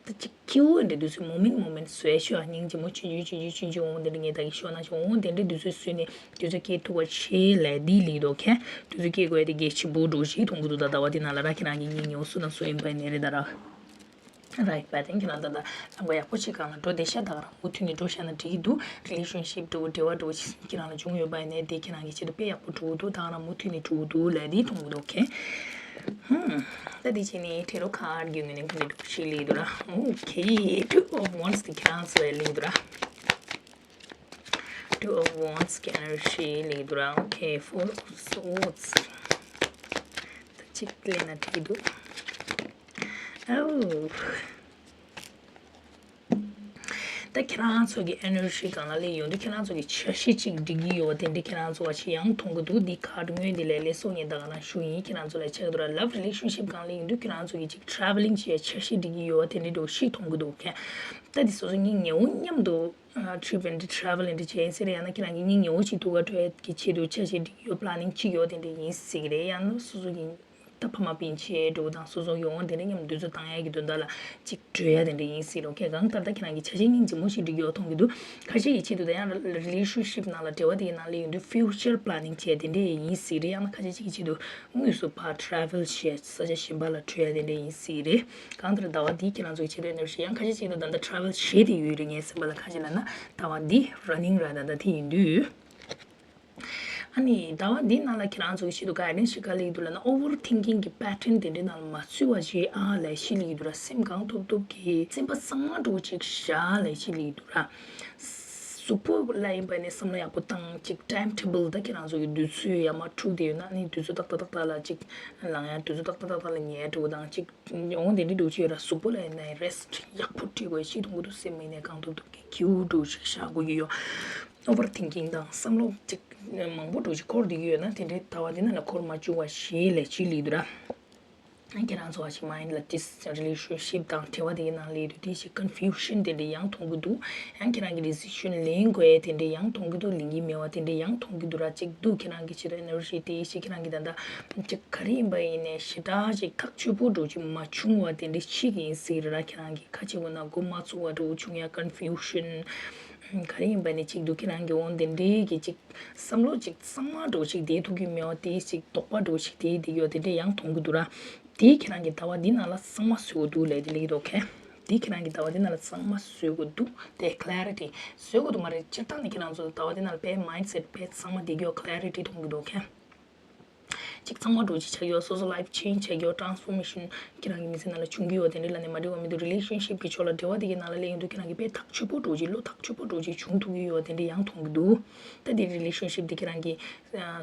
ད་ཅིག་ཁྱེའུ་འདྲ་དུས་ཚོད་moment moment བཟོས་ཤོག་སྙིང་རྗེ་མོ་ཆུང་ཆུང་ཆུང་ཆུང་ཆུང་ཆུང་འོང་དེ་འདྲ་ངས་ད་གི་ཤོག་ན་ཤོག་འོང་དེ་འདྲ་དུས་ཚོད་བཟོས་ནས་དུས་ཚོད་སྐྱེལ་ཐུབ་པ་བྱེད་ལས་འདི་ལས་དོ་ཁན་དུས་ཚོད་སྐྱེལ་དགོས་དེ་གལ་ཆེན་པོ་འགྲོ་ཞིག་མཐོང་གི་འདུག་ད་ཟླ་བ་དེ་ནང་ལ་ར་ཁྱེད་རང་གི་སྙིང་ཉེ་བོ་སུ་དང་སུ་ཡིན་པ་ཡིན་ནའི་རེད་ད་ར། Right, but then ཁྱེད་རང་ད་ལྟ་ལམ་ཁ་ཡག་པོ་ཅིག་སྒང་ལ་འགྲོ་བསྡད་ཤག་ད་ག་རང་མུ་མཐུད་ནས་འགྲོ་ཤག་ན་འགྲིག་གི་འདུག relationship འགྲོ་འབྲེལ་བ་འགྲོ་ཁྱེད་རང་ལ་བྱུང་ཡོད་པ་ཡིན་ནའི་དེ་ཁྱེད་རང་གི་ཆེད་དུ་དཔེ་ཡག་པོ་འགྲོ་གི་འདུག་ད་ག་རང་མུ་མཐུད་ནས་འགྲོ་གི་འདུག་ལབ་དེ་མཐོང་གི་འདུག okay ཧུམ། ད་དེ་བྱས་ནས་tarot card གི་ངོས་ནས་ཁོ་ནས་འགྲོ་ཞིག་ལེགས་འདུག་ར། Okay, two of wands དེ་ཁྱེད་རང་ཚོ་ལ་ལེགས་འདུག་ར། Two of wands གི་energy ལེགས་འདུག་ར། Okay, four of swords ད་གཅིག་ལེན་ན་འགྲིག་གི་འདུག Oh. ད་ཁྱེད་རང་ཚོ་གི་energy སྒང་ལ་སླེབས་ཡོང་དུས་ཁྱེད་རང་ཚོ་གི་འཆར་གཞི་གཅིག་སྒྲིག་གི་ཡོད་དེ་འདྲ་ཁྱེད་རང་ཚོ་བ་ཞིག་ཡང་མཐོང་གི་འདུག་འདི་card ངོས་འདི་ལས་ལས་སོ་ངས་ད་ག་ན་ཞུ་ཡིན། ཁྱེད་རང་ཚོ་ལ་ཆགས་འདུག་ར། love relationship སྒང་ལ་ཡིན་དུས་ཁྱེད་རང་ཚོ་གི་ཅིག་travelling བྱེད་འཆར་གཞི་སྒྲིག་གི་ཡོད་དེ་འདྲ་འགྲོ་ཞིག་མཐོང་གི་འདུག་ད་འདི་སོ་སོ་གཉིས་ཉེ་བོ་མཉམ་དུ་trip and travel and བྱས་ཟེར་ཡང་ན་ཁྱེད་རང་གི་གཉིས་ཉེ་བོ་ཅིག་ཐུག་ག་འགྲོ་ཡ་གི་ཆེད་དུ་འཆར་གཞི་སྒྲིག་གི་ཡོད། planning བྱེད་ཀྱི་ཡོད་དེ་འདྲ་ཡིན་ཟེར་གི་རེད། ཡང་ན་སོ་སོ་གི་ད་ཕ་མ་སྤུན་མཆེད་འདྲ་བོ་དང་སོ་སོ་ཡོང་དེ་འདྲ་མཉམ་དུས་ཚོད་བཏང་ཡ་གི་དོན་དག་ལ་ཅིག་བགྲོད་ཡ་དེ་འདྲ་ཡིན་སྲིད་རོ། ཁྱེད་གང་ལྟར་ད་ཁྱེད་རང་གི་བྱ་བྱེད་སྙིང་རྗེ་མོ་ཞིག་འགྲིག་ཡོད་མཐོང་གི་འདུག་ཁ་ཤས་ཀྱི་ཆེད་དུ་ད་ཡང་རི་ལེ་ཤན་ཤིབ་ནང་ལ་འབྲེལ་བ་དེ་ཡི་ནང་ལ་ཡོང་དུས་ཕིའུ་ཅར་པ་ལ་ནིང་བྱས་དེ་འདྲ་ཡིན་སྲིད་རེད། ཡང་ན་ཁ་ཤས་ཅིག་གི་ཆེད་དུ་དངོས་སུ་ཕར་ཊ་རེ་ཝལ་བྱས་ས་ཆ་གཞན་པ་ལ་བྲོས་ཡ་དེ་འདྲ་ཡིན་སྲིད་རེད། གང་ལྟར་ཟླ་བ་འདིའི་ཁྱེད་རང་ཚོ་གི་ཆེད་དུ་ཨེ་ནར་ཇི་ཡང་ཁ་ཤས་ཅིག་ཏུ་ད་ལྟ་ཊ་རེ་ཝལ་བྱས་ཏེ་ཡོད་རེད། ངའི་སེམས་པ་ལ་ཁ་ཤས་ལ་ན་ཟླ་བ་འདི་ར་ནིང་ར་ད་ད་དེ་ཡིན་དུས། ཨ་ནི་ཟླ་བ་འདི་ནང་ལ་ཁྱེད་རང་ཚོ་གི་ཆེད་དུ་ག་ཡ་ནི་ཞིག་ག་ལེགས་འདུག་ལབ་ན། ཨོ་ཝར་ཐིང་ཀིང་གི་པེ་ཊན་དེ་འདྲའི་ནང་ལ་མ་ཚུད་པ་ཞིག་ཨ་ལས་ཤི་ལེགས་འདུག་ར། སེམས་གང་ཐུབ་ཐུབ་ཀྱི་སེམས་པ་གཙང་མ་འགྲོ་ཅིག་བཞག་ལས་ཤི་ལེགས་འདུག་ར། གཟུགས་པོ་ལ་ཡིན་པ་ནི་བསམ་བློ་ཡག་པོ་བཏང་ཅིག་ཊེམ་ཊེ་བལ་ད་ཁྱེད་རང་ཚོ་གི་དུས་ཚོད་ཡར་མར་འཁྲུག་བསྡད་ཡོད་ན་ནི་དུས་ཚོད་ཏག་ཏག་ཏག་ཏག་ལ་ཅིག་ལངས་ཡ། དུས་ཚོད་ཏག་ཏག་ཏག་ཏག་ལ་ཉལ་འགྲོ་དང་ཅིག་འོང་དེ་འདྲའི་འགྲོ་ཅིག་ཡོད་ར། གཟུགས་པོ་ལ་ཡིན་ན་རེ་སི་ཊི་ཡག་པོ་སྤྲད་དགོས་ཅིག་མཐོང་གི་འདུག་སེམས་མི་ནས་གང་ཐུབ་ཐུབ་ཀྱི་ཁྱིའུ་འགྲོ་ཅིག་བཞག་དགོས་ཀྱི་ཡོད། ཨོ་ཝར་ཐིང་ཀིང་དང་བསམ་བློ་ཅིག་མང་པོ་འགྲོ་ཅིག་འཁོར་བསྡད་ཀྱི་ཡོད་ན་དེ་འདྲའི་ཟླ་བ་འདི་ནང་ལ་འཁོར་མ་བཅུག་པ་ཞིག་ལས་ཅིག་ལེགས་འདུག་ར། ཁྱེད་རང་ཚོ་བ་ཞིག་མ་ཡིན་ལ་ཏིས་རི་ལེ་ཤན་ཤིབ་དང་འབྲེལ་བ་དེ་གའི་ནང་ལ་ཡོད་དུས་དེ་ཞིག་ཀོན་ཕིའུ་ཤན་དེ་འདྲ་ཡང་མཐོང་གི་འདུག་ཡང་ཁྱེད་རང་གི་ཌི་སི་ཤན་ལེན་དགོས་ཡ་དེ་འདྲ་ཡང་མཐོང་གི་འདུག་ལེན་གྱི་མེད་པ་དེ་འདྲ་ཡང་མཐོང་གི་འདུག་ར། གཅིག་འདུག་ཁྱེད་རང་གི་ཆེད་དུ་ཨེ་ནར་ཇི་དེ་ཞིག་ཁྱེད་རང་གི་ད་ལྟ་གཅིག་ག་རེ་ཡིན་པ་ཡིན་ནའི་ཞེ་དྲག་ཅིག་ཐག་ཆོད་པོ་འགྲོ་ཅིག་མ་བྱུང་བ་དེ་འདྲ་ཞིག་ཡིན་སྲིད་རེད་ར། ཁྱེད་རང་གི་ཁ་ཆེ་བོ་ན་འགོ་མ་ཚུགས་པ་འགྲོ་བྱུང་ཡ་ཀོན་ཕིའུ་ཤན་ག་རེ་ཡིན་པ་ནི་གཅིག་འདུག་ཁྱེད་རང་གི་འོང་དེ་འདྲའི་གི་གཅིག་བསམ་བློ་ཅིག་གཙང་མ་འགྲོ་ཅིག་དེ་ཐུག་གི་མེད་པ་དེ་ཞིག་དོགས་པ་འགྲོ་ཅིག་དེ་དེ་ཡོད་དེ་འདྲ་ཡང་མཐོང་གི་འདུག་ར། དེ་ཁྱེད་རང་གི་ཟླ་བ་འདི་ནང་ལ་གཙང་མ་བཟོ་དགོས་འདུག་ལས་དེ་ལེགས་འདུག་ཁེ། དེ་ཁྱེད་རང་གི་ཟླ་བ་འདི་ནང་ལ་གཙང་མ་བཟོ་དགོས་འདུག་དེ་ཀ་ལེ་རི་ཊི་བཟོ་དགོས་འདུག་མ་རེད། སྤྱིར་བཏང་ནས་ཁྱེད་རང་ཚོ་ཟླ་བ་འདི་ནང་ལ་དཔེ་མའིན་ཌ་སེ་ཊི་དཔེ་གཙང་མ་བསྡད་ཀྱི་ཡོད། ཀ་ལེ་རི་ཊི་མཐོང་གི་འདུག་ཁེ། ཅིག་གཙང་མ་འགྲོ་ཅིག་ཆགས་ཀྱི་ཡོད། སོ་སོ་ལའིཕ་ཆེན་ཇི་ཆགས་ཀྱི་ཡོད། ཊེ་རན་སི་ཕོར་མེ་ཤན་ཁྱེད་རང་གི་མི་ཚེ་ནང་ལ་བྱུང་གི་ཡོད། དེ་འདྲ་ལ་ནི་མ་འགྲིག་པ་མི་འདུག་རི་ལེ་ཤན་ཤིབ་ཀྱི་ཕྱོགས་ལ་འབྲེལ་བ་དེ་གའི་ནང་ལ་སླེབས་ཡོང་དུས་ཁྱེད་རང་གི་དཔེ་ཐག་ཆོད་པོ་འགྲོ་ཅིག་བློ་ཐག་ཆོད་པོ་འགྲོ་ཅིག་བྱུང་ཐུབ་ཀྱི་ཡོད། དེ་འདྲ་ཡང་མཐོང་གི་འདུག་ད་དེ་རི་ལེ་ཤན་ཤིབ་དེ་ཁྱེད་རང་གི་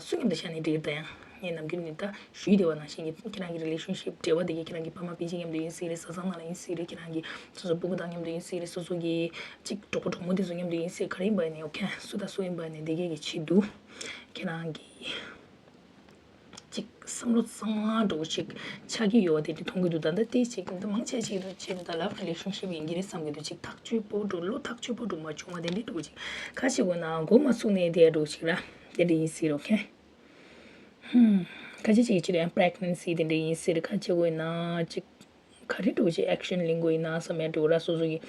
སུ་མཉམ་དུ་བཞག་ནས་འགྲིག་ད་ཡང་ངས་ནམ་རྒྱུན་ནས་ད་ཞུས་བསྡད་པ་ནང་བཞིན་གྱི་ཁྱེད་རང་གི་རི་ལེ་ཤན་ཤིབ་འབྲེལ་བ་དེ་གའི་ཁྱེད་རང་གི་ཕ་མ་སྤུན་མཆེད་མཉམ་དུ་ཡིན་སྲིད་རེད། བཟའ་ཚང་ནང་ལ་ཡིན་སྲིད་རེད། ཁྱེད་རང་གི་སོ་སོ་སྤུ་གུ་དང་མཉམ་དུ་ཡིན་སྲིད་རེད། སོ་སོ་གི་ཅིག་གྲོགས་པོ་གྲོགས་མོ་དེ་ཚོ་མཉམ་དུ་ཡིན་སྲིད། ག་རེ་ཡིན་པ་ཡིན་ནའི་ཨོ་ཁེ། སུ་དང་སུ་ཡིན་པ་ཡིན་ནའི་དེ་གའི་གི་ཆེད་དུ་ཁྱེད་རང་གི་ཅིག་བསམ་བློ་གཙང་མ་འདྲ་བོ་ཅིག་ཆགས་ཀྱི་ཡོད་པ་དེ་འདྲ་མཐོང་གི་འདུག་ད་ལྟ་དེ་ཅིག་ད་མང་ཆེ་ཅིག་ཏུ་བྱས་ནས་ད་ལབ་རི་ལེ་ཤན་ཤིབ་ཡིན་གྱི་རེད་བསམ་གྱི་འདུག་ཅིག་ཐག་ཆོད་པོ་འདྲ་བོ་བློ་ཐག་ཆོད་པོ་འདྲ་བོ་མ་བྱུང་བ་དེ་འདྲ་འདྲ་བོ་ཅིག་ཁ་ཤས་ཀྱི་ནང་འགོ་མ་ཚུགས་ནས་དེ་འདྲ་བོ་ཅིག་ར་དེ་འདྲ་ཡིན་སྲིད་རོ་ཁེ། ཧུམ། ཁ་ཤས་ཅིག་གི་ཕྱིར་ཡང་པི་རེག་ནན་སི་དེ་འདྲ་ཡིན་སྲིད་རེད། ཁ་ཤས་ཀྱི་ནང་ཅིག་ག་རེ་འདྲ་བོ་ཅིག་ཨེག་ཤན་ལེན་དགོས་ཡིན་ན་བསམ་ཡ་འདྲ་བོ་ར་སོ་སོ་གི།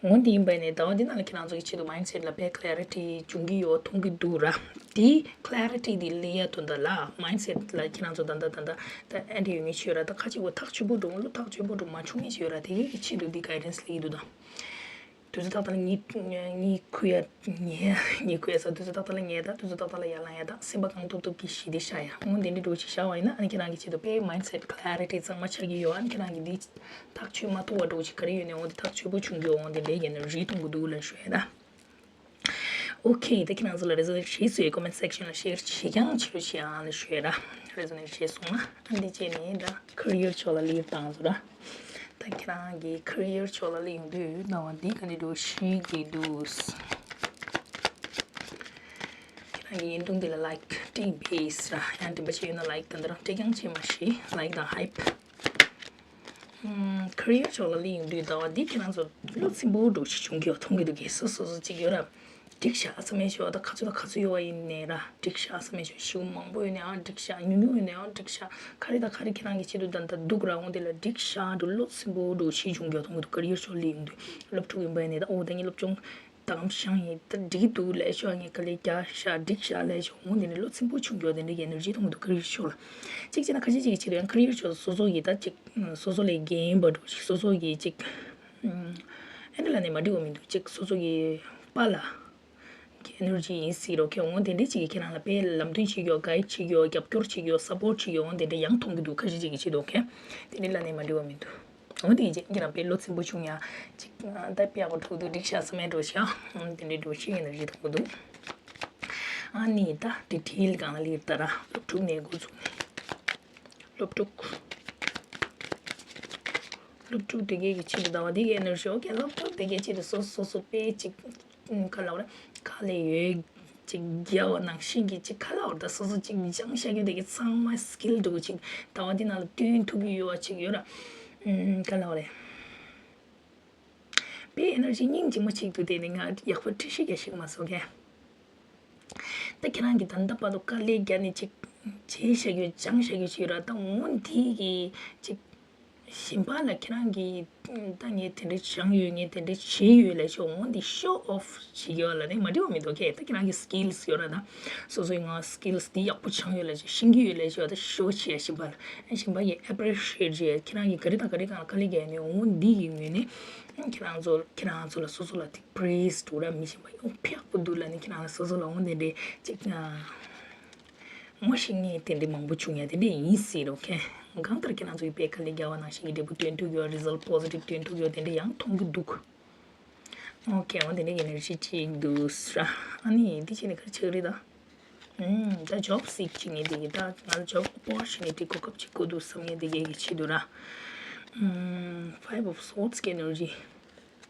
འོ་འདི་ཡིན་པ་ནས་ཟླ་བ་འདི་ནང་ལ་ཁྱེད་རང་ཚོ་གི་ཆེད་དུ་མའིན་ཌ་སེ་ཊི་ལ་དཔེ་ཀ་ལེ་རི་ཊི་འབྱུང་གི་ཡོད་མཐོང་གི་འདུག་ར། དེ་ཀ་ལེ་རི་ཊི་དེ་སླེབས་ཡ་དོན་དག་ལ་མའིན་ཌ་སེ་ཊི་ལ་ཁྱེད་རང་ཚོ་ད་ལྟ་ད་ལྟ་ད་ཨེ་འདྲ་ཡོད་མཁན་ཅིག་ཡོད་ར། ད་ཁ་ཅིག་པོ་ཐག་ཆོད་པོ་འགྲོ་བློ་ཐག་ཆོད་པོ་འགྲོ་མ་བྱུང་མཁན་ཅིག་ཡོད་ར། དེ་གའི་གི་ཆེད་དུ་འདི་གའི་ཌན་སི་སླེབས་ཀྱི་འདུག་ད། དུས་ཚོད་ཏག་ཏག་ལ་གཉིད་གཉིད་ཁུག་ཡ་ཉལ་ཡ་གཉིད་ཁུག་ཡ་ས་དུས་ཚོད་ཏག་ཏག་ལ་ཉལ་ད་དུས་ཚོད་ཏག་ཏག་ལ་ཡར་ལངས་ཡ་ད་སེམས་པ་གང་ཐུབ་ཐུབ་ཀྱིས་ཞི་བདེ་བཞག་ཡ་འོ་དེ་འདྲ་འདྲ་བོ་ཞིག་བཞག་པ་ཡིན་ན་ཨ་ནི་ཁྱེད་རང་གི་ཆེད་དུ་དཔེ་མའིན་ཌ་སེ་ཊི་ཀ་ལེ་རི་ཊི་གཙང་མ་ཆགས་ཀྱི་ཡོད། ཨ་ནི་ཁྱེད་རང་གི་འདི་ཐག་ཆོད་མ་ཐུབ་པ་འདྲ་བོ་ཞིག་ག་རེ་ཡོད་ནའི་འོ་དེ་ཐག་ཆོད་པོ་བྱུང་གི་འོ་དེ་འདྲའི་ཡིན་ན་རེ་ཐུང་གི་འདུག་ལ་ཞུ་ཡ་ད། ཨོ་ཁེ། ད་ཁྱེད་རང་ཚོ་ལ་རེ་ཛོ་ནེ་ཊི་བྱས་སོང་ཡོད་ཀོ་མེན་ཊི་སེག་ཤན་ལ་ཤེར་བྱེད་རྐྱང་བྱེད་རོགས་བྱེད་ཨ་ལ་ཞུ་ཡ་ད། རེ་ཛོ་ནེ་ཊི་བྱས་སོང་ན་ཨ་འདི་བྱས་ནས་ད་ཁེ་རི་ཡར་ཕྱོགས་ལ་སླེབས་བཏང་ཚོ་ད། ད་ཁྱེད་རང་གི་ཁེ་རི་ཡར་ཕྱོགས་ལ་སླེབས་ཡོང་དུས་ཟླ་བ་འདི་ག་འདྲ་འདྲ་བོ་ཞིག་གི་འདུག་ཁྱེད་རང་གི་བརྙན་ཐུང་འདི་ལ་ལའིཀ་སྤྲད་པས་ར་ཡང་དྲན་པ་བྱས་ཡོད་ན་ལའིཀ་ད་འདི་རང་སྤྲད་རྐྱང་བྱེད་མ་ཤེས་ལའིཀ་དང་ཧའིབ། ཁེ་རི་ཡར་ཕྱོགས་ལ་སླེབས་ཡོང་དུས་ཟླ་བ་འདི་ཁྱེད་རང་ཚོ་བློ་ཚིམ་པོ་འདྲ་བོ་ཞིག་བྱུང་གི་ཡོད་མཐོང་གི་འདུག་གས། སོ་སོ་སོ་ཅིག་ཡོད་ར། འགྲིག་ཤག་བསམ་ཡས་ཤོག་ད་ག་ཚོད་དང་ག་ཚོད་ཡོད་པ་ཡིན་ནའི་ར་འགྲིག་ཤག་བསམ་ཡས་ཤོག་ཤི་བོ་མང་པོ་ཡོད་ནའང་འགྲིག་ཤག་ཉུང་ཉུང་ཡོད་ནའང་འགྲིག་ཤག་ག་རེ་དང་ག་རེ་ཁྱེད་རང་གི་ཆེད་དུ་ད་ལྟ་སྡུག་ར་འོང་དེ་ལ་འགྲིག་ཤག་འདུག་བློ་ཚིམ་པོ་འདྲ་བོ་ཞིག་བྱུང་གི་ཡོད་མཐོང་གི་འདུག་ཁེ་རི་ཡར་ཕྱོགས་སླེབས་ཡོང་དུས་སློབ་ཕྲུག་ཡིན་པ་ཡིན་ནའི་ད་འོ་ད་ངའི་སློབ་སྦྱོང་ད་གམ་ཤང་ཡིན་ད་འགྲིག་གི་འདུག་ལས་ཤོག་ངས་དཀའ་ལས་རྒྱག་ཤག་འགྲིག་ཤག་ལས་ཤོག་འོ་དེ་འདྲ་བློ་ཚིམ་པོ་བྱུང་གི་ཡོད་དེ་འདྲ་གི་ཨེ་ནར་ཇི་མཐོང་གི་འདུག་ཁེ་རི་ཡར་ཕྱོགས་ལ། གཅིག་བྱས་ན་ཁ་ཤས་ཅིག་གི་ཆེད་དུ་ཡང་ཁེ་རི་ཡར་ཕྱོགས་སོ་སོ་གི་ད་ཅིག་སོ་སོ་ལས་རྒན་པ་འདྲ་བོ་ཞིག་སོ་སོ་གི་ཅིག་ཨེ་འདྲ་ལ་ནས་མ་འགྲིག་པ་མི་འདུག་ཅིག་སོ་སོ་གི་པཱ་ལགས་ཀྱི་ཨེ་ནར་ཇི་ཡིན་སྲིད་རོ། ཁྱེད་འོང་དེ་འདྲས་ཅིག་གིས་ཁྱེད་རང་ལ་དཔེ་ལམ་སྟོན་བྱེད་ཀྱི་ཡོད། གའིཌ་བྱེད་ཀྱི་ཡོད། རྒྱབ་སྐྱོར་བྱེད་ཀྱི་ཡོད། སཔོརཊ་བྱེད་ཀྱི་ཡོད། འོང་དེ་འདྲས་ཡང་མཐོང་གི་འདུག་ཁ་ཤས་ཅིག་གི་ཆེད་དུ་ཨོ་ཁེ། དེ་འདྲས་ལ་ནས་མ་འགྲིག་པ་མི་འདུག་འོང་དེ་ཡིན་ཅིག་ཁྱེད་རང་དཔེ་བློ་ཚིམ་པོ་བྱུང་ཡ་ཅིག་ད་དཔེ་ཡག་པོ་ཐུག་འདུག་འགྲིག་ཤག་བསམ་ཡ་འདྲ་བོ་ཞིག་ཨ་འོང་དེ་འདྲས་འདྲ་བོ་ཞིག་ཨེ་ནར་ཇི་མཐོང་གི་འདུག་ཨ་ནི་ད་ཌི་ཊེལ་སྒང་ལ་སླེབས་ད་ར་སློབ་ཕྲུག་ནས་འགོ་བཙུགས་ནས་སློབ་ཕྲུག་སློབ་ཕྲུག་དེ་གའི་གི་ཆེད་དུ་ཟླ་བ་འདི་གའི་ཨེ་ནར་ཇི་ཨོ་ཁེ། སློབ་ཕྲུག་དེ་གའི་ཆེད་དུ་སོ་སོ་སོ་དཔེ་ཅིག་ག་ལབ་རེད། དཀའ་ལས་ཡོད་ཅིག་རྒྱབ་པ་ནང་བཞིན་གྱི་ཅིག་ག་ལབ་རེད། ད་སོ་སོ་ཅིག་སྦྱངས་བཞག་རྒྱུ་དེ་གའི་ཚང་མ་སི་ཀིལ་འདྲ་བོ་ཅིག་ཟླ་བ་འདི་ནང་ལ་བཏོན་ཐུབ་ཀྱི་ཡོད་པ་ཅིག་ཡོད་ར། ཨུམ་ག་ལབ་རེད། དཔེ་ཨེ་ནར་ཇི་སྙིང་རྗེ་མོ་ཅིག་འདུག་དེ་ནི་ང་ཡག་པོ་འགྲེལ་བཤད་རྒྱག་ཤེས་ཀྱི་མ་སོང་ཁེ། ད་ཁྱེད་རང་གིས་ད་ལྟ་བར་དུ་དཀའ་ལས་བརྒྱབ་ནས་ཅིག་ བྱས་བཞག་རྒྱུ་སྦྱངས་བཞག་རྒྱུ་ཅིག་ཡོད་ར། ད་འོ་འདི་གི་ཅིག་གཞན་པ་ལ་ཁྱེད་རང་གིས་ད་ངས་དེ་འདྲ་སྦྱངས་ཡོད། ངས་དེ་འདྲ་བྱས་ཡོད་ལབ་བྱས་འོ་འདི་ཤོ་ཨོཕ་བྱེད་རྒྱུ་ལ་ནི་མ་འགྲིག་པ་མི་འདུག་གས། ད་ཁྱེད་རང་གི་སི་ཀིལ་སི་ཡོད་ར། ད་སོ་སོའི་ང་སི་ཀིལ་སི་འདི་ཡག་པོ་སྦྱངས་ཡོད་ལབ་བྱས་ཤེས་ཀྱི་ཡོད་ལབ་བྱས་ད་ཤོ་བྱེད་ཡ། གཞན་པ་ལ་གཞན་པ་གིས་ཨེ་པི་རི་ཤི་ཨེཊ་བྱེད་ཡ། ཁྱེད་རང་གིས་ག་རེ་དང་ག་རེ་སྒང་ལ་དཀའ་ལས་བརྒྱབ་ནས་འོ་འདི་གི་ངོས་ནས་ཁྱེད་རང་ཚོ་ཁྱེད་རང་ཚོ་ལ་སོ་སོ་ལ་ཏིག་པི་རེ་སི་འདུག་ར། མི་གཞན་པ་ཡོང་ཕེ་ཡག་པོ་འདུག་ལབ་ནས་ཁྱེད་རང་ལ་སོ་སོ་ལ་འོ་འདི་འདྲའི་ཅིག་ངོ་ཤེས་མཁན་དེ་འདྲ་མང་པོ་བྱུང་ཡ་དེ་འདྲ་ཡིན་སྲིད་རོ། ཁྱེད་གང་ལྟར་ཁྱེད་རང་ཚོ་ཡི་དཔེ་དཀའ་ལས་རྒྱག་པ་ནང་བཞིན་གྱི་འབྲས་བུ་ཐོན་ཐུབ་ཡོད། རི་ཛལ་ཊི་པོ་སི་ཊིབ་ཐོན་ཐུབ་ཡོད་དེ་འདྲ་ཡང་མཐོང་གི་འདུག་ཨོ་ཁེ། འོ་དེ་འདྲ་གི་ནར་ཇི་ཅིག་འདུག་ས་ར། ཨ་ནི་འདི་བྱས་ནས་ག་རེ་བྱེད་ཀྱི་རེད་ད། ཨུམ། ད་ཇོབ་སིག་བྱེད་མཁན་དེ་གི་ད་ང་ལ་ཇོབ་ཨོ་པོར་ཅུ་ནི་ཊི་གོ་སྐབས་ཅིག་དགོས་འདུག་བསམ་མཁན་དེ་གའི་གི་ཆེད་དུ་ར། ཨུམ། ཕའིབ་ཨོཕ་སོརཌ་གི་ནར་ཇི།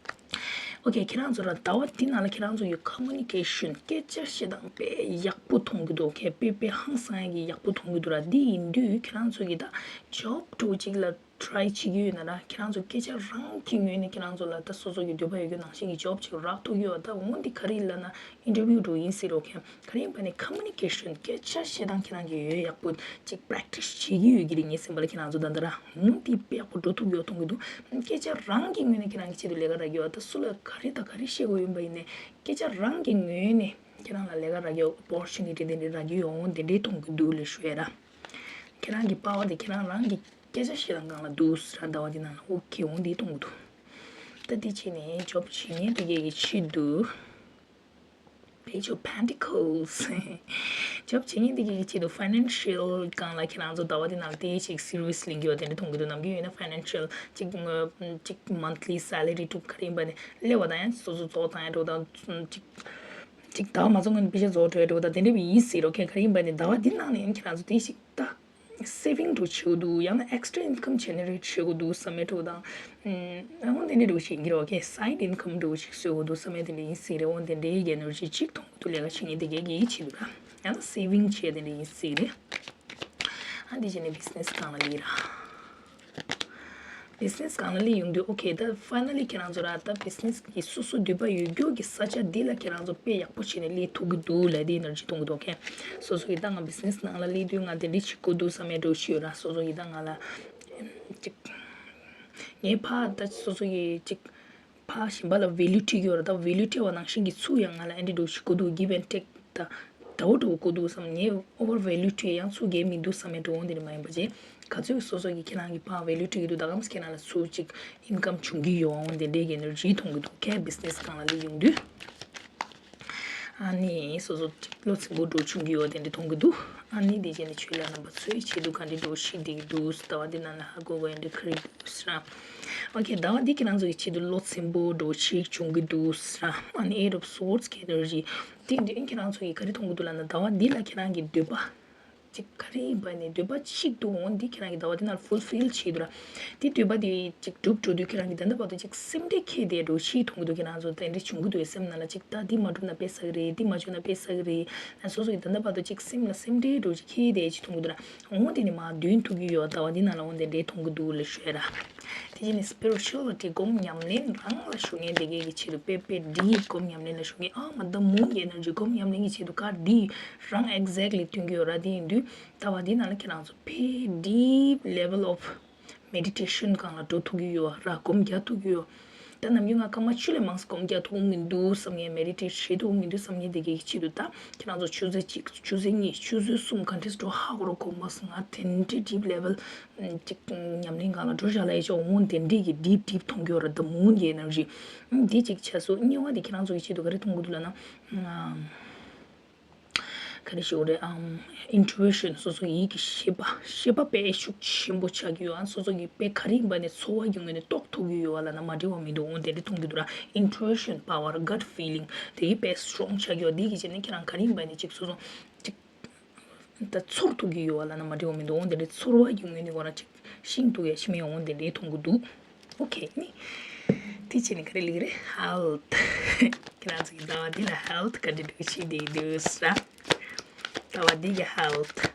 ཨོ་ཁེ། ཁྱེད་རང་ཚོ་ར་ཟླ་བ་འདི་ནང་ལ་ཁྱེད་རང་ཚོ་ཡི་ཀོ་མུ་ནི་ཀེ་ཤན་སྐད་ཆ་བཤད་སྟངས་དཔེ་ཡག་པོ་མཐོང་གི་འདུག་ཁེ། དཔེ་དཔེ་ཧང་སང་ཡ་གི་ཡག་པོ་མཐོང་གི་འདུག་ར། འདི་ཡིན་དུས་ཁྱེད་རང་ཚོ་གི་ད་ཇོབ་འདྲ་བོ་ཅིག་ལ་ཊི་རའི་བྱེད་ཀྱི་ཡོད་ན་ར། ཁྱེད་རང་ཚོ་སྐད་ཆ་རང་གི་ངོས་ནས་ཁྱེད་རང་ཚོ་ལ་ད་སོ་སོ་གི་འདོད་པ་ཡོད་རྒྱུ་ནང་བཞིན་གྱི་ཇོབ་ཅིག་རག་ཐུབ་ཀྱི་ཡོད། ད་འོ་འདི་ག་རེ་ལབ་ན་ཨིན་ཊར་བིའུ་འདྲ་བོ་ཡིན་སྲིད་རོ་ཁེ། ག་རེ་ཡིན་པ་ནི་ཀོ་མུ་ནི་ཀེ་ཤན་སྐད་ཆ་བཤད་སྟངས་ཁྱེད་རང་གིས་ཡོད་ཡག་པོ་ཅིག་པེ་རེག་ཊི་སི་བྱེད་ཀྱི་ཡོད་ཀྱི་རེད། ངའི་སེམས་པ་ལ་ཁྱེད་རང་ཚོ་ད་ལྟ་ར་འོ་འདི་དཔེ་ཡག་པོ་འགྲོ་ཐུབ་ཡོད་མཐོང་གི་འདུག་སྐད་ཆ་རང་གི་ངོས་ནས་ཁྱེད་རང་གི་ཆེད་དུ་ལས་ཀ་རག་གི་ཡོད། ད་སུ་ལ་ག་རེ་དང་ག་རེ་བཤད་དགོས་ཡིན་པ་ཡིན་ནའི་སྐད་ཆ་རང་གི་ངོས་ནས་ཁྱེད་རང་ལ་ལས་ཀ་རག་གི་ཡོད། ཨོ་པོར་ཅུ་ནི་ཊི་དེ་འདྲ་རག་གི་ཡོད། འོ་དེ་འདྲའི་མཐོང་གི་འདུག་ལབ་ཞུ་ཡ་ར། ཁྱེད་རང་གི་པ་ཝར་དེ་ཁྱེད་རང་རང་གི་སྐད་ཆ་བཤད་སྟངས་སྒང་ལ་འདུག་ས་ར། ཟླ་བ་འདི་ནང་ལ་ཨོ་ཁེ། འོ་འདི་མཐོང་གི་འདུག་ད་འདི་བྱས་ནས་ཇོབ་བྱེད་མཁན་དེ་གའི་གི་ཆེད་དུ། Page of Pentacles. ཇོབ་བྱེད་མཁན་དེ་གའི་ཆེད་དུ་ཕའི་ནན་ཤལ་སྒང་ལ་ཁྱེད་རང་ཚོ་ཟླ་བ་འདི་ནང་ལ་དེ་ཞིག་སི་རི་ཡས་ལེན་གྱི་ཡོད་དེ་འདྲ་མཐོང་གི་འདུག་ནམ་རྒྱུན་ཡིན་ན་ཕའི་ནན་ཤལ་ཅིག་ཅིག་མོན་ཐི་ལི་སེ་ལ་རི་དྲུག་ག་རེ་ཡིན་པ་ནི་སླེབས་པ་དང་ཡང་སོ་སོ་རྫོགས་བཏང་ཡ་འགྲོ་དང་ཅིག་ཅིག་ཟླ་བ་མ་རྫོགས་སྔོན་པེ་ཤ་རྫོགས་འགྲོ་ཡ་འགྲོ་དང་དེ་འདྲ་བ་ཡིན་སྲིད་རོ། ཁེ་ག་རེ་ཡིན་པ་ནི་ཟླ་བ་འདི་ནང་ནས་ཡང་ཁྱེད་རང་ཚོ་དེ་ཞིག་ད། སེ་ཝིང་འདྲ་བོ་བྱེད་དགོས་འདུག་ཡང་ན་ཨེག་སི་ཊྲ་ཨིན་ཀམ་ཇེ་ནེ་རེ་ཊི་བྱེད་དགོས་འདུག་བསམ་ཡ་འདྲ་བོ་དང་། ཨང་དེ་འདྲ་འདྲ་བོ་ཞིག་ཡིན་གྱི་རེད་བ། ཁེ་སའིཌ་ཨིན་ཀམ་འདྲ་བོ་ཞིག་བཟོ་དགོས་འདུག་བསམ་ཡ་དེ་འདྲ་ཡིན་སྲིད་རེད། འོ་དེ་འདྲའི་གི་ནར་ཇི་ཅིག་མཐོང་གི་འདུག་ལས་ཀ་བྱེད་མཁན་དེ་གའི་གི་ཡིད་ཆེས་འདུག་ར། ཡང་ན་སེ་ཝིང་བྱེད་དེ་འདྲ་ཡིན་སྲིད་རེད། ཨ་འདི་བྱས་ནས་བི་ཛི་ནེ་སི་སྒང་ལ་ལི་ར། བི་ཛི་ནེ་སི་སྒང་ལ་སླེབས་ཡོང་དུས་ཨོ་ཁེ། ད་ཕའི་ནལ་ལི་ཁྱེད་རང་ཚོ་ར་ད་བི་ཛི་ནེ་སི་གི་སོ་སོ་འདོད་པ་ཡོད་རྒྱུ་གི་ས་ཆ་འདི་ལ་ཁྱེད་རང་ཚོ་དཔེ་ཡག་པོ་བྱས་ནས་སླེབས་ཐུབ་ཀྱི་འདུག་ལབ་དེ་ནར་ཇི་མཐོང་གི་འདུག་ཁེ། སོ་སོ་གི་ད་ང་བི་ཛི་ནེ་སི་ནང་ལ་སླེབས་དུས་ང་དེ་འདྲ་བྱེད་དགོས་འདུག་བསམ་ཡ་འདྲ་བོ་ཞིག་ཡོད་ར། སོ་སོ་གི་ད་ང་ལ་ཅིག་ངའི་ཕ་ད་སོ་སོ་གི་ཅིག་ཕ་གཞན་པ་ལ་ཝེ་ལུ་སྤྲད་ཀྱི་ཡོད་ར། ད་ཝེ་ལུ་སྤྲད་པ་ནང་བཞིན་གྱི་ཚུར་ཡང་ང་ལ་ཨེ་འདྲ་འདྲ་བོ་ཞིག་དགོས་འདུག་གིབ་ཨེན་ཊེག་ད་ད་འོ་འདྲ་བོ་དགོས་འདུག་བསམ། ངས་ཨོ་ཝར་ཝེ་ལུ་སྤྲད་ཡང་ཚུར་རྒྱབ་མི་འདུག་བསམ་ཡ་འདྲ་བོ་འདི་འདྲ་མ་ཡིན་པ་བྱས། ག་ཚོད་སོ་སོ་གིས་ཁྱེད་རང་གི་ཕར་ཝེ་ལུ་སྤྲད་ཀྱི་འདུག་ད་ག་མ་ཁྱེད་རང་ལ་ཚུར་ཅིག་ཨིན་ཀམ་བྱུང་གི་ཡོད། འོ་དེ་འདྲའི་གི་ནར་ཇི་མཐོང་གི་འདུག་ཁེ་བི་ཛི་ནེ་སི་སྒང་ལ་སླེབས་ཡོང་དུས། ཨ་ནི་སོ་སོ་ཅིག་བློ་ཚིམ་པོ་འདྲ་བོ་བྱུང་གི་ཡོད་དེ་འདྲ་མཐོང་གི་འདུག་ཨ་ནི་དེ་བྱས་ནས་ཆོས་ལ་རྣམ་པ་ཚོའི་ཆེད་དུ་ག་འདྲ་འདྲ་བོ་ཞིག་བསྡད་ཀྱི་འདུག་ཟླ་བ་འདི་ནང་ལ་ཧ་གོ་གོ་ཡ་འདྲ་ག་རེ་འདུག་ཟེར་ན། ཨོ་ཁེ། ཟླ་བ་འདི་ཁྱེད་རང་ཚོ་གི་ཆེད་དུ་བློ་ཚིམ་པོ་འདྲ་བོ་ཞིག་བྱུང་གི་འདུག་ཟེར་ན། ཨ་ནི་ཨེ་ཊ་ཨོཕ་སོརཌ་གི་ནར་ཇི། དེ་འདི་ཁྱེད་རང་ཚོ་གིས་ག་རེ་མཐོང་གི་འདུག་ལབ་ན་ཟླ་བ་འདི་ལ་ཁྱེད་རང་གི་འདོད་པ་ཅིག་ག་རེ་ཡིན་པ་ནི་འདོད་པ་གཅིག་འདུག་འོ་འདི་ཁྱེད་རང་གི་ཟླ་བ་འདི་ནང་ཕུལ་ཕིལ་བྱེད་འདུག་ར། དེ་འདོད་པ་དེ་ཅིག་འགྲུབ་འགྲོ་དུས་ཁྱེད་རང་གི་ད་ལྟ་བར་དུ་ཅིག་སེམས་ཁྲལ་འཁྱེར་བསྡད་འདྲ་བོ་ཞིག་མཐོང་གི་འདུག་ཁྱེད་རང་ཚོ་དེ་འདྲ་བྱུང་གི་འདུག་སེམས་ནང་ལ་ཅིག་ད་འདི་མ་འགྲུབ་ན་དཔེ་ཟ་གི་རེད། འདི་མ་བྱུང་ན་དཔེ་ཟ་གི་རེད། སོ་སོ་གི་ད་ལྟ་བར་དུ་ཅིག་སེམས་ལ་སེམས་ཁྲལ་འདྲ་བོ་ཅིག་འཁྱེར་བསྡད་ཅིག་མཐོང་གི་འདུག་ར། འོ་དེ་ནི་མར་འདོན་ཐུབ་ཀྱི་ཡོད། ཟླ་བ་འདི་ནང་ལ་འོ་དེ་འདྲ་མཐོང་གི་འདུག་ལབ་ཞུ་ཡ་ར། དེ་བཞིན་ནི་སི་པི་རི་ཅུ་ཨལ་ཊི་སྒོམ་ཉམས་ལེན་རང་ལ་ཞུགས་མཁན་དེ་གས་ཀྱི་ཆེད་དུ་དཔེ་དཔེ་ཌིབ་སྒོམ་ཉམས་ལེན་ལ་ཞུགས་མཁན། ཨ་མ་ད་མུན་གྱི་ཨེ་ནར་ཇི་སྒོམ་ཉམས་ལེན་གྱི་ཆེད་དུ་ཀར་ཌི་རང་ཨེག་ཛེག་ལི་སྟོན་གྱི་ཡོད་ར། དེ་ཡིན་དུས་ཟླ་བ་འདི་ནང་ལ་ཁྱེད་རང་ཚོ་དཔེ་ཌིབ་ལེ་ཝལ་ཨོཕ་མེ་ཌི་ཊེ་ཤན་སྒང་ལ་འགྲོ་ཐུབ་ཀྱི་ཡོད་ར། སྒོམ་རྒྱག་ཐུབ་ཀྱི་ཡོད། ད་ནམ་རྒྱུན་ང་སྐར་མ་བཅུ་ལས་མང་སྒོམ་རྒྱག་ཐུབ་མི་འདུག་བསམ་མཁན། མེ་ཌི་ཊེ་ཊི་བྱེད་ཐུབ་མི་འདུག་བསམ་མཁན་དེ་གའི་ཆེད་དུ་ད་ཁྱེད་རང་ཚོ་ཆུ་ཚོད་གཅིག་ཆུ་ཚོད་གཉིས་ཆུ་ཚོད་གསུམ་ག་འདྲས་འགྲོ་ཧ་གོ་རོགས། གོ་མ་སོང་། ང་དེ་འདྲའི་ཌིབ་ལེ་ཝལ་ཅིག་ཉམས་ལེན་སྒང་ལ་འགྲོ་བཞག་ལ་ཡ་ཆོག་འོང་། དེ་འདྲའི་གི་ཌིབ་ཌིབ་མཐོང་གི་ཡོད་ར། ད་མུན་གྱི་ཨེ་ནར་ཇི་འདི་གཅིག་ཆགས་སོང་། གཉིས་པ་དེ་ཁྱེད་རང་ཚོ་གི་ཆེད་དུ་ག་རེ་མཐོང་གི་འདུག་ལབ་ན། ག་རེ་ཞུ་དགོས་རེད། ཨམ། ཨིན་ཊུ་ཨི་ཤན། སོ་སོ་ཡིད་ཀྱི་ཤེས་པ། ཤེས་པ་དཔེ་ཤུགས་ཆེན་པོ་ཆགས་ཀྱི་ཡོད། ཨ་སོ་སོ་གི་དཔེ་ག་རེ་ཡིན་པ་ནས་ཚོར་བ་གི་ངོས་ནས་རྟོགས་ཐུབ་ཀྱི་ཡོད་པ་ལབ་ན་མ་འགྲིག་པ་མི་འདུག་འོང་དེ་འདྲ་མཐོང་གི་འདུག་ར། ཨིན་ཊུ་ཨི་ཤན་པ་ཝར། གཊ་ཕི་ལིང་དེ་གི་དཔེ་སི་ཊོང་ཆགས་ཀྱི་ཡོད། དེ་གི་བྱས་ནས་ཁྱེད་རང་ག་རེ་ཡིན་པ་ནས་ཅིག་སོ་སོ་ཅིག་ད་ཚོར་ཐུབ་ཀྱི་ཡོད་པ་ལབ་ན་མ་འགྲིག་པ་མི་འདུག་འོང་དེ་འདྲ་ཚོར་བ་གི་ངོས་ནས་ཁོ་རང་ཅིག་ཤིང་འདུག་ཡ་ཤི་མི་འོང་དེ་འདྲའི་མཐོང་གི་འདུག་ཨོ་ཁེ། ནི་དེ་བྱས་ནས་ག་རེ་ལབ་ཀྱི་རེད། ཧེལ་ཐི། ཁྱེད་རང་ཚོ་གི་ཟླ་བ་འདི་ལ་ཧེལ་ཐི་ག་འདྲ་འདུག་ཤེས་བསྡད་འདུག་ས། ཟླ་བ་འདི་གི་ཧེལ་ཐི།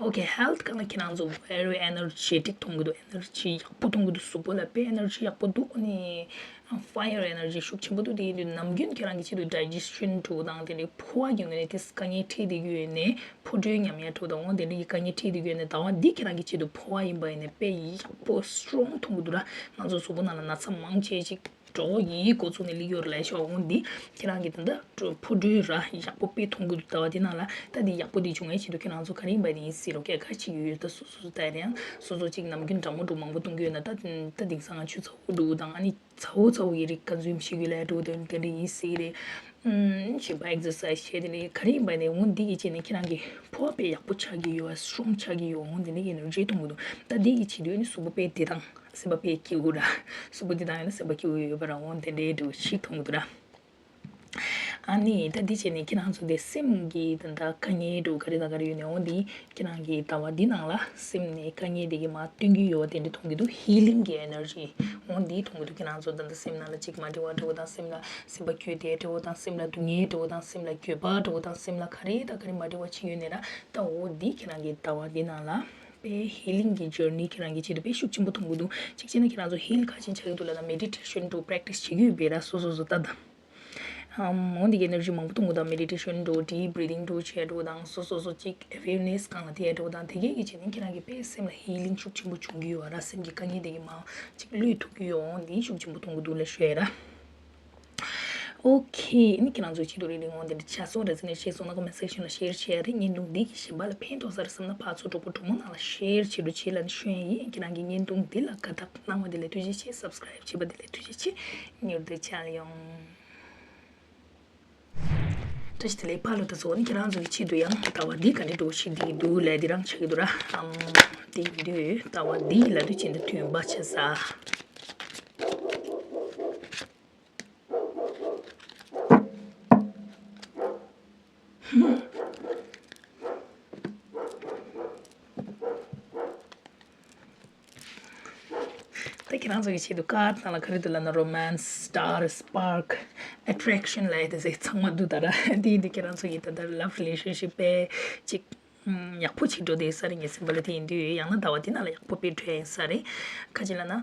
Okay, health གང་ལ་ཁྱེད་རང་ཚོ་very energetic མཐོང་གི་འདུག energy ཡག་པོ་མཐོང་གི་འདུག་གཟུགས་པོ་ལ་དཔེ་energy ཡག་པོ་འདུག་ཨ་ནི་fire energy ཤུགས་ཆེན་པོ་འདུག་དེ་ཡིན་དུས་ནམ་རྒྱུན་ཁྱེད་རང་གི་ཆེད་དུ་digestion འགྲོ་དང་དེ་འདྲའི་ཕོ་བ་གི་ངོས་ནས་དེ་དཀའ་ངལ་འཕྲད་བསྡད་ཀྱི་ཡོད་ནས་ཕོ་དྲོད་ཉམས་ཡག་འགྲོ་དང་འོང་དེ་འདྲའི་དཀའ་ངལ་འཕྲད་བསྡད་ཀྱི་ཡོད་ནས་ཟླ་བ་འདི་ཁྱེད་རང་གི་ཆེད་དུ་ཕོ་བ་ཡིན་པ་ཡིན་ནས་དཔེ་ཡག་པོ་strong མཐོང་གི་འདུག་ར། ང་ཚོ་གཟུགས་པོ་ནང་ལ་ན་ཚ་མང་ཆེ་ཅིག་འགྲོ་ཡི་འགོ་བཙུགས་ནས་སླེབས་ཡོད་རེད་ལབ་ཤོག་འོང་འདི་ཁྱེད་རང་གི་ད་ལྟ་ཕོ་དྲོད་ར་ཡག་པོ་དཔེ་མཐོང་གི་འདུག་ཟླ་བ་འདི་ནང་ལ་ད་འདི་ཡག་པོ་འདི་བྱུང་བའི་ཆེད་དུ་ཁྱེད་རང་ཚོ་ག་རེ་ཡིན་པ་ནི་ཡིན་སྲིད་རོགས་སྐད་ཁ་ཅིག་ཡོད་ད་སོ་སོ་སོ་ད་རེད་ཡང་སོ་སོ་ཅིག་ནམ་རྒྱུན་གྲང་མོ་འདྲ་མང་པོ་གཏོང་གི་ཡོད་ན་ད་ད་དེང་སང་ང་ཆུ་ཚ་པོ་འདྲ་དང་ཨ་ནི་ཚ་པོ་ཚ་པོ་གི་རིགས་consume བྱེད་ཀྱི་ལས་འགྲོ་དེ་འདྲ་ཡིན་སྲིད་རེད། ཨུམ་བྱིས་པ་exercise བྱས་དེ་ནི་ག་རེ་ཡིན་པ་ནི་འོང་འདི་གི་ཆེད་ནི་ཁྱེད་རང་གི་ཕོ་བ་དཔེ་ཡག་པོ་ཆགས་ཀྱི་ཡོད་strong ཆགས་ཀྱི་ཡོད་འོང་འདི་ནི་energy གཏོང་གི་འདུག་ད་འདི་གི་ཆེད་དུ་ནི་གཟུགས་པོ་དཔེ་བདེ་ཐང་། སེམས་པ་དཔེ་སྐྱིད་པོ་ར། གཟུགས་པོ་འདི་དང་ཡང་ན་སེམས་པ་སྐྱིད་པོ་ཡོད་པ་ར་འོང་དེ་འདྲའི་འདྲ་ཞིག་མཐོང་གི་འདུག་ར། ཨ་ནི་ད་འདི་བྱས་ནས་ཁྱེད་རང་ཚོ་དེ་སེམས་ཀྱི་ད་ལྟ་དཀའ་ངལ་འདྲ་ག་རེ་དང་ག་རེ་ཡོད་ནས་འོང་འདི་ཁྱེད་རང་གི་ཟླ་བ་འདི་ནང་ལ་སེམས་ནས་དཀའ་ངལ་དེ་གི་མར་བཏོན་གྱི་ཡོད་པ་དེ་འདྲ་མཐོང་གི་འདུག healing གི་energy འོང་འདི་མཐོང་གི་འདུག་ཁྱེད་རང་ཚོ་ད་ལྟ་སེམས་ནང་ལ་ཅིག་མ་བདེ་བ་འདྲ་བོ་དང་སེམས་ལ་སེམས་པ་སྐྱོ་དེ་འདྲ་བོ་དང་སེམས་ལ་སྡུག་བསྔལ་འདྲ་བོ་དང་སེམས་ལ་འགྱོད་པ་འདྲ་བོ་དང་སེམས་ལ་ག་རེ་དང་ག་རེ་མ་འདྲ་བ་ཅིག་ཡོད་ནས་ར་ད་འོ་འདི་ཁྱེད་རང་གི་ཟླ་བ་འདི་ནང་ལ། པའི་healing གི་journey ཁྱེད་རང་གི་ཆེད་དུ་དཔེ་ཤུགས་ཆེན་པོ་མཐོང་གི་འདུག་གཅིག་བྱས་ན་ཁྱེད་རང་ཚོ་heal ག་ཅིག་བྱ་གི་འདུག་ལབ་ན་meditation འགྲོ་practice བྱེད་ཀྱི་ཡོད་པས་ར་སོ་སོ་སོ་ལྟ་དང་། ཨམ་འོ་འདི་གི་energy མང་པོ་གཏོང་གི་དང་meditation འགྲོ deep breathing འགྲོ་བྱས་འགྲོ་དང་སོ་སོ་སོ་གཅིག་awareness སྒང་ལ་དེ་འགྲོ་དང་དེ་གས་ཀྱི་བྱས་ནས་ཁྱེད་རང་གི་དཔེ་སེམས་ལ་healing ཤུགས་ཆེན་པོ་བྱུང་གི་ཡོད་ར་སེམས་ཀྱི་དཀའ་ངལ་དེ་གི་མང་གཅིག་བློས་ཐུབ་ཀྱི་ཡོད་འོང་འདི་ཤུགས་ཆེན་པོ་གཏོང་གི་འདུག་ལབ་ཤོད་ཡ་ར། ཨོ་ཁེ། ཨ་ནི་ཁྱེད་རང་ཚོའི་ཆེད་དུ་རིང་རིང་འོང་དེ་འདྲ་ཆ་ཚང་resonate བྱས་སོང་ན་comment section ལ་share བྱེད་ཡ་རེད། བརྙན་ཐུང་འདི་གི་གཞན་པ་ལ་ཕན་ཐོགས་ས་རེད་བསམ་ན་ཕར་ཚུར་གྲོགས་པོ་གྲོགས་མོ་ནང་ལ་share བྱེད་རོགས་བྱེད་ལབ་ནས་ཤོད་ཡ་ཡིན། ཁྱེད་རང་གི་བརྙན་ཐུང་འདི་ལ་དགའ་རྟགས་གནང་བ་དེ་ལ་ཐུགས་རྗེ་ཆེ། subscribe བྱས་པ་དེ་ལ་ཐུགས་རྗེ་ཆེ། མྱུར་དུ་མཇལ་ཡོང་། བཀྲ་ཤིས་བདེ་ལེགས་ཕ་ལོ། ད་གཟོད་ཨ་ནི་ཁྱེད་རང་ཚོ་གི་ཆེད་དུ་ཡང་ཟླ་བ་འདི་ག་འདྲ་འགྲོ་བཞིན་འདུག་འདུག་ལབ་འདི་རང་ཆགས་ཀྱི་འདུག་ར། ཨམ་དེ་ཡིན་དུས་ཟླ་བ་འདི་ལ་དུས་ཆེན་དུ་དུས་འབའ་ཆེ་ས། ད་ཁྱེད་རང་ཚོ་གི་ཆེད་དུ་card ནང་ལ་ག་རེ་འདུག་ལབ་ན་romance, star, spark, attraction ལབ་ཡ་དེ་ཚོ་ཚང་མ་འདུག་ད་ར་འདི་འདི་ཁྱེད་རང་ཚོ་གི་ད་ལྟ་love relationship དཔེ་ཅིག་ཡག་པོ་ཅིག་འགྲོ་བསྡད་ས་རེད་ངས་སེམས་པ་ལ་དེ་ཡིན་དུས་ཡང་ན་ཟླ་བ་འདི་ནང་ལ་ཡག་པོ་དཔེ་འགྲོ་ཡིན་ས་རེད། ཁ་ཅིག་ལབ་ན་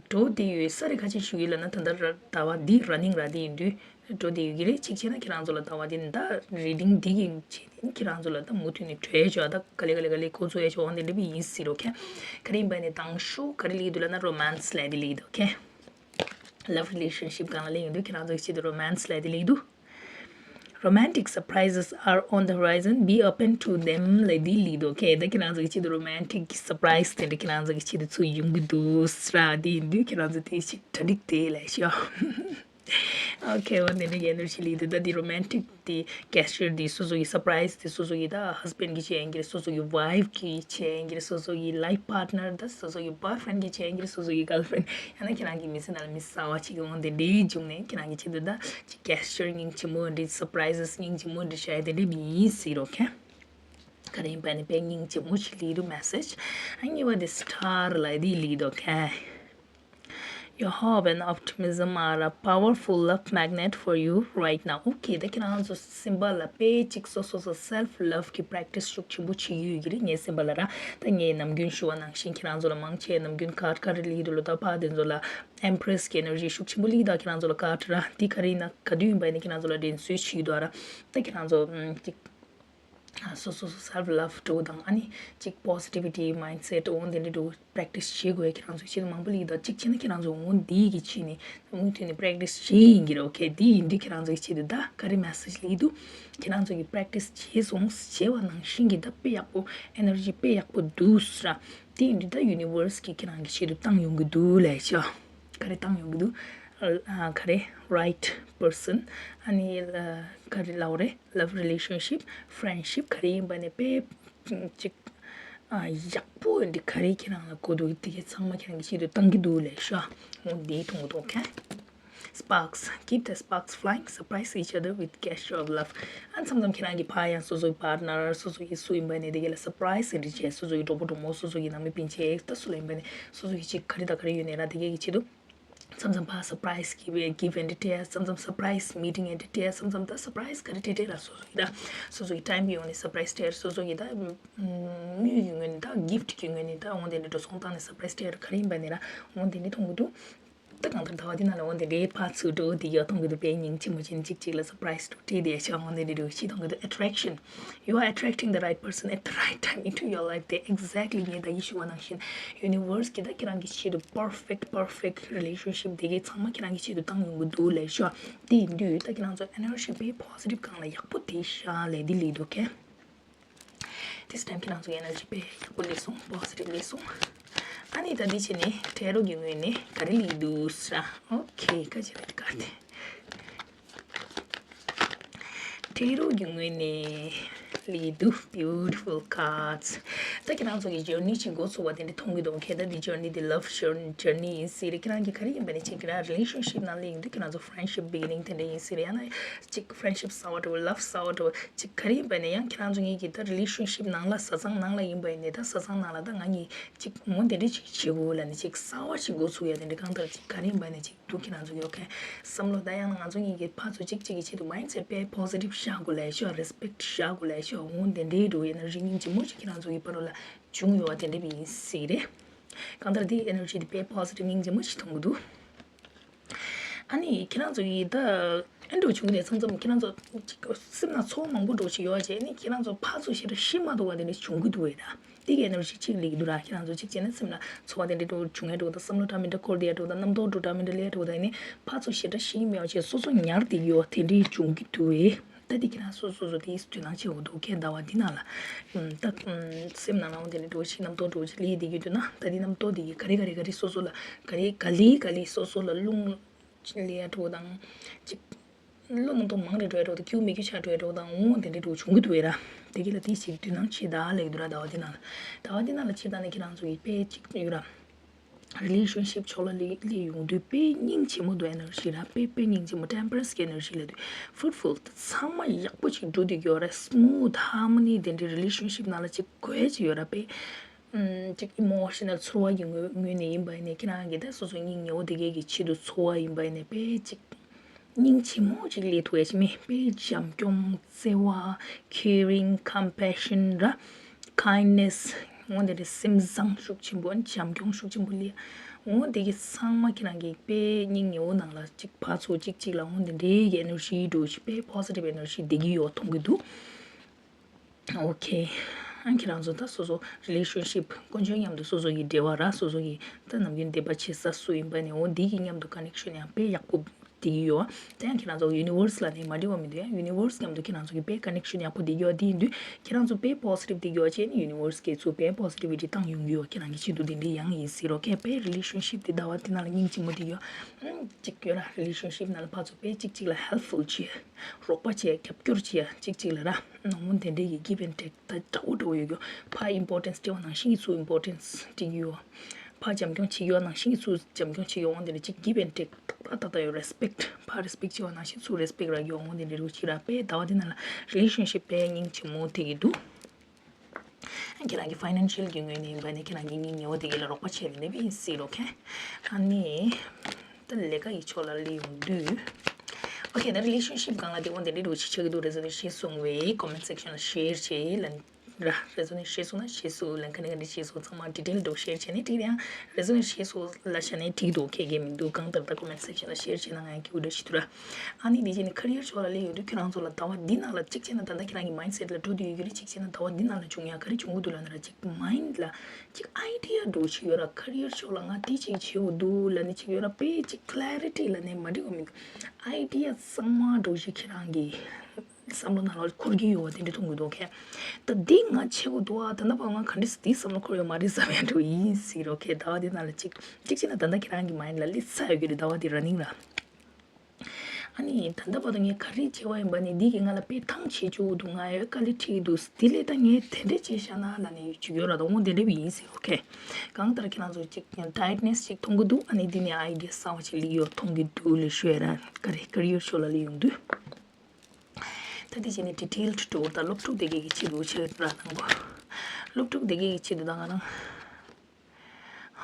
འགྲོ་བསྡད་ཡོད་ས་རེད། ཁ་ཅིག་ཞུ་གི་ལབ་ན་ད་ལྟ་ཟླ་བ་འདི་running ར་དེ་ཡིན་དུས་འགྲོ་བསྡད་ཡོད་ཀྱི་རེད། གཅིག་བྱས་ན་ཁྱེད་རང་ཚོ་ལ་ཟླ་བ་འདི་ནི་ད་reading འདི་གི་ཆེད་དུ་ཁྱེད་རང་ཚོ་ལ་ད་མུ་མཐུད་ནས་འགྲོ་ཡ་ཆོག་ད་ག་ལེ་ག་ལེ་ག་ལེ་འགོ་བཙུགས་ཡ་ཆོག་འོང་དེ་འདྲ་བི་ཡིན་སྲིད་རོགས་ཁྱེད། ག་རེ་ཡིན་པ་ནི་དང་ཤོག་ག་རེ་ལེགས་འདུག་ལབ་ན་romance ལབ་དེ་ལེགས་འདུག་ཁྱེད། Love relationship སྒང་ལ་ལེགས་ཡོང་དུས་ཁྱེད་རང་ཚོ་གི་ཆེད་དུ་romance ལབ་དེ་ལེགས་འདུག Romantic surprises are on the horizon. Be open to them ལབ་དེ་ལེགས་འདུག་ཁྱེད། ད་ཁྱེད་རང་ཚོ་གི་ཆེད་དུ་romantic surprise དེ་འདྲ་ཁྱེད་རང་ཚོ་གི་ཆེད་དུ་ཚུར་ཡོང་གི་འདུག་ཟེར་ར་དེ་ཡིན་དུས་ཁྱེད་རང་ཚོ་དེ་ཞིག་གྲ་སྒྲིག་དེ་ལས་ཤོག Okay འོ་འདི་འདྲ་གི་energy ལེགས་འདུག་ད་དེ་romantic དེ་gesture དེ་སོ་སོ་གི་surprise དེ་སོ་སོ་གི་ད་husband གི་བྱེད་ཡིན་གྱི་རེད། སོ་སོ་གི་wife གི་བྱེད་ཡིན་གྱི་རེད། སོ་སོ་གི་life partner ད་སོ་སོ་གི་boyfriend གི་བྱེད་ཡིན་གྱི་རེད། སོ་སོ་གི་girlfriend ཡང་ན་ཁྱེད་རང་གི་མི་ཚེ་ནང་ལ་མི་གསར་པ་ཅིག་འོང་དེ་འདྲའི་བྱུང་ནས་ཁྱེད་རང་གི་ཆེད་དུ་ད་ཅིག་gesture སྙིང་རྗེ་མོ་འདྲ་surprises སྙིང་རྗེ་མོ་འདྲ་བྱ་ཡ་དེ་འདྲ་མི་ཡིན་སྲིད་རོགས་ཁྱེད། ག་རེ་ཡིན་པ་ནི་དཔེ་སྙིང་རྗེ་མོ་ཞིག་ལེགས་འདུག message ཨ་གཉིས་པ་དེ་star ལབ་དེ་ལེགས་འདུག་ཁྱེད། Your hope and optimism are a powerful love magnet for you right now. Okay ད་ཁྱེད་རང་ཚོ་སེམས་པ་ལ་དཔེ་ཅིག་སོ་སོ་སོ་self love གི་practice ཤུགས་ཆེན་པོ་བྱེད་ཀྱི་ཡོད་ཀྱི་རེད། ངའི་སེམས་པ་ལ་ར་ད་ངས་ནམ་རྒྱུན་ཞུ་བ་ནང་བཞིན་ཁྱེད་རང་ཚོ་ལ་མང་ཆེ་ནམ་རྒྱུན་card ག་རེ་ལེགས་འདུག་ལོ་ད་ཕ་དེ་ཚོ་ལ་empress གི་energy ཤུགས་ཆེན་པོ་ལེགས་ད་ཁྱེད་རང་ཚོ་ལ་card ར་འདི་ག་རེ་ཡིན་ན་ག་དུས་ཡིན་པ་ཡིན་ན་ཁྱེད་རང་ཚོ་ལ་དྲན་གསོ་བྱེད་ཀྱི་འདུག་ར། ད་ཁྱེད་རང་ཚོ་ཅིག་སོ་སོ་སོ་self love འགྲོ་དང་ཨ་ནི་ཅིག་positivity mindset འོང་དེ་འདྲ་འགྲོ་practice བྱེད་དགོས། ཁྱེད་རང་ཚོ་ཆེད་དུ་མང་པོ་ལེགས་ད་གཅིག་བྱས་ན་ཁྱེད་རང་ཚོ་འོང་འདི་གི་ཆེད་ནས་མུ་མཐུད་ནས་practice བྱེད་ཡིན་གྱི་རེད། okay འདི་ཡིན་དུས་ཁྱེད་རང་ཚོ་གི་ཆེད་དུ་ད་ག་རེ་message ལེགས་འདུག་ཁྱེད་རང་ཚོ་གི་practice བྱས་སོང་བྱས་པ་ནང་བཞིན་གྱི་ད་དཔེ་ཡག་པོ་energy དཔེ་ཡག་པོ་འདུག་ཟེར་ར། དེ་ཡིན་དུས་ད་universe གི་ཁྱེད་རང་གི་ཆེད་དུ་བཏང་ཡོང་གི་འདུག་ལས་ཤོག་ག་རེ་བཏང་ཡོང་གི་འདུག་ཨ་ག་རེ་right person ཨ་ནི་ག་རེ་ལབ་རེད། love relationship friendship ག་རེ་ཡིན་པ་ནས་དཔེ་ཅིག་ཨ་ཡག་པོ་འདི་ག་རེ་ཁྱེད་རང་ལ་གོ་འདུག་དེ་གའི་ཚང་མ་ཁྱེད་རང་གི་ཆེད་དུ་བཏང་གི་འདུག་ལས་ཤོག་འོ་འདི་མཐོང་གི་འདུག okay sparks keep the sparks flying surprise each other with gesture of love ཨ་མཚམས་མཚམས་ཁྱེད་རང་གི་ཕ་ཡང་སོ་སོའི་partner སོ་སོ་ཡི་སུ་ཡིན་པ་ནས་དེ་གའི་ལ་surprise འདི་བྱས་སོ་སོ་ཡི་གྲོགས་པོ་གྲོགས་མོ་སོ་སོ་ཡི་ནང་མི་སྤུན་མཆེད་ད་སུ་ལ་ཡིན་པ་ནས་སོ་སོ་ཡི་ཅིག་ག་རེ་དང་ག་རེ་ཡོད་ནས་ར་དེ་གའི་གི་ཆེད་དུ། མཚམས་མཚམས་ཕར་surprise give give and take མཚམས་མཚམས་surprise meeting and take མཚམས་མཚམས་ད་surprise ག་རེ་take take ལ་སོ་སོ་གི་ད་སོ་སོ་གི་time གི་ཡོང་ནས་surprise take སོ་སོ་གི་ད་དངུལ་གི་ངོས་ནས་ད་gift གི་ངོས་ནས་ད་འོང་དེ་འདྲ་འགྲོ་སོང་བཏང་ནས་surprise take ག་རེ་ཡིན་པ་ནས་ར་འོང་དེ་འདྲ་མཐོང་གི་འདུག་ད་གང་ལྟར་ཟླ་བ་འདི་ནང་ལ་འོང་དེ་འདྲའི་ཕར་ཚུར་འགྲོ་དེ་ཡག་མཐོང་གི་འདུག་དཔེ་སྙིང་རྗེ་མོ་བྱས་ནས་གཅིག་གཅིག་ལ་surprise take དེ་ཡག་ཆ་འོང་དེ་འདྲ་འགྲོ་གཅིག་མཐོང་གི་འདུག attraction you are attracting the right person at the right time into your life དེ་exactly ངས་ད་གིན་ཞུ་བ་ནང་བཞིན་universe གི་ད་ཁྱེད་རང་གི་ཆེད་དུ་perfect perfect relationship དེ་གའི་ཚང་མ་ཁྱེད་རང་གི་ཆེད་དུ་བཏང་ཡོང་གི་འདུག་ལས་ཤོག་དེ་ཡིན་དུས་ད་ཁྱེད་རང་ཚོ་energy དཔེ་positive སྒང་ལ་ཡག་པོ་དེ་ཤ་ལས་འདི་ལས་འདུག་གས། This time ཁྱེད་རང་ཚོ་energy དཔེ་ཡག་པོ་སླེབས་སོང་། positive སླེབས་སོང་། ཨ་ནི་ད་འདི་བྱས་ནས་tarot གི་ངོས་ནས་ག་རེ་སླེབས་འདུག་ཟེར། okay ཁ་ཆེ་རེད་ག་དེ། tarot གི་ངོས་ནས་སླེབས་འདུག beautiful cards ད་ཁྱེད་རང་ཚོ་གི་journey ཅིག་འགོ་ཚུགས་པ་དེ་འདྲ་མཐོང་གི་འདུག okay ད་འདི་journey འདི་love journey ཡིན་སྲིད་རེད། ཁྱེད་རང་གི་ག་རེ་ཡིན་པ་ནས་ཅིག་ཁྱེད་རང་relationship ནང་སླེབས་ཡོང་དུས་ཁྱེད་རང་ཚོ་friendship beginning དེ་འདྲ་ཡིན་སྲིད་རེད། ཡང་ན་ཅིག་friendship གསར་བ་འགྲོ་love གསར་བ་འགྲོ་ཅིག་ག་རེ་ཡིན་པ་ནས་ཡང་ཁྱེད་རང་ཚོ་གཉིས་ཀྱི་ད་relationship ནང་ལ་བཟའ་ཚང་ནང་ལ་ཡིན་པ་ཡིན་ནས་ད་བཟའ་ཚང་ནང་ལ་ད་ང་གཉིས་ཅིག་འོ་དེ་འདྲ་ཅིག་བྱེད་དགོས་ལབ་ནས་ཅིག་གསར་བ་ཞིག་འགོ་ཚུགས་ཡ་དེ་འདྲ་གང་ལྟར་ཅིག་ག་རེ་ཡིན་པ་ནས་ཅིག་འདུག་ཁྱེད་རང་ཚོ་གི okay བསམ་བློ་ད་ཡང་ན་ང་ཚོ་གཉིས་ཀྱི་ཕར་ཚུར་ཅིག་ཅིག་གི་ཆེད་དུ་mindset དཔེ་positive བཞག་དགོས་ལབ་ཤོག respect བཞག་དགོས་ལབ་ཤོག་འོ་དེ་འདྲའི་འགྲོ་energy སྙིང་རྗེ་མོ་ཞིག་ཁྱེད་རང་ཚོ་གི་བར་ལ་བྱུང་ཡོད་པ་དེ་འདྲ་བ་ཡིན་སྲིད་རེད། གང་ལྟར་དེའི་energy དེ་དཔེ་positive སྙིང་རྗེ་མོ་ཞིག་མཐོང་གི་འདུག་ཨ་ནི་ཁྱེད་རང་ཚོ་ཡི་ད་ཨེ་འགྲོ་བྱུང་གི་རེད། མཚམས་མཚམས་ཁྱེད་རང་ཚོ་ཅིག་སེམས་ནང་ཚོར་བ་མང་པོ་འགྲོ་ཞིག་ཡོད་བྱས་ནི་ཁྱེད་རང་ཚོ་ཕར་ཚུར་ཞེ་དྲག་ཤེས་མ་ཐུབ་པ་དེ་འདྲ་བྱུང་གི་འདུག་བས་ད། དེ་གའི་energy གཅིག་སླེབས་ཀྱི་འདུག་ར། ཁྱེད་རང་ཚོ་གཅིག་བྱས་ན་སེམས་ལ་ཚོར་བ་དེ་འདྲ་འགྲོ་བྱུང་ཡ་འགྲོ་དང་བསམ་བློ་འདྲ་མི་འདྲ་འཁོར་བསྡད་ཡ་འགྲོ་དང་རྣམ་རྟོག་འགྲོ་འདྲ་མི་འདྲ་སླེབས་འགྲོ་དང་ཡིན་ནི་ཕར་ཚུར་ཞེ་དྲག་ཤེས་ཀྱི་མེད་བ་བྱས་སོ་སོ་ཉར་བསྡད་ཀྱི་ཡོད་དེ་འདྲའི་བྱུང་གི་འདུག་བས། ད་འདི་ཁྱེད་རང་སོ་སོ་སོ་དེའི་དོ་སྣང་བྱེད་དགོས་འདུག་ཁྱེད་ཟླ་བ་འདི་ནང་ལ་ད་སེམས་ནང་ལ་འོང་དེ་འདྲ་འགྲོ་ཞིག་རྣམ་རྟོག་འགྲོ་ཞིག་སླེབས་བསྡད་ཀྱི་འདུག་ན་ད་འདི་རྣམ་རྟོག་དེ་གི་ག་རེ་ག་རེ་ག་རེ་སོ་སོ་ལ་ག་རེ་ག་ལེ་ག་ལེ་སོ་སོ་ལ་རླུང་ལེ་ཡ་འགྲོ་དང་ཅིག་བློ་རྣམ་རྟོག་མང་རེ་འགྲོ་ཡ་འགྲོ་དང་སྐྱིད་མི་སྐྱིད་ཆགས་འགྲོ་ཡ་འགྲོ་དང་འོང་དེ་འདྲ་འགྲོ་བྱུང་གི་འདུག་བས་ར། དེ་གི་ལ་དེ་ཞིག་དོ་སྣང་བྱེད་ད་ལེགས་འདུག་ར། ཟླ་བ་འདི་ནང་ལ་ཟླ་བ་འདི་ནང་ལ་ཕྱིར་བཏང་ནས་ཁྱེད་རང་ཚོ་གི་དཔེ་གཅིག་ཡོད་ར། relationship ཕྱོགས་ལ་སླེབས་སླེབས་ཡོང་དུས་དཔེ་སྙིང་རྗེ་མོ་འདུག energy ར། དཔེ་དཔེ་སྙིང་རྗེ་མོ་temperance གི་energy ལ་དུས་fruitful ཚང་མ་ཡག་པོ་ཅིག་འགྲོ་བསྡད་ཀྱི་ཡོད་ར། smooth harmony དེ་འདྲའི་relationship ནང་ལ་ཅིག་དགོས་ཅིག་ཡོད་ར། དཔེ་ཨམ་ཅིག་emotional ཚོར་བ་གི་ངོས་ངོས་ནས་ཡིན་པ་ཡིན་ནས་ཁྱེད་རང་གི་ད་སོ་སོ་སྙིང་ཉེ་བོ་དེ་གས་ཀྱི་ཆེད་དུ་ཚོར་བ་ཡིན་པ་ཡིན་ནས་དཔེ་ཅིག་སྙིང་རྗེ་མོ་ཅིག་སླེབས་ཐུབ་ཡ་ཅིག་མེད། དཔེ་བྱམས་སྐྱོང་བརྩེ་བ་caring compassion ར། kindness འོ་དེ་འདྲའི་སེམས་བཟང་ཤུགས་ཆེན་པོ་བྱམས་སྐྱོང་ཤུགས་ཆེན་པོ་སླེབས། འོ་དེ་གི་ཚང་མ་ཁྱེད་རང་གི་དཔེ་སྙིང་ཉེ་བོ་ནང་ལ་ཅིག་ཕར་ཚུར་ཅིག་ཅིག་ལ་འོ་དེ་འདྲའི་གི་energy འགྲོ་ཞིག་དཔེ་positive energy བསྡད་ཀྱི་ཡོད་མཐོང་གི་འདུག okay ཨ་ཁྱེད་རང་ཚོ་ད་སོ་སོ་relationship དཀོན་མཆོག་མཉམ་དུ་སོ་སོ་ཡི་འབྲེལ་བ་ར། སོ་སོ་ཡི་ད་ནམ་རྒྱུན་བསྡད་པ་བྱེད་ས་སུ་ཡིན་པ་ནས་འོ་འདི་གི་མཉམ་དུ་connection ཡང་དཔེ་ཡག་པོ་བསྡད་ཀྱི་ཡོད། ད་ཡང་ཁྱེད་རང་ཚོ་universe ལ་ནི་མ་འགྲིག་པ་མི་འདུག་ཡང་universe མཉམ་དུ་ཁྱེད་རང་ཚོ་གི་དཔེ་connection ཡག་པོ་བསྡད་ཀྱི་ཡོད། དེ་ཡིན་དུས་ཁྱེད་རང་ཚོ་དཔེ་positive བསྡད་ཀྱི་ཡོད་བྱས་ནི་universe གི་ཚུར་དཔེ་positivity བཏང་ཡོང་གི་ཡོད། ཁྱེད་རང་གི་ཆེད་དུ་དེ་འདྲའི་ཡང་ཡིན་སྲིད་རོགས། ཁྱེད་དཔེ་relationship དེ་ཟླ་བ་དེ་ནང་ལ་སྙིང་རྗེ་མོ་བསྡད་ཀྱི་ཡོད། ཨང་གཅིག་ཡོད་ར། relationship ནང་ལ་ཕར་ཚུར་དཔེ་གཅིག་གཅིག་ལ་helpful བྱས། རོགས་པ་བྱས། རྒྱབ་སྐྱོར་བྱས། གཅིག་གཅིག་ལ་ར། ནང་མོ་དེ་འདྲས་ཀྱི་give and take ད་འདྲ་བོ་འདྲ་བོ་ཡོད་རྒྱུ། ཕར་importance སྤྲད་པ་ནང་བཞིན་གྱི་ཚུར་importance སྤྲད་ཀྱི་ཡོད། ཕར་བྱམས་སྐྱོང་བྱེད་ཀྱི་ཡོད་ནང་བཞིན་གྱི་ཚུར་བྱམས་སྐྱོང་བྱེད་ཀྱི་ཡོད། འོ་དེ་འདྲ་གཅིག་give and take ཏག་ཏག་ཏག་ཏག་ཡོད། respect ཕར་respect བྱེད་པ་ནང་བཞིན་ཚུར་respect རག་ཡོད། འོ་དེ་འདྲ་རུ་གཅིག་ར། དཔེ་ཟླ་བ་འདི་ནང་ལ་relationship དཔེ་སྙིང་རྗེ་མོ་དེ་གི་འདུག་ཁྱེད་རང་གི་financial གི་ངོས་ནས་ཡིན་པ་ནི་ཁྱེད་རང་གི་སྙིང་ཉེ་བོ་དེ་གི་ལ་རོགས་པ་བྱས་ནས་ནི་བིན་སི་རོ་ཁེ། ཨ་ནི། ད་ལས་ཀ་ཡི་ཕྱོགས་ལ་སླེབས་ཡོང་དུས། ཨོ་ཁེ། ད་relationship སྒང་ལ་དེ་འོ་དེ་འདྲའི་འགྲོ་ཆེ་ཆགས་ཀྱི་འདུག resonate བྱས་སོང་བས་comment section ལ་share བྱས་ལ། ར་resonate བྱས་སོང་ན་བྱས་སོང་། ལ་ཁ་ནས་ག་འདྲ་བྱས་སོང་ཚང་མ་detail འགྲོ་share བྱས་ནས་འགྲིག་རེད། ཡང་resonate བྱས་སོང་ལ་བྱས་ནས་འགྲིག་འདུག་ཁེ་གེ་མི་འདུག་གང་ལྟར་ད་comment section ལ་share བྱས་ན་ང་ཡང་སྐྱིད་པོ་འདྲ་ཞིག་འདུག་ར། ཨ་ནི་དེ་བྱས་ནས་career ཕྱོགས་ལ་སླེབས་ཡོང་དུས་ཁྱེད་རང་ཚོ་ལ་ཟླ་བ་འདི་ནང་ལ་གཅིག་བྱས་ན་ད་ལྟ་ཁྱེད་རང་གི་mindset ལ་འགྲོ་བསྡད་ཡོད་ཀྱི་རེད། གཅིག་བྱས་ན་ཟླ་བ་འདི་ནང་ལ་བྱུང་ཡ་ག་རེ་བྱུང་གི་འདུག་ལབ་ན་ར། གཅིག་mind ལ་གཅིག་idea འགྲོ་ཞིག་ཡོད་ར། career ཕྱོགས་ལ་ང་དེ་གཅིག་བྱེད་དགོས་འདུག་ལབ་ནས་གཅིག་ཡོད་ར། དཔེ་གཅིག་clarity ལབ་ནས་མ་འགྲིག་པ་མི་འདུག idea གཙང་མ་འགྲོ་ཞིག་ཁྱེད་རང་གི་བསམ་བློ་ནང་ལ་འཁོར་གྱི་ཡོད་པ་དེ་འདྲ་མཐོང་གི་འདུག་ཁེ། ད་འདི་ང་བྱེད་དགོས་འདུག་ཨ། ད་ལྟ་བར་ང་ག་འདྲ་སེ་འདི་བསམ་བློ་འཁོར་ཡོད་མ་རེད་བསམ་ཡ་འགྲོ་ཡིན་སྲིད་རོ་ཁེ། ཟླ་བ་འདི་ནང་ལ་གཅིག་གཅིག་བྱས་ན་ད་ལྟ་ཁྱེད་རང་གི་mind ལ་སླེབས་ཚར་ཡོད་ཀྱི་རེད། ཟླ་བ་འདི་running ལ། ཨ་ནི་ད་ལྟ་བར་དུ་ངས་ག་རེ་བྱས་པ་ཡིན་པ་ནི་འདི་གིས་ང་ལ་དཔེ་ཐང་ཆད་བཅུག་འདུག་ང་ཡོད་དཀའ་ལས་འཕྲད་འདུག་དེ་ལས་ད་ངས་དེ་འདྲ་བྱས་བཞག་ན་ལབ་ནས་ཡོད་ཅིག་ཡོད་ར། ད་འོ་དེ་འདྲ་བ་ཡིན་ཟེར། ཨོ་ཁེ། གང་ལྟར་ཁྱེད་རང་ཚོ་ཅིག་tiredness ཅིག་མཐོང་གི་འདུག་ཨ་ནི་འདི་ནས་idea གསར་བ་ཅིག་སླེབས་ཡོད་མཐོང་གི་འདུག་ལབ་ཞུ་ཡ་ར། ག་རེ་career ཕྱོགས་ལ་སླེབས་ཡོང་དུས། ད་དེ་བྱས་ནས་detailed tour ད་སློབ་ཕྲུག་དེ་གའི་ཆེད་དུ་བྱས་ར་དང་པོ། སློབ་ཕྲུག་དེ་གའི་ཆེད་དུ་ད་ང་རང་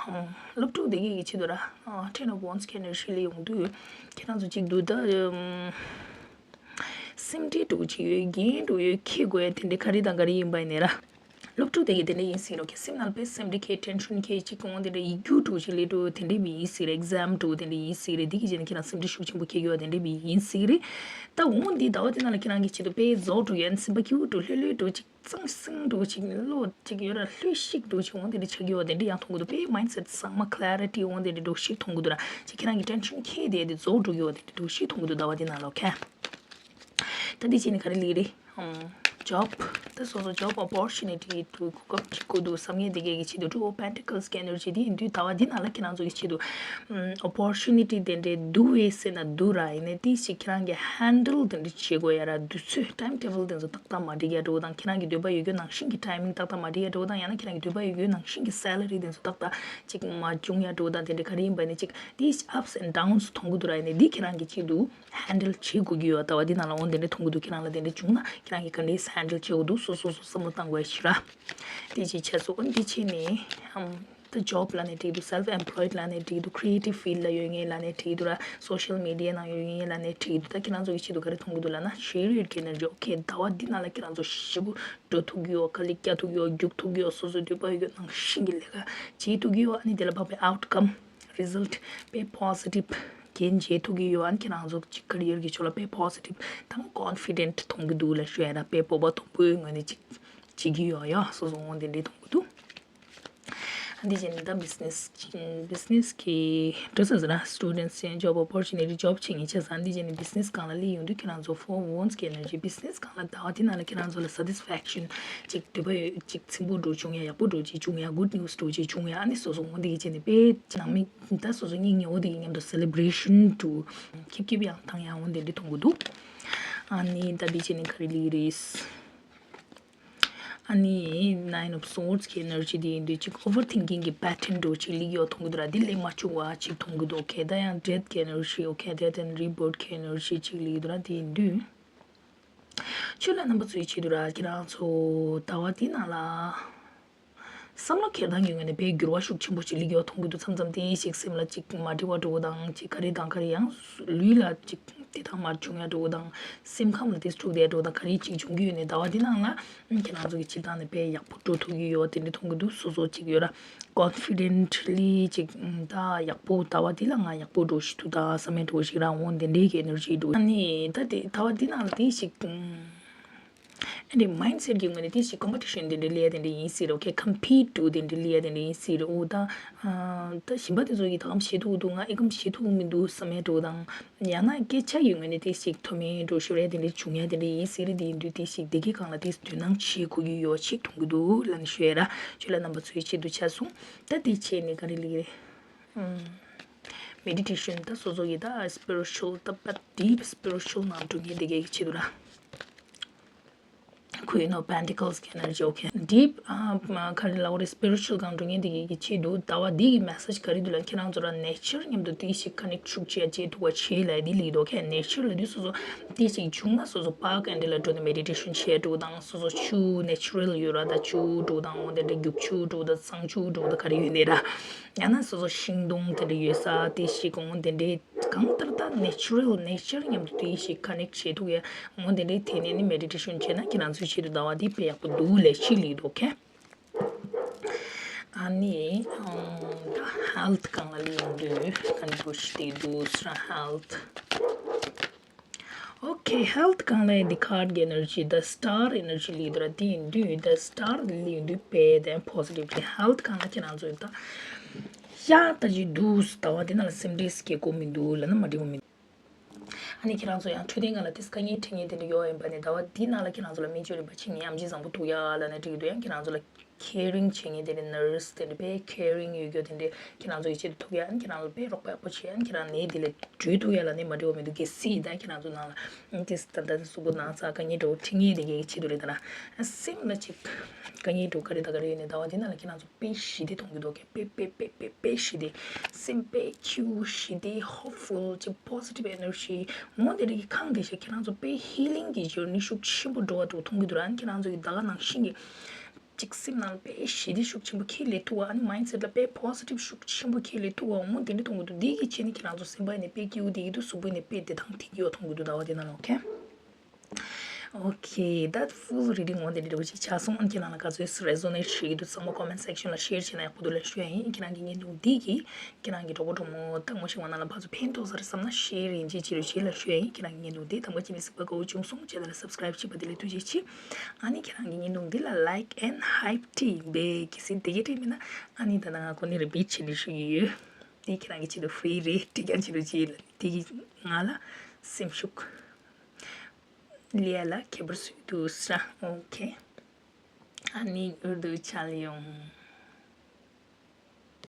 སློབ་ཕྲུག་དེ་གའི་གི་ཆེད་དུ་ར། Ten of Wands གི་ཨེ་ནར་ཇི་ལ་ཡོང་དུས་ཁྱེད་རང་ཚོ་གཅིག་འདུག་ད། སེམས་ཁྲལ་འདྲ་བོ་ཅིག་ཡོད། འགན་འདྲ་བོ་ཡོད། འཁྱེར་དགོས་ཡ་དེ་འདྲ་ག་རེ་དང་ག་རེ་ཡིན་པ་ཡིན་ནའི་ར། སློབ་ཕྲུག་དེ་གའི་དེ་འདྲ་ཡིན་སྲིད་རོ། ཁྱེད་སེམས་ནང་དཔེ་སེམས་ཁྲལ་འཁྱེར། ཊེན་ཤན་འཁྱེར། ཅིག་གོང་དེ་འདྲ་ཡིག་རྒྱུགས་འདྲ་བོ་ཅིག་སླེབས་འགྲོ་དེ་འདྲ་མི་ཡིན་སྲིད་རེད། ཨེག་ཛམ་འདྲ་བོ་དེ་འདྲ་ཡིན་སྲིད་རེད། དེ་གི་རྗེས་ནས་ཁྱེད་རང་སེམས་ཁྲལ་ཤུགས་ཆེན་པོ་འཁྱེར་གྱི་ཡོད་དེ་འདྲ་མི་ཡིན་སྲིད་རེད། ད་འོ་འདི་ཟླ་བ་འདི་ནང་ལ་ཁྱེད་རང་གི་ཆེད་དུ་དཔེ་རྫོགས་འགྲོ་ཡ། སེམས་པ་སྐྱིད་པོ་འདྲ་བོ། ལྷོད་ལྷོད་འདྲ་བོ་ཅིག་གཙང་སིང་འདྲ་བོ་ཅིག་བློ་ཅིག་ཡོད་ར། ལྷོད་ཤིག་འདྲ་བོ་ཅིག་འོ་དེ་འདྲ་ཆགས་ཀྱི་ཡོད་དེ་འདྲ་ཡང་མཐོང་གི་འདུག་དཔེ་མའིན་སེཊ་བཟང་མ། ཀ་ལེ་རི་ཊི་འོ་དེ་འདྲ་འདྲ་བོ་ཞིག་མཐོང་གི་འདུག་ར། ཅིག་ཁྱེད་རང་གི་ཊེན་ཤན་འཁྱེར་དེ་དེ་རྫོགས་འགྲོ་གི་ཡོད་དེ་འདྲ་འདྲ་བོ་ཞིག་མཐོང་གི་འདུག་ཟླ་བ་འདི་ནང་ལ། ཨོ་ཁེ། ད་འདི་བྱས་ནས་ག་རེ་ལབ་ཀྱི་རེད། ཨམ། ཇོབ། ད་སོ་སོ་ཇོབ་ཨོ་པོར་ཅུ་ནི་ཊི་འདྲ་བོ་གོ་སྐབས་ཅིག་དགོས་འདུག་བསམ་མཁན་དེ་གའི་གི་ཆེད་དུ། ཊུ་ཨོཕ་པེན་ཊི་ཀལ་སི་གི་ཨེ་ནར་ཇི་འདི་ཡིན་དུས་ཟླ་བ་འདི་ནང་ལ་ཁྱེད་རང་ཚོ་གི་ཆེད་དུ། ཨམ། ཨོ་པོར་ཅུ་ནི་ཊི་དེ་འདྲ་འདུག་པས་ཟེར་ན་འདུག་ར། ཡིན་ནའི་དེ་ཞིག་ཁྱེད་རང་གི་ཧེན་ཌལ་དེ་འདྲ་བྱེད་དགོས་ཡ་ར། དུས་ཚོད་ཊའིམ་ཊེ་བལ་དེ་ཚོ་ཏག་ཏག་མ་འགྲིག་ཡ་འདྲ་བོ་དང་། ཁྱེད་རང་གི་འདོད་པ་ཡོད་རྒྱུ་ནང་བཞིན་གྱི་ཊའི་མིང་ཏག་ཏག་མ་འགྲིག་ཡ་འདྲ་བོ་དང་། ཡང་ན་ཁྱེད་རང་གི་འདོད་པ་ཡོད་རྒྱུ་ནང་བཞིན་གྱི་སེ་ལ་རི་དེ་ཚོ་ཏག་ཏག་ཅིག་མ་བྱུང་ཡ་འདྲ་བོ་དང་། དེ་འདྲ་ག་རེ་ཡིན་པ་ཡིན་ནའི་ཅིག་དེ་ཨབ་སི་ཨེན་ཌ་ཌའུན་སི་མཐོང་གི་འདུག་ར། ཡིན་ནའི་དེ་ཁྱེད་རང་གི་ཆེད་དུ་ཧེན་ཌལ་བྱེད་དགོས་ཀྱི་ཡོད། ཟླ་བ་འདི་ནང་ལ་འོ་དེ་འདྲ་མཐོང་གི་འདུག་ཁྱེད་རང་ལ་དེ་འདྲ་བྱུང་ན་ཁྱེད་རང་གིས་ག་འདྲས་ཧེན་ཌལ་བྱེད་དགོས་འདུག་སོ་སོ་སོ་བསམ་བློ་བཏང་དགོས་ཡ་ཞིག་ར། དེ་ཅིག་བྱས་སོང་། འོ་འདི་བྱས་ནས་ཨམ། ད་ཇོབ་ལབ་ནའི་འགྲིག་འདུག་སེལཕ་ཨེམ་པོ་ལོའིཌ་ལབ་ནའི་འགྲིག་འདུག་ཁི་རི་ཨེ་ཊིབ་ཕིལཌ་ལ་ཡོད་མཁན་ལབ་ནའི་འགྲིག་འདུག་སོ་ཤལ་མི་ཌི་ཡ་ནང་ཡོད་མཁན་ལབ་ནའི་འགྲིག་འདུག་ད་ཁྱེད་རང་ཚོ་གི་ཆེད་དུ་ག་རེ་མཐོང་གི་འདུག་ལབ་ན་ཆེ་རི་ཨོཊ་གི་ཨེ་ནར་ཇི། ཨོ་ཁེ། ཟླ་བ་འདི་ནང་ལ་ཁྱེད་རང་ཚོ་ཞེ་པོ་འགྲོ་ཐུབ་ཀྱི་ཡོད། དཀའ་ལས་རྒྱག་ཐུབ་ཀྱི་ཡོད། རྒྱུག་ཐུབ་ཀྱི་ཡོད། སོ་སོའི་འདོད་པ་ཡོད་རྒྱུ་ནང་བཞིན་གྱི་ལས་ཀ་བྱེད་ཐུབ་ཀྱི་ཡོད། ཨ་ནི་དེ་ལ་བབས་པའི་ཨའུཊ་ཀམ། རི་ཛལཊ་དཔེ་པོ་ཟི་ཊིབ་རྐྱེན་བྱེད་ཐུབ་ཀྱི་ཡོད། ཨ་ནི་ཁྱེད་རང་ཚོ་ཅིག་ཀེ་རི་ཡར་གྱི་ཕྱོགས་ལ་དཔེ་པོ་ཟི་ཊིབ་དང་ཀོན་ཕི་ཌེན་ཊི་མཐོང་གི་འདུག་ལབ་ཞུ་ཡ་ར། དཔེ་སྤོབས་པ་མཐོན་པོའི་ངོས་ནས་ཅིག་བྱེད་ཀྱི་ཡོད་ཡ། སོ་སོ་འོ་དེ་འདྲས་མཐོང་གི་འདུག་ཨ་འདི་བྱས་ནས་ད་བི་ཛི་ནེ་སི། བི་ཛི་ནེ་སི་གི་འགྲོ་ས་ཟེར་ན་སི་ཊུ་ཌེན་ཊི་ཡང་ཇོབ་ཨོ་པོར་ཅུ་ནི་ཊི་ཇོབ་བྱེད་མཁན་བྱས་ཙང་། འདི་བྱས་ནས་བི་ཛི་ནེ་སི་སྒང་ལ་སླེབས་ཡོང་དུས་ཁྱེད་རང་ཚོ་ཕོར་ཨོཕ་ཝེན་སི་གི་ཨེ་ནར་ཇི། བི་ཛི་ནེ་སི་སྒང་ལ་ཟླ་བ་འདི་ནང་ལ་ཁྱེད་རང་ཚོ་ལ་སེ་ཊིས་ཕེག་ཤན་ཅིག་འདོད་པ་ཡོད་ཅིག་ཚིམ་པོ་འདྲ་བྱུང་ཡ། ཡག་པོ་འདྲ་ཅིག་བྱུང་ཡ། གུཌ་ནིའུ་སི་འདྲ་ཅིག་བྱུང་ཡ། ཨ་ནི་སོ་སོ་འོ་འདི་གི་བྱས་ནས་དཔེ་ནང་མི་ད་སོ་སོ་སྙིང་ཉེ་བོ་དེ་གི་མཉམ་དུ་སེ་ལེ་བྷི་རེ་ཤན་འདྲ་ཁེབ་ཁེབ་ཡང་བཏང་ཡ་འོ་དེ་འདྲ་མཐོང་གི་འདུག་ཨ་ནི་ད་འདི་བྱས་ནས་ག་རེ་ལབ་ཀྱི་རེད། ཨ་ནི་ནའིན་ཨོཕ་སོར་ཌི་གི་ཨེ་ནར་ཇི་འདི་ཡིན་དུས་ཅིག་ཨོ་ཝར་ཐིང་ཀིང་གི་པེ་ཊན་འདྲ་ཅིག་སླེབས་ཡོད་མཐོང་གི་འདུག་ར། འདི་སླེབས་མ་བཅུག་པ་ཅིག་མཐོང་གི་འདུག་ཨོ་ཁེ། ད་ཡང་ཌེ་ཐི་གི་ཨེ་ནར་ཇི། ཨོ་ཁེ། ཌེ་ཐི་ཨེན་ཌི་རི་བར་ཐི་གི་ཨེ་ནར་ཇི་ཅིག་སླེབས་ཀྱི་འདུག་ར། འདི་ཡིན་དུས་ཆོས་ལ་རྣམ་པ་ཚོའི་ཆེད་དུ་ར། ཁྱེད་རང་ཚོ་ཟླ་བ་འདི་ནང་ལ་བསམ་བློ་འཁྱེར་སྟངས་ཀྱི་ངོས་ནས་དཔེ་འགྱུར་བ་ཤུགས་ཆེན་པོ་ཅིག་སླེབས་ཡོད་མཐོང་གི་འདུག་མཚམས་མཚམས་དེ་ཞིག་སེམས་ལ་ཅིག་མ་འགྲིག་པ་འདྲ་བོ་དང་། ཅིག་ག་རེ་དང་ག་རེ། ཡང་ལུས་ལ་ཅིག་བདེ་ཐང་མ་བྱུང་ཡ་འདྲ་བོ་དང་། སེམས་ཁམས་ལ་དེ་འཁྲུག་བསྡད་འདྲ་བོ་དང་ག་རེ་ཅིག་འབྱུང་གི་ཡོད་ནའི་ཟླ་བ་འདི་ནང་ལ་ཁྱེད་རང་ཚོ་གི་སྤྱིར་བཏང་ནས་དཔེ་ཡག་པོ་འགྲོ་ཐུབ་ཀྱི་ཡོད་དེ་འདྲ་མཐོང་གི་འདུག་སོ་སོ་ཅིག་ཡོད་ར། ཀོན་ཕི་ཌེན་ཊི་ལི་ཅིག་ད་ཡག་པོ་ཟླ་བ་འདི་ལ་ང་ཡག་པོ་འགྲོ་ཞིག་འདུག་ད་བསམ་མེད་འགྲོ་ཞིག་རང་འོང་དེ་འདྲའི་གི་ཨེ་ནར་ཇི་འདུག་ཨ་ནི་ད་དེ་ཟླ་བ་འདི་ནང་ལ་དེ་ཞིག་ཨ་ནི་མའིན་སེཊ་གི་ངོས་ནས་དེ་ཞིག་ཀོམ་པི་ཊི་ཤན་དེ་འདྲ་སླེབས་ཡ་དེ་འདྲ་ཡིན་སྲིད་རེད། ཨོ་ཁེ། ཀམ་པིཊ་འདྲ་དེ་འདྲ་སླེབས་ཡ་དེ་འདྲ་ཡིན་སྲིད་རེད། འོ་ད་ད་གཞན་པ་དེ་ཚོ་གིས་ད་གམ་བྱེད་ཐུབ་འདུག་ང་ཨེ་གམ་བྱེད་ཐུབ་མི་འདུག་བསམ་ཡ་འདྲ་བོ་དང་། ཡང་ན་སྐད་ཆ་ཡི་ངོས་ནས་དེ་ཞིག་མཐོ་དམན་འགྲོ་ཤོར་ཡ་དེ་འདྲ་བྱུང་ཡ་དེ་འདྲ་ཡིན་སྲིད་རེད། དེ་ཡིན་དུས་དེ་ཞིག་བདེ་སྐྱིད་སྒང་ལ་དེ་དོ་སྣང་བྱེད་དགོས་ཀྱི་ཡོད་ཅིག་མཐོང་གི་འདུག་ལབ་ནས་ཞུ་ཡ་ར། ཆོས་ལ་རྣམ་པ་ཚོའི་ཆེད་དུ་ཆ་སོང་། ད་དེ་བྱས་ནས་ག་རེ་ལབ་ཀྱི་རེད། ཨམ། མེ་ཌི་ཊེ་ཤན། ད་སོ་སོ་གི་ད་སི་པི་རི་ཅུ་ཨལ། ད་དཔེ་ཌིབ་སི་པི་རི་ཅུ་ཨལ་ནང་འགྲོ་མཁན་དེ་གའི་གི་ཆེད་དུ་ར། Queen of Pentacles གི་ཨེ་ནར་ཇི། ཨོ་ཁེ། ཌིབ་ཨ་ག་རེ་ལབ་དགོས་རེད། སི་པི་རི་ཅུ་ཨལ་སྒང་འགྲོ་མཁན་དེ་གའི་གི་ཆེད་དུ་ཟླ་བ་འདི་གི་མེ་སེ་ཇི་ག་རེ་འདུག་ལབ་ན། ཁྱེད་རང་ཚོ་ར་ནེ་ཅར་མཉམ་དུ་དེ་ཞིག་ཀ་ནེག་ཤུགས་ཆེ་བྱེད་ཐུབ་པ་བྱེད་ལབ་འདི་ལབ་ཀྱི་འདུག་ཨོ་ཁེ། ནེ་ཅར་ལབ་དུས་སོ་སོ་དེ་ཞིག་བྱུང་ན་སོ་སོ་པཱརྐ་ཨེ་འདྲ་ལ་འགྲོ་ནས་མེ་ཌི་ཊེ་ཤན་བྱེད་འགྲོ་དང་། སོ་སོ་ཆུ་ནེ་ཅུ་རལ་ཡོད་ར། ད་ཆུ་འགྲོ་དང་། འོ་དེ་འདྲ་རྒྱུག་ཆུ་འགྲོ་དང་། གཙང་ཆུ་འགྲོ་དང་། ག་རེ་ཡོད་ནའི་ར། ཡང་ན་སོ་སོ་ཤིང་སྡོང་དེ་འདྲ་ཡོད་ས་དེ་ཞིག་འོ་དེ་འདྲའི་གང་ལྟར་ད་ནེ་ཅུ་རལ་ནེ་ཅར་མཉམ་དུ་དེ་ཞིག་ཀ་ནེག་བྱེད་ཐུབ་ཡ་འོ་དེ་འདྲའི་ཐད་ནས་ནི་མེ་ཌི་ཊེ་ཤན་བྱས་ན་ཁྱེད་རང་ཚོའི་ཆེད་དུ་ཟླ་བ་འདི་དཔེ་ཡག་པོ་འདུག་ལབ་ཅིག་ལབ་ཀྱི་འདུག་ཨོ་ཁེ། ཨ་ནི་ཨམ་ད་ཧེལ་ཐི་སྒང་ལ་སླེབས་ཡོང་དུས་ཀ་ནེག་བུ་ཤི་དེ་འདུག་སི་ར། ཧེལ་ཐི། ཨོ་ཁེ། ཧེལ་ཐི་སྒང་ལ་ཡིན་དུས་ཁཱརཌ་གི་ཨེ་ནར་ཇི། ད་སི་ཊར་ཨེ་ནར་ཇི་སླེབས་འདུག་ར། དེ་ཡིན་དུས་ད་སི་ཊར་སླེབས་ཡོང་དུས་དཔེ་དེ་པོ་སི་ཊིབ་རེད། ཧེལ་ཐི་སྒང་ལ་ཁྱེད་རང་ཚོ་ད་ཡག་ད་ཅིག་འདུག་ཟླ་བ་འདི་ནང་ལ་སེམས་ཁྲལ་སྐྱེ་དགོས་མི་འདུག་ལབ་ན་མ་འགྲིག་པ་མི་འདུག་ཨ་ནི་ཁྱེད་རང་ཚོ་ཡང་འཕྲོད་བསྟེན་སྒང་ལ་དེ་དཀའ་ངལ་འཕྲད་མཁན་དེ་འདྲ་ཡོད་ཡིན་པ་ནི། ཟླ་བ་འདི་ནང་ལ་ཁྱེད་རང་ཚོ་ལ་སྨན་བཅོས་རིམ་པ་བྱེད་མཁན་ཨེམ་ཆི་བཟང་པོ་ཐུག་ཡ་ལབ་ན་འགྲིག་གི་འདུག་ཡང་ཁྱེད་རང་ཚོ་ལ་ཁེ་རིང་བྱེད་མཁན་དེ་འདྲ། ནར་སི་དེ་འདྲ་དཔེ་ཁེ་རིང་ཡོད་རྒྱུ་དེ་འདྲ་ཁྱེད་རང་ཚོ་ཡི་ཆེད་དུ་ཐུག་ཡ། ཨ་ནི་ཁྱེད་རང་ལ་དཔེ་རོགས་པ་ཡག་པོ་བྱེད། ཨ་ནི་ཁྱེད་རང་ནད་དེ་ལས་གྲོལ་ཐུབ་ཡ་ལབ་ནས་མ་འགྲིག་པ་མི་འདུག་གལ་སྲིད་ད་ཁྱེད་རང་ཚོ་ནང་ལ་ཨ་ནི་དེ་ད་ལྟ་གཟུགས་པོ་ན་ཚ་དཀའ་ངལ་འདྲ་བོ་འཕྲད་མཁན་དེ་གའི་ཆེད་དུ་རེད། ད་ན་ཨ་སེམས་ལ་ཅིག་དཀའ་ངལ་འདྲ་བོ་ག་རེ་དང་ག་རེ་ཡོད་ནའི་ཟླ་བ་འདི་ནང་ལ་ཁྱེད་རང་ཚོ་དཔེ་ཞི་བདེ་མཐོང་གི་འདུག་གས། དཔེ་དཔེ་དཔེ་དཔེ་དཔེ་ཞི་བདེ། སེམས་དཔེ་སྐྱིད་པོ་ཞི་བདེ། ཧོབ་ཕུལ་ཅིག་པོ་སི་ཊིབ་ཨེ་ནར་ཇི། འོ་དེ་རིགས་ཀྱི་ཁང་དེ་ཞིག་ཁྱེད་རང་ཚོ་དཔེ་ཧི་ལིང་གི་ཇར་ནི་ཤུགས་ཆེན་པོ་འགྲོ་བ་འདྲ་བོ་མཐོང་གི་འདུག་ར། ཨ་ནི་ཁྱེད་རང་ཚོ་གི་ད་ག་ནང་བཞིན་གྱི་ ཅིག་སེམས་ནང་ལ་དཔེ་ཞི་བདེ་ཤུགས་ཆེན་པོ་ཁྱེར་སླེབས་ཐུབ་པ། ཨ་ནི་མའིན་སེཊ་ལ་དཔེ་པོ་སི་ཊིབ་ཤུགས་ཆེན་པོ་ཁྱེར་སླེབས་ཐུབ་པ་འོ་དེ་འདྲ་གཏོང་གི་འདུག་འདི་གི་བྱས་ནས་ཁྱེད་རང་ཚོ་སེམས་པ་ནས་དཔེ་སྐྱིད་པོ་བསྡད་ཀྱི་འདུག་གཟུགས་པོ་ནས་དཔེ་བདེ་ཐང་ཐིག་གི་ཡོད་མཐོང་གི་འདུག་ཟླ་བ་དེ་ནང་ལ། ཨོ་ཁེ། Okay, that full reading འོ་དེ་འདྲ་པོ་ཅིག་ཆགས་སོང་། ཨ་ནི་ཁྱེད་རང་ལ་ག་ཚོད་རེ་ཟོ་ནེཊ་བྱེད་ཀྱི་འདུག་ཚང་མ་ཀོ་མེན་ཊི་སེག་ཤན་ལ་ཤེར་བྱས་ན་ཡག་པོ་འདུག་ལབ་ཞུ་ཡ་ཡིན། ཁྱེད་རང་གི་བརྙན་ཐུང་འདི་གིས་ཁྱེད་རང་གི་གྲོགས་པོ་གྲོགས་མོ་ལྟད་མོ་བྱེད་པ་རྣམས་ལ་ཕར་ཚུར་ཕན་ཐོགས་ས་རེད་བསམ་ན་ཤེར་ཡིན་གཅིག་བྱེད་རོགས་བྱེད་ལབ་ཞུ་ཡ་ཡིན། ཁྱེད་རང་གི་བརྙན་ཐུང་འདི་དང་པོ་གཅིག་ནས་གཟིགས་པ་དགའ་བོ་བྱུང་སོང་བྱས་ཙང་ལ་སབ་སི་ཀ་རའིབ་བྱེད་པ་དེ་ལ་ཐུགས་རྗེ་ཆེ། ཨ་ནི་ཁྱེད་རང་གི་བརྙན་ཐུང་འདི་ལ་ལའིཀ་ཨེན་ཌི་ཧའེ་པ་བྲིས་ཡིན་པས། གལ་སྲིད་དེ་གས་བྲིས་མེད་ན་ཨ་ནི་ད་ལྟ་ང་ཁོ་ནས་རི་པིཊ་བྱས་ནས་ཞུ་གི་ཡོད། འདི་ཁྱེད་རང་གི་ཆེད་དུ་ཧྥི་རི་རེད། བྲིས་ཀྱང་བྱེད་རོགས་བྱེད་ལ་དེ་གིས་ང་ལ་སེམས་ཤུགས་ལེ་ལ་ཁྱད་པར་སུས་འདུག་ས། ཨོ་ཁེ། ཨ་ནི་ཨུར་དུ་ཆ་ལ་ཡོང་།